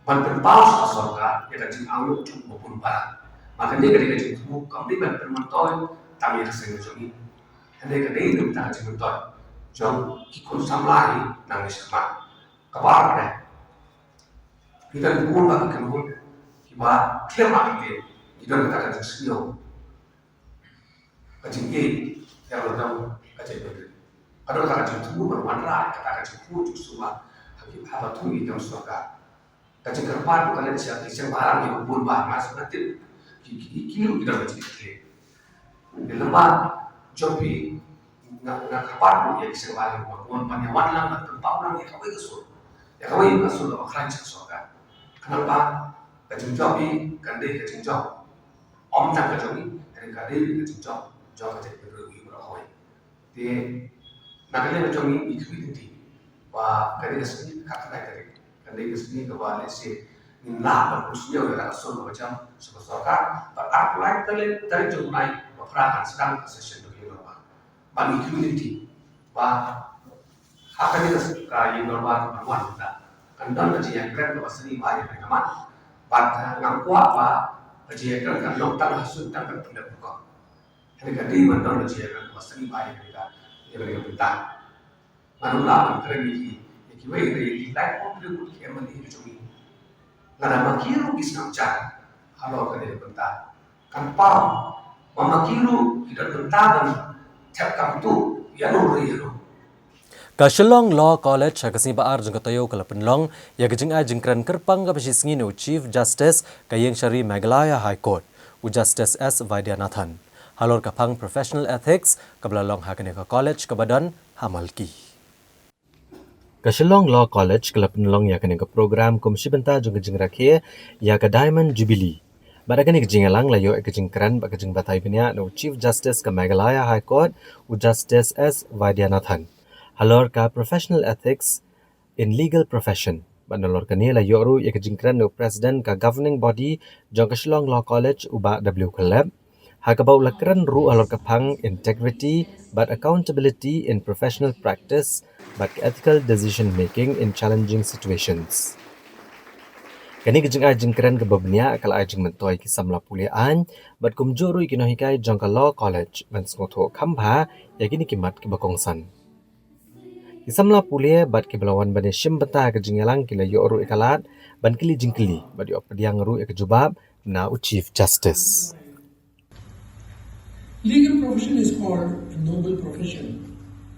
ban pynpaw sha ka sorkar ïa ka jingangnud jong u ba bun balang. Ba kane ka dei ka jingthmu, kam dei ban pynmyntoi tang ïa ka seng jong ngi, hynrei ka dei na ka bynta ka jingmyntoi jong ki khun samla hi nangne shakhmat. Kaba ar ka dei, ngi don bun ba ki kynhun kiba khlem artatien, ngi don kata ka jingsngew, ka jingïeit ïa la dang ka jaitbynriew. Ka don kata ka jingthmu ban wanrah ïa kata ka jingthmu jingsuba ha ki, haba thung ïa ki kam sorkar. Ka jingkyrpad ruh ka leit sha ki seng bhalang kiba bun ba nga sngewthuh ki, ki, ki ruh ki don ka jingkitkhlieh. Te lem bad jong phi, nga, nga kyrpad ruh ïa ki seng bhalang kiba bun ban ïawan lang ban pynpaw lang ïa kawei ka sur, ïa kawei ka sur kaba khlaiñ sha ka sorkar. Khnang ba ka jingjop hi kan dei ka jingjop ym tang ka jong ngi, hynrei ka dei ka jingjop jong ka jaitbynriew hi baroh kawei. Te na ka liang ka jong ngi, ngi khmih lynti ba kane ka sngi khatkhyndai tarik kan dei ka sngi kaba lehse ngin lah ban pynsngew ïa ka sur kaba jam sha ka sorkar. Bad arphew lai tarik, tarik jong u bnai ba phra kan sdang ka session jong ka ïing dorbar. Bad ngi khmih lynti ba ha kane ka, ka ïing dorbar kaba wan mynta kan don ka jingïakren kaba sngewbha ïa kane ka mat. Bad ngam kwah ba ka jingïakren kan long tang ha suiñ tang ban pyndep rukom. Hynrei ka dei ban don ka jingïakren kaba sngewbha ïa kane ka, ïa kane ka bynta. Ngan ym lah ban kren ïa ki, ïa kiwei, ïa ki laiphew hynriew ngut ki M L A ki jong ngi. Lada ma ki ruh ki sngap jan halor kane ka bynta, kan paw ba ma ki ruh ki don bynta ban thep kam tuh ïano re ïano. Ka Shillong Law College ha ka sngi ba ar jong ka taïew ka la pynlong ïa ka jingai jingkren kyrpang kaba shisngi na u Chief Justice ka Ïingshari Meghalaya High Court, u Justice S Vaidyanathan, halor ka phang Professional Ethics kaba la long ha kane ka college kaba don ha Malki. Ka Shillong Law College ka la pynlong ïa kane ka program kum shi bynta jong ka jingrakhe ïa ka Diamond Jubilee. Bad ha kane ka jingïalang la ïoh ïa ka jingkren bad ka jingbatai bniah na u Chief Justice ka Meghalaya High Court, u Justice S Vaidyanathan, halor ka Professional Ethics in Legal Profession. Bad nalor kane la ïoh ruh ïa ka jingkren na u President ka Governing Body jong ka Shillong Law College, u Bah W Khyllep, ha kaba u la kren ruh halor ka phang Integrity bad Accountability in Professional Practice bad ka ethical decision making in challenging situations. Kane ka jingai jingkren kaba bniah ka la ai jingmyntoi ki samla pule aiñ bad kumjuh ruh ïa ki nonghikai jong ka Law College ban sngewthuh kham bha ïa kine ki mat kiba kongsan. Ki samla pule bad kiba la wan ban ïashim bynta ha ka jingïalang ki la ïoh ruh ïa ka lad ban kylli jingkylli bad ïoh pdiang ruh ïa ka jubab na u Chief Justice. Legal profession is called a noble profession,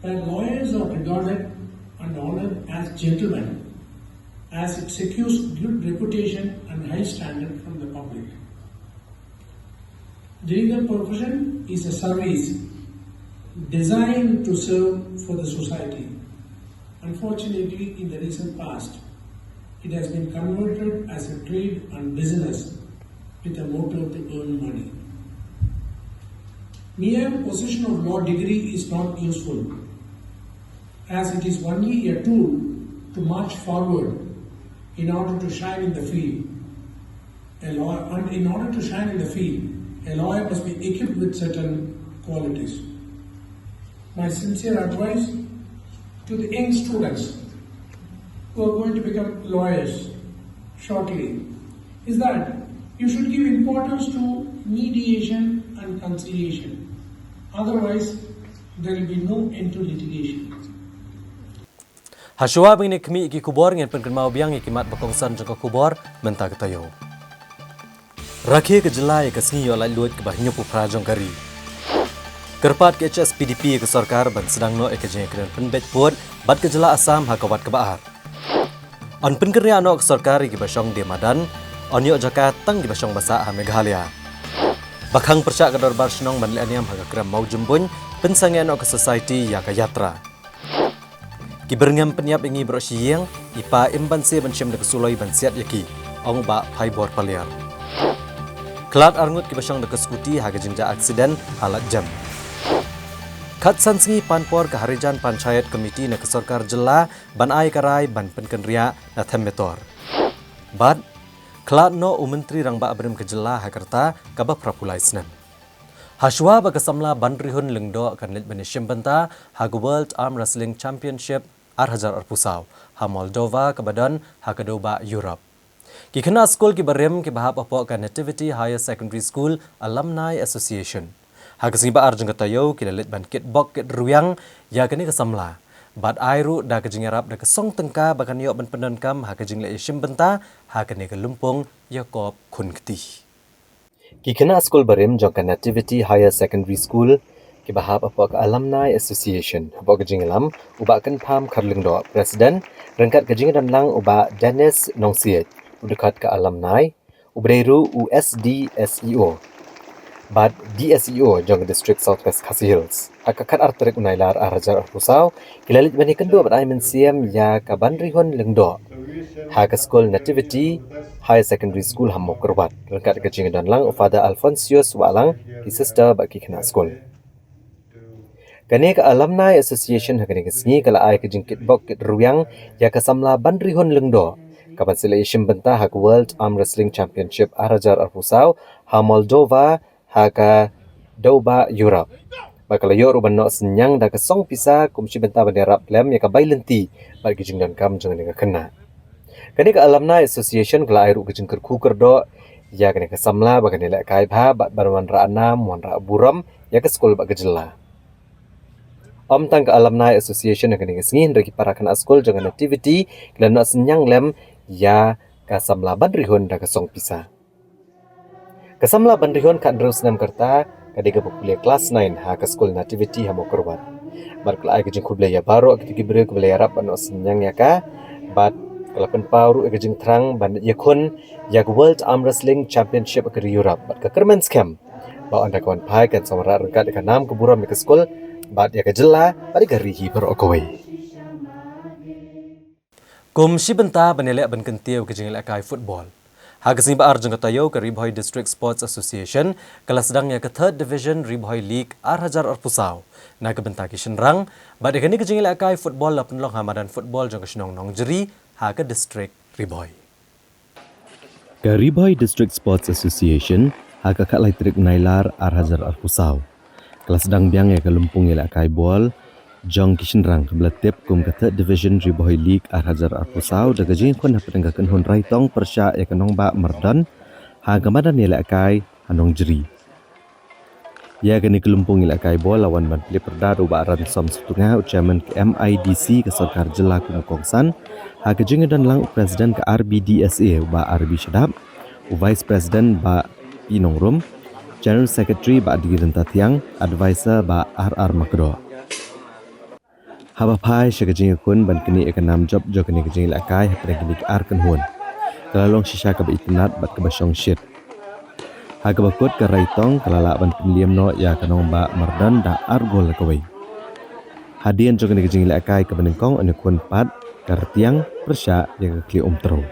where lawyers are regarded and honored as gentlemen, as it secures good reputation and high standard from the public. The legal profession is a service designed to serve for the society. Unfortunately, in the recent past, it has been converted as a trade and business with a motive to earn money. Mere possession of law degree is not useful, as it is only a tool to march forward in order to shine in the field. A lawyer, and in order to shine in the field, a lawyer must be equipped with certain qualities. My sincere advice to the young students who are going to become lawyers shortly is that you should give importance to mediation and conciliation. Otherwise, there will be no end to litigation. Ha shuwa ba ngin ïa khmih ïa ki khubor, ngin pynkynmaw biang ïa ki mat ba kongsan jong ka khubor mynta ka taïew. Rakhe ka jylla ïa ka sngi ïoh laitluid kaba hynñiewphew phra jong ka ri. Kyrpad ka H S P D P ïa ka sorkar ban sdang noh ïa ka jingïakren pynbeit pud bad ka jylla Assam ha ka wat kaba ar. Yn pynkynriah noh ka sorkar ïa kiba shong die madan, yn ïoh jaka tang kiba shong basa ha Meghalaya. Ba khang pyrshah ka dorbar shnong ban leh niam ha ka krem Mawjymbuin, pynsangeh noh ka society ïa ka yatra. Ki byrngem pynïap ïa ngi baroh shi ïing, i pa im ban se ban shim da ka suloi ban siat ïa ki, ong u Bah Phaibor Paliar. Khlad arngut kiba shong da ka skuti ha ka jingjia aksiden ha Laitjem. Khatsan sngi pan por ka Harijan Panchayat Committee na ka sorkar jylla ban ai ka rai ban pynkynriah na Themmetor. Bad khlad noh u Myntri Rangbah Barim ka jylla ha ka rta kaba phra phew lai snem. Ha shuwa ba ka samla Banrihun Lyngdoh kan leit ban ïashim bynta ha ka World Arm Wrestling Championship ar hajar arphew saw ha Moldova kaba don ha ka dewbah Europe. Ki khynnah skul kiba rim kiba hap hapoh ka Nativity Higher Secondary School Alumni Association ha ka sngi ba ar jong ka taïew ki la leit ban kitbok kitrwiang ïa kane ka samla bad ai ruh da ka jingïarap da ka song tyngka ba kan ïoh ban pyndonkam ha ka jingleit ïashim bynta ha kane ka lympung ïakop khun kti. Ki khynnah skul barim jong ka Nativity Higher Secondary School kiba hap hapoh ka Alumni Association, hapoh ka jingïalam u Bah Kynpham Kharlyngdoh, President, ryngkat ka jingdon lang u Bah Dennis Nongsiej, u dkhot ka alumni, uba dei ruh u S D S E O bad D S E O jong ka District South West Khasi Hills. Ha ka khatar tarik u Nailar ar hajar arphew saw, ki la leit ban ïakynduh bad ai mynsiem ïa ka Banrihun Lyngdoh ha ka skul Nativity Higher Secondary School ha Mawkyrwat, ryngkat ka jingdon lang u Father Alphonsius Wahlang, ki sister bad ki khynnah skul. Kane ka Alumni Association ha kane ka sngi ka la ai ka jingkitbok kitrwiang ïa ka samla Banrihun Lyngdoh kaban sa leit ïashim bynta ha ka World Arm Wrestling Championship ar hajar arphew saw ha Moldova ha ka dewbah Europe. Bad ka la ïoh ruh ban noh synñiang da ka song pisa kum shi bynta ban ïarap lem ïa ka bai lynti bad ki jingdonkam jong kane ka khynnah. Kane ka Alumni Association ka la ai ruh ka jingkyrkhu kyrdoh ïa kane ka samla ba kan ïalehkai bha bad ban wanrah nam wanrah burom ïa ka skul bad ka jylla. Ym tang ka Alumni Association ha kane ka sngi, hynrei ki para khynnah skul jong ka Nativity ki la noh synñiang lem ïa ka samla Banrihun da ka song pisa. Ka samla Banrihun khathynriew snem ka rta ka dei kaba pule klas nine ha ka skul Nativity ha Mawkyrwat. Bad ka la ai ka jingkhublei ïa baroh kito ki briew kiba la ïarap ban noh synñiang ïa ka bad ka la pynpaw ruh ïa ka jingthrang ban ïakhun ïa ka World Arm Wrestling Championship ha ka ri Europe bad ka kyrmen skhem ba ynda ka wan phai kan sa wanrah ryngkat ïa ka nam ka burom ïa ka skul bad ïa ka jylla bad ïa ka ri hi baroh kawei. Kum shi bynta ban ïaleh ban kyntiew ka jingïalehkai football, ha ka sngi ba ar jong ka taïew ka Ri Bhoi District Sports Association ka la sdang ïa ka Third Division Ri Bhoi League ar hajar arphew saw na ka bynta ki shynrang bad ïa kane ka jingïalehkai football la pynlong ha madan football jong ka shnong Nongjri ha ka district Ri Bhoi. Ka Ri Bhoi District Sports Association ha ka khatlai tarik Nailar ar hajar arphew saw ka la sdang biang ïa ka lympung ïalehkai ball jong ki shynrang kaba la tip kum ka Third Division Ri Bhoi League ar hajar arphew saw da ka jingïakhun hapdeng ka kynhun Raitong pyrshah ïa ka Nongbah Mardon ha ka madan ïalehkai ha Nongjri. Ïa kane ka lympung ïalehkai ball la wan ban plie pyrda da u Bah Ransom Sutunga, u Chairman ka M I D C ka Sorkar Jylla kum u kongsan, ha ka jingïadon lang u President ka R B D S A u Bah R B Shadap, u Vice President Bah P Nongrum, General Secretary Bah D Ryntathiang, Advisor Bah R R Makdoh. Haba phai sha ka jingïakhun ban knieh ïa ka nam jop jong kane ka jingïalehkai hapdeng kine ki ar kynhun, ka la long shisha kaba itynnad bad kaba shongshit. Ha kaba kut ka Raitong ka la lah ban pynliem noh ïa ka Nongbah Mardon da ar gol la kawei. Hadien jong kane ka jingïalehkai kaba nyngkong, ïakhun pat ka Rtiang pyrshah ïa ka Khlieh Umtrew.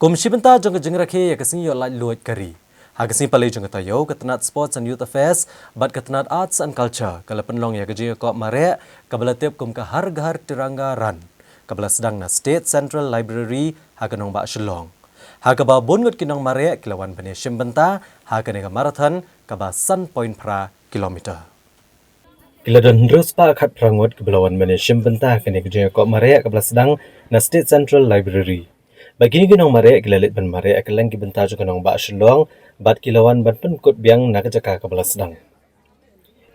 Kum shi bynta jong ka jingrakhe ïa ka sngi ïoh laitluid ka ri, ha ka sngi palei jong ka taïew, ka tnat Sports and Youth Affairs bad ka tnat Arts and Culture ka la pynlong ïa ka jingïakop mareh kaba la tip kum ka Har Ghar Tiranga Run, kaba la sdang na State Central Library ha ka nongbah Shillong, ha kaba bun ngut ki nongmareh ki la wan ban ïashim bynta ha kane ka marathon kaba san point phra kilometer. Ki la don hynriew spah khatphra ngut kiba la wan ban ïashim bynta ha kane ka jingïakop mareh kaba la sdang na State Central Library. Bad kine ki nongmareh ki la leit ban mareh ha kylleng ki bynta jong ka nongbah Shillong bad ki la wan ban pynkut biang na ka jaka kaba la sdang.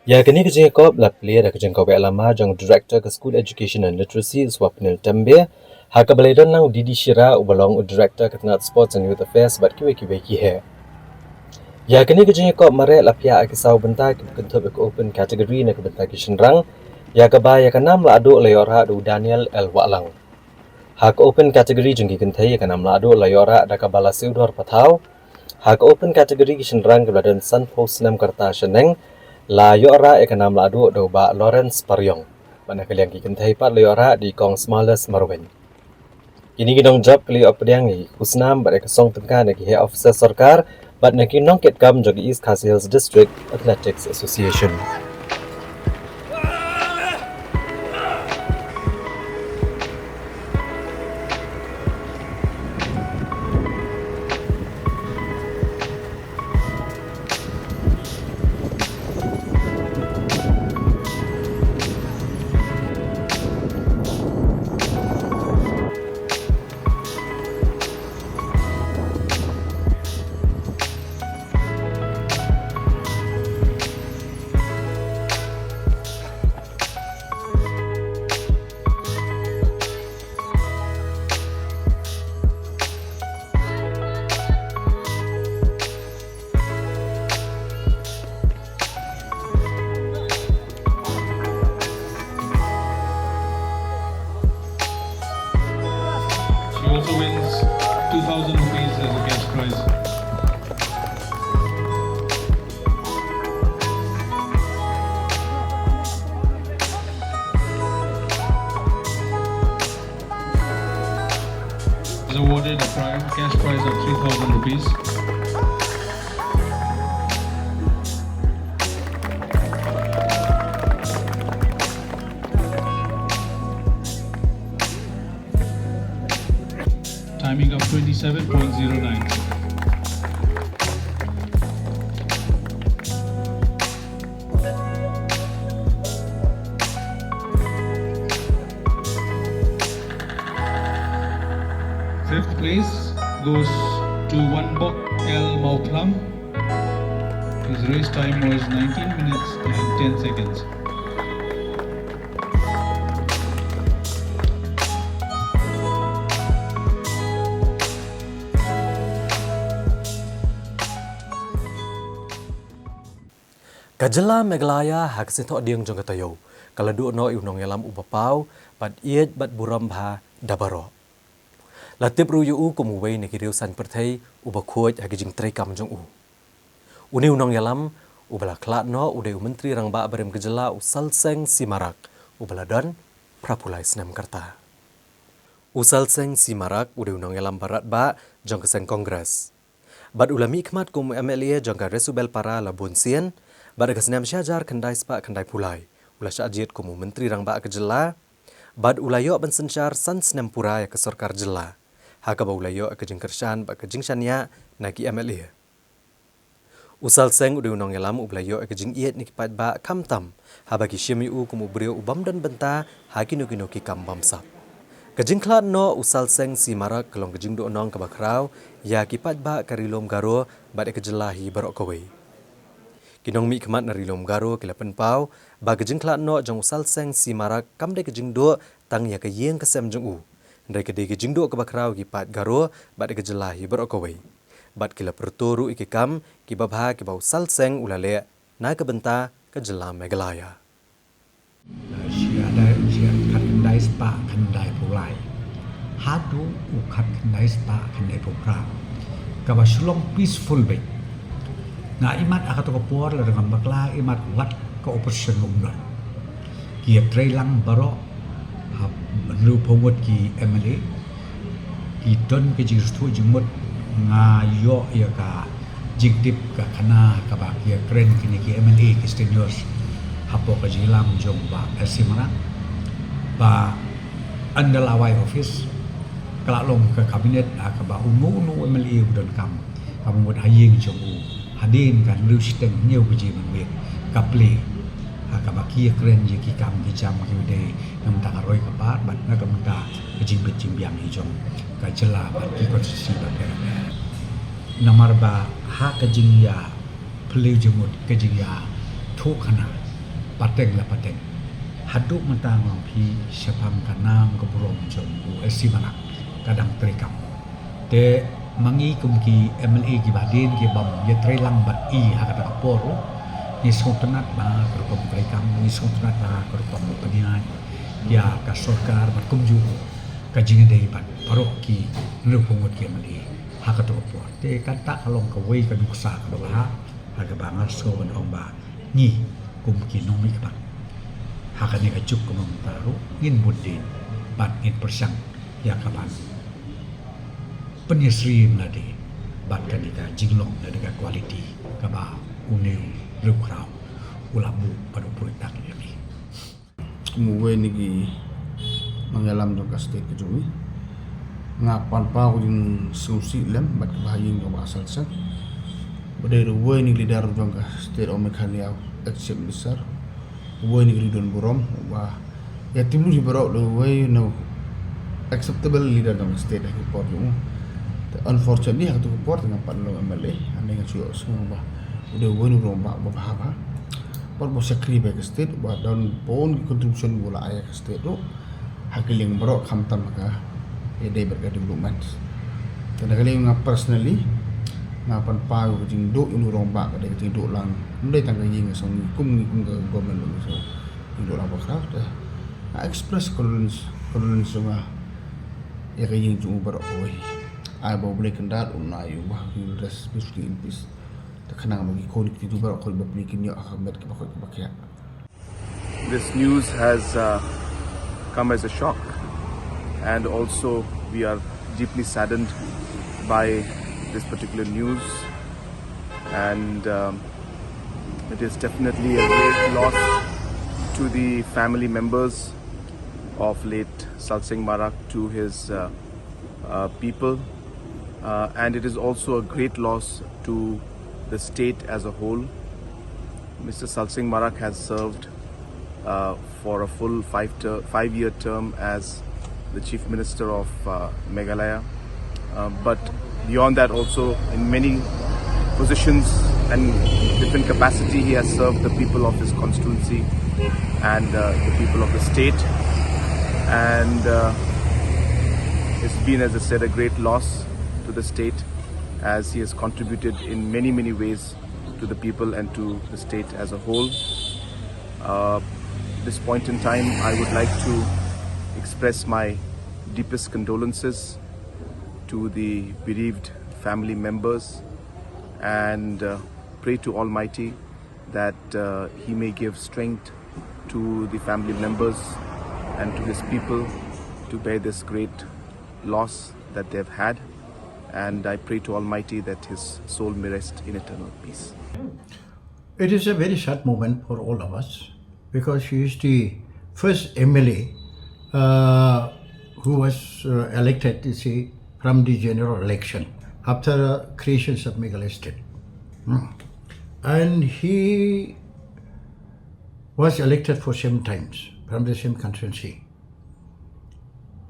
Ïa kane ka jingïakop la plie da ka jingkwah lama jong u Director ka School Education and Literacy, Swapnil Tembe, ha kaba la ïadon lang u D D Shira uba long u Director ka tnat Sports and Youth Affairs bad kiwei kiwei ki heh. Ïa kane ka jingïakop mareh la phiah ha ki saw bynta kiba kynthup ïa ka Open Category na ka bynta ki shynrang, ïa kaba ïa ka nam lahduh la ïoh rah da u Daniel L Wahlang. Ha ka Open Category jong ki kynthei ïa ka nam lahduh la ïoh rah da ka Bala Seudor Pathaw. Ha ka Open Category ki shynrang kiba la don sanphew snem ka rta shaneng la ïoh rah ïa ka nam lahduh da u Bah Lawrence Pariong. Bad na ka liang ki kynthei pat la ïoh rah da i Kong Smiles Marwein. Kine ki nongjop ki la ïoh pdiang ïa ki khusnam bad ïa ka song tyngka na ki heh officer sorkar bad na ki nongkitkam jong ka East Khasi Hills District Athletics Association. She also wins two thousand rupees as a cash prize. Is awarded a prize, cash prize of three thousand rupees. Timing of twenty-seven point zero nine. Fifth place, Goes to Wanbok L Mawphlang. His race time was nineteen minutes and ten seconds. Ka jylla Meghalaya ha ka sien thohdieng jong ka taïew ka la duh noh ïa u nongïalam uba paw bad ïeit bad burom bha da baroh. La tip ruh ïa u kum uwei na ki riew saiñ pyrthei uba khuid ha ki jingtreikam jong u. Une u nongïalam uba la khlad noh u dei u Myntri Rangbah barim ka jylla u Salseng C Marak uba la don phra phew lai snem ka rta. U Salseng C Marak u dei u nongïalam ba radbah jong ka seng Congress. Bad u la mihkhmat kum u MLA jong ka Resubelpara la bun sien, bad ha ka snem shi hajar khyndai spah khyndai phew lai u la shah jied kum u Myntri Rangbah ka jylla, bad u la ïoh ban synshar san snem pura ïa ka sorkar jylla, ha kaba u la ïoh ïa ka jingkyrshan bad ka jingshaniah na ki MLA. U Salseng u dei u nongïalam uba la ïoh ïa ka jingïeit na ki paidbah khamtam haba ki shim ïa u kum u briew u bym don bynta ha kino kino ki kam bamsap. Ka jingkhlad noh u Salseng C Marak ka long ka jingduhnong kaba khraw ïa ki paidbah ka Ri Lum Garo bad ïa ka jylla hi baroh kawei. Ki nongmihkhmat na Ri Lum Garo ki la pynpaw ba ka jingkhlad noh jong u Salseng C Marak kam dei ka jingduh tang ïa ka ïing ka sem jong u, hynrei ka dei ka jingduh kaba khraw ïa ki paid Garo bad ïa ka jylla hi baroh kawei. Bad ki la pyrto ruh ïa ki kam kiba bha kiba u Salseng u la leh na ka bynta ka jylla Meghalaya. Shi hajar, shi hajar khatkhyndai spah khyndai phew lai haduh u khatkhyndai spah khyndai phew phra, kaba shu long peaceful beit. Nga imat ha kato ka por lada ngam bakla imat wat ka operation um don. Ki ïatreilang baroh ha hynriewphew ngut ki MLA. Ki don ka jingsngewthuh jingmut, nga ïoh ïa ka jingtip ka khana kaba ki ïakren kine ki MLA ki seniors hapoh ka jingïalam jong Bah L C Marak ba under lawai office ka la long ka kabinet ha kaba uno uno MLA u donkam ka mut ha ïing jong u hadien ka hynriew shiteng hynñiew baje mynmiet ka plie ha kaba ki ïakren ïa ki kam ki jam kiba dei na ka bynta ka roi ka par bad na ka bynta ka jingbit jingbiang hi jong ka jylla bad ki konstituensi bapher bapher. Namar ba ha ka jingïaphylliew jingmut, ka jingïathuhkhana pateng la pateng, haduh mynta nga ong phi shaphang ka nam ka burom jong u L C Marak ka dang treikam. Te ma ngi kum ki MLA kiba hadien ki bym ïatreilang bad i ha kata ka por ruh, ngi sngewtynnat ba ka rukom treikam, ngi sngewtynnat ba ka rukom pynïaid ïa ka sorkar bad kumjuh ka jingïadei bad baroh ki hynriewphew ngut ki MLA ha kato ka por. Te kata ka long kawei ka nuksa kaba bha ha kaba nga sngew ban ong ba ngi kum ki nongmihkhmat ha kane ka juk ka mynta ruh ngin bud dien bad ngin pyrshang ïa ka ban pynïasyriem lade bad kane ka jinglong lade ka quality kaba une u riewkhraw u la buh bad u pynroi tang ïa ngi. Kum uwei na ki nongïalam jong ka state ka jong ngi, nga pan paw ka jingsngewsih lem bad kaba ha ïing jong Bah Salseng ba dei ruh uwei na ki leader jong ka state of Meghalaya, ex chief minister, uwei na ki riew don burom uba ïa tim lu hi baroh dei uwei na acceptable leader jong ka state ha ki por jong u. Te unfortunately ha katu ka por te ngam pat long MLA, hynrei nga shu ïohsngew ba u dei uwei na u rangbah uba bha bha. Bad ba u shakri bad ka state, ba don bun ki contribution ba u la ai ïa ka state ruh ha ki liang baroh khamtam ha ka ïadei bad ka development. Te na ka liang nga personally nga pan paw ka jingduh ïa u rangbah ka dei ka jingduh lang, ym dei tang ka ïing ka sem, kum ngi kum ka government ruh ka jingduh lang ba khraw. Te nga express condolence, condolence jong nga ïa ka ïing jong u baroh kawei. Ai ba U Blei kyndat un ai ïa u ba he'll rest peacefully in peace. Te khnang ba ki khun ki kti jong u baroh kawei ba pli kin ïoh ha ka met kaba khuid kaba khiah. This news has uh, come as a shock, and also we are deeply saddened by this particular news. And um, it is definitely a great loss to the family members of late Salseng Marak, to his uh, uh, people, uh, and it is also a great loss to the state as a whole. Mister Salseng Marak has served uh, for a full five ter- five-year term as the Chief Minister of uh, Meghalaya. Uh, but Beyond that, also in many positions and different capacity, he has served the people of his constituency and uh, the people of the state. And uh, it's been, as I said, a great loss to the state, as he has contributed in many, many ways to the people and to the state as a whole. Uh, this point in time, I would like to express my deepest condolences to the bereaved family members and uh, pray to Almighty that uh, He may give strength to the family members and to His people to bear this great loss that they've had. And I pray to Almighty that His soul may rest in eternal peace. It is a very sad moment for all of us because he is the first M L A uh, who was uh, elected, you see, from the general election after uh, creations of Meghalaya state. Hmm. And he was elected for seven times from the same constituency.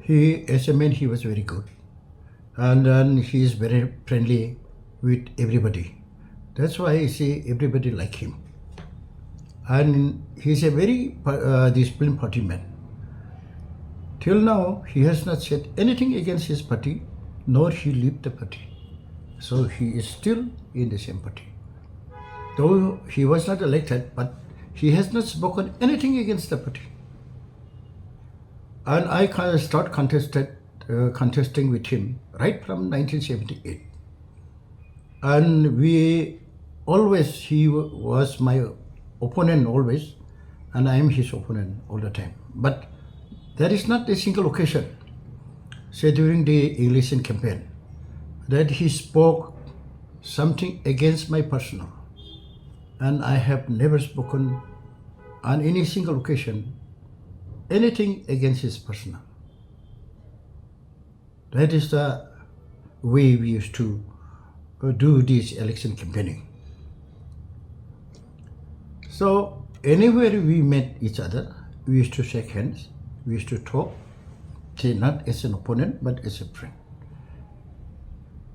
He, as a man, he was very good. And then he is very friendly with everybody. That's why I say everybody like him. And he is a very uh, disciplined party man. Till now, he has not said anything against his party, nor he left the party. So he is still in the same party. Though he was not elected, but he has not spoken anything against the party. And I can start contested, uh, contesting with him right from nineteen seventy-eight. And we always, he was my opponent always, and I am his opponent all the time. But there is not a single occasion, say during the election campaign, that he spoke something against my personal. And I have never spoken on any single occasion anything against his personal. That is the way we used to uh, do this election campaigning. So anywhere we met each other, we used to shake hands, we used to talk, say not as an opponent but as a friend.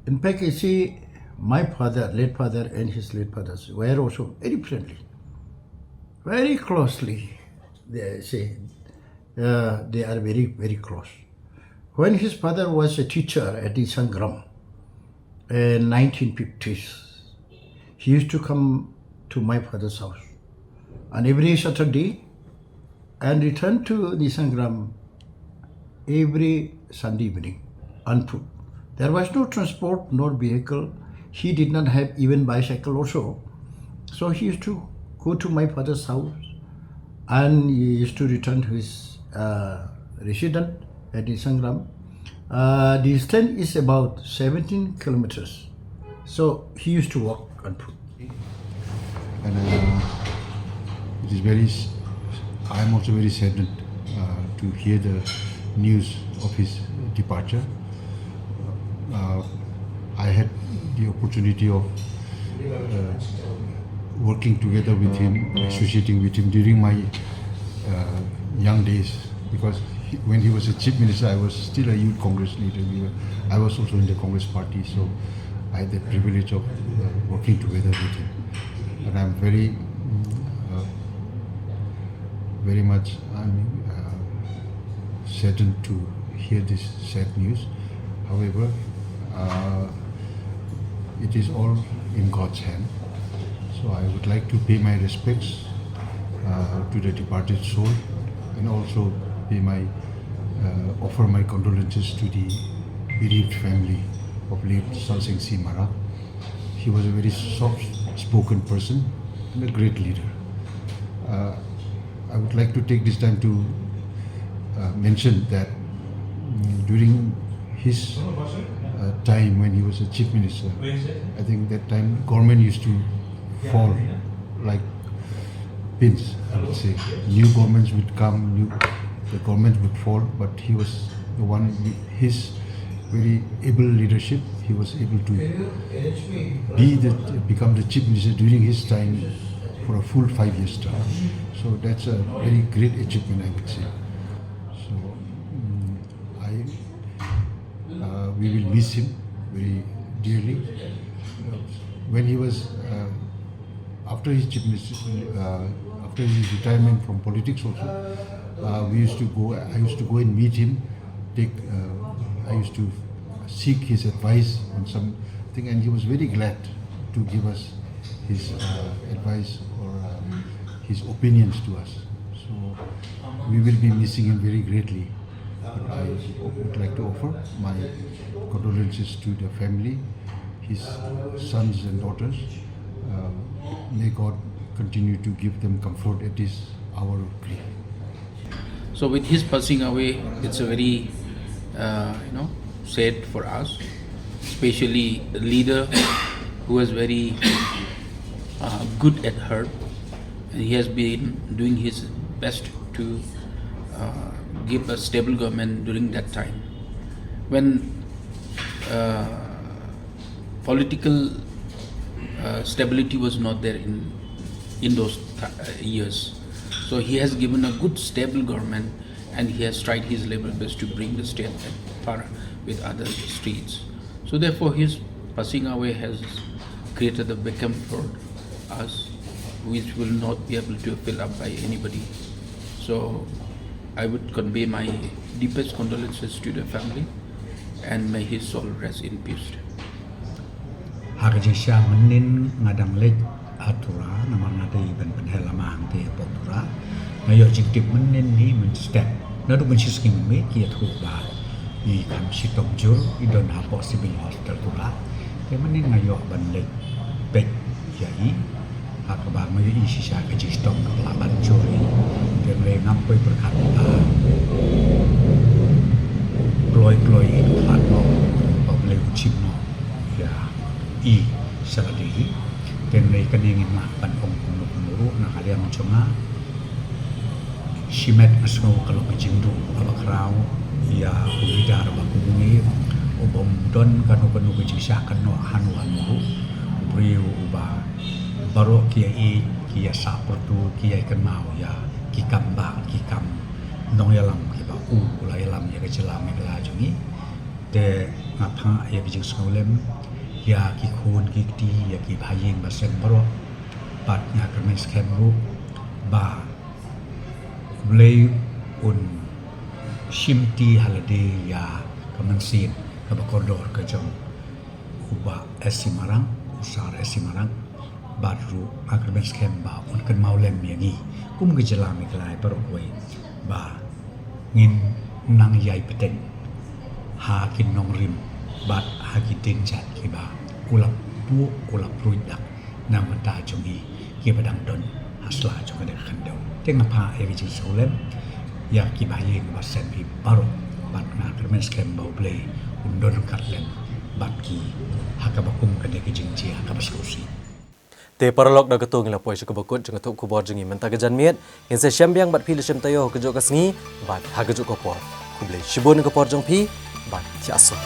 In fact, you see, my father, late father, and his late fathers were also very friendly, very closely. They say uh, they are very, very close. When his father was a teacher at the Sangram in nineteen fifties, he used to come to my father's house on every Saturday and return to Nisangram every Sunday evening on foot. There was no transport nor vehicle. He did not have even bicycle also. So he used to go to my father's house and he used to return to his uh, residence at Nisangram. Uh, the distance is about seventeen kilometers. So he used to walk on foot. And uh, it is very, I am also very saddened uh, to hear the news of his departure. Uh, I had the opportunity of uh, working together with him, associating with him during my uh, young days, because he, when he was a chief minister, I was still a youth Congress leader. We were, I was also in the Congress party, so I had the privilege of uh, working together with him. And I'm very, uh, very much, I mean, uh, saddened to hear this sad news. However, uh, it is all in God's hand. So I would like to pay my respects uh, to the departed soul and also pay my uh, offer my condolences to the bereaved family of late Sarsing C Marak. He was a very soft spoken person and a great leader. Uh, I would like to take this time to uh, mention that mm, during his uh, time when he was a chief minister, I think that time government used to fall like pins, I would say. New governments would come, new, the government would fall, but he was the one, his very able leadership, he was able to be the, become the chief minister during his time for a full five years term. So that's a very great achievement, I would say. So mm, I, uh, we will miss him very dearly. When he was, uh, after his chief minister, uh, after his retirement from politics also, uh, we used to go, I used to go and meet him, take, uh, I used to seek his advice on something, and he was very glad to give us his, uh, advice or, um, his opinions to us. So we will be missing him very greatly. But I would like to offer my condolences to the family, his sons and daughters. Uh, may God continue to give them comfort at this hour of grief. So with his passing away, it's a very, uh, you know, sad for us, especially a leader who was very, uh, good at heart. And he has been doing his best to, uh, give a stable government during that time when, uh, political, uh, stability was not there in in those th- uh, years. So he has given a good stable government, and he has tried his level best to bring the state at par with other states. So therefore, his passing away has created a vacuum for us, which will not be able to fill up by anybody. So I would convey my deepest condolences to the family, and may his soul rest in peace. Ha ka jingshisha mynnin nga dang leit ha Tura, namar nga dei ban pynheh lama hangtei hapoh Tura. Nga ïoh jingtip mynnin hi mynstep. Naduh mynshisngi mynmiet ki ïathuh ba i kham shitom jur, i don hapoh Civil Hospital Tura. Te mynnin nga ïoh ban leit peit ïa i. Ha kaba nga ïohi shisha ka jingshitom kaba lah ban jur i. Te hynrei ngam poi pyrkhat ba kloi kloi i khlad noh, ba U Blei un shim noh ïa i sha lade hi. Te hynrei kane ngim lah ban ong kumno kumno ruh na ka liang jong nga. Shimet nga sngew ka long ka jingduh kaba khraw ïa u leader ba kum une, u bym don kano kano ka jingshah kynnoh hano hano ruh. U briew uba baroh ki ïa ïeit, ki ïa sah pyrthei, ki ïa kynmaw ïa ki kam bah, ki kam nongïalam kiba u u la ïalam ïa ka jylla Meghalaya jong ngi. Te nga phah ïa ka jingsngewlem ïa ki khun ki kti, ïa ki bahaïing bahasem baroh, bad nga kyrmen skhem ruh ba U Blei un shimti ha lade ïa ka mynsiem kaba kordor ka jong u Bah S C Mahrang, u Sir S C Mahrang, bad ruh nga kyrmen skhem ba un kynmaw lem ïa ngi kum ka jylla Meghalaya baroh kawei ba ngin nang ïai bteng ha ki nongrim bad ha ki dienjat kiba u la buh u la pynlong dak na ka bynta jong ngi kiba dang don ha sla jong kane ka khyndew. Te nga phah ïa ka jingsngewlem ïa ki bahaïing bahasem hi baroh, bad nga kyrmen skhem ba U Blei un don ryngkat lem bad ki ha kaba kum kane ka jingjia kaba sngewsih. Te paralok, da kato ngi la poi sha kaba kut jong ka thup khubor jong ngi mynta ka janmiet. Ngin sa ïashem biang bad phi lyngba shem taïew ha kajuh ka sngi bad ha kajuh ka por. Khublei shibun ka por jong phi bad thiah suk.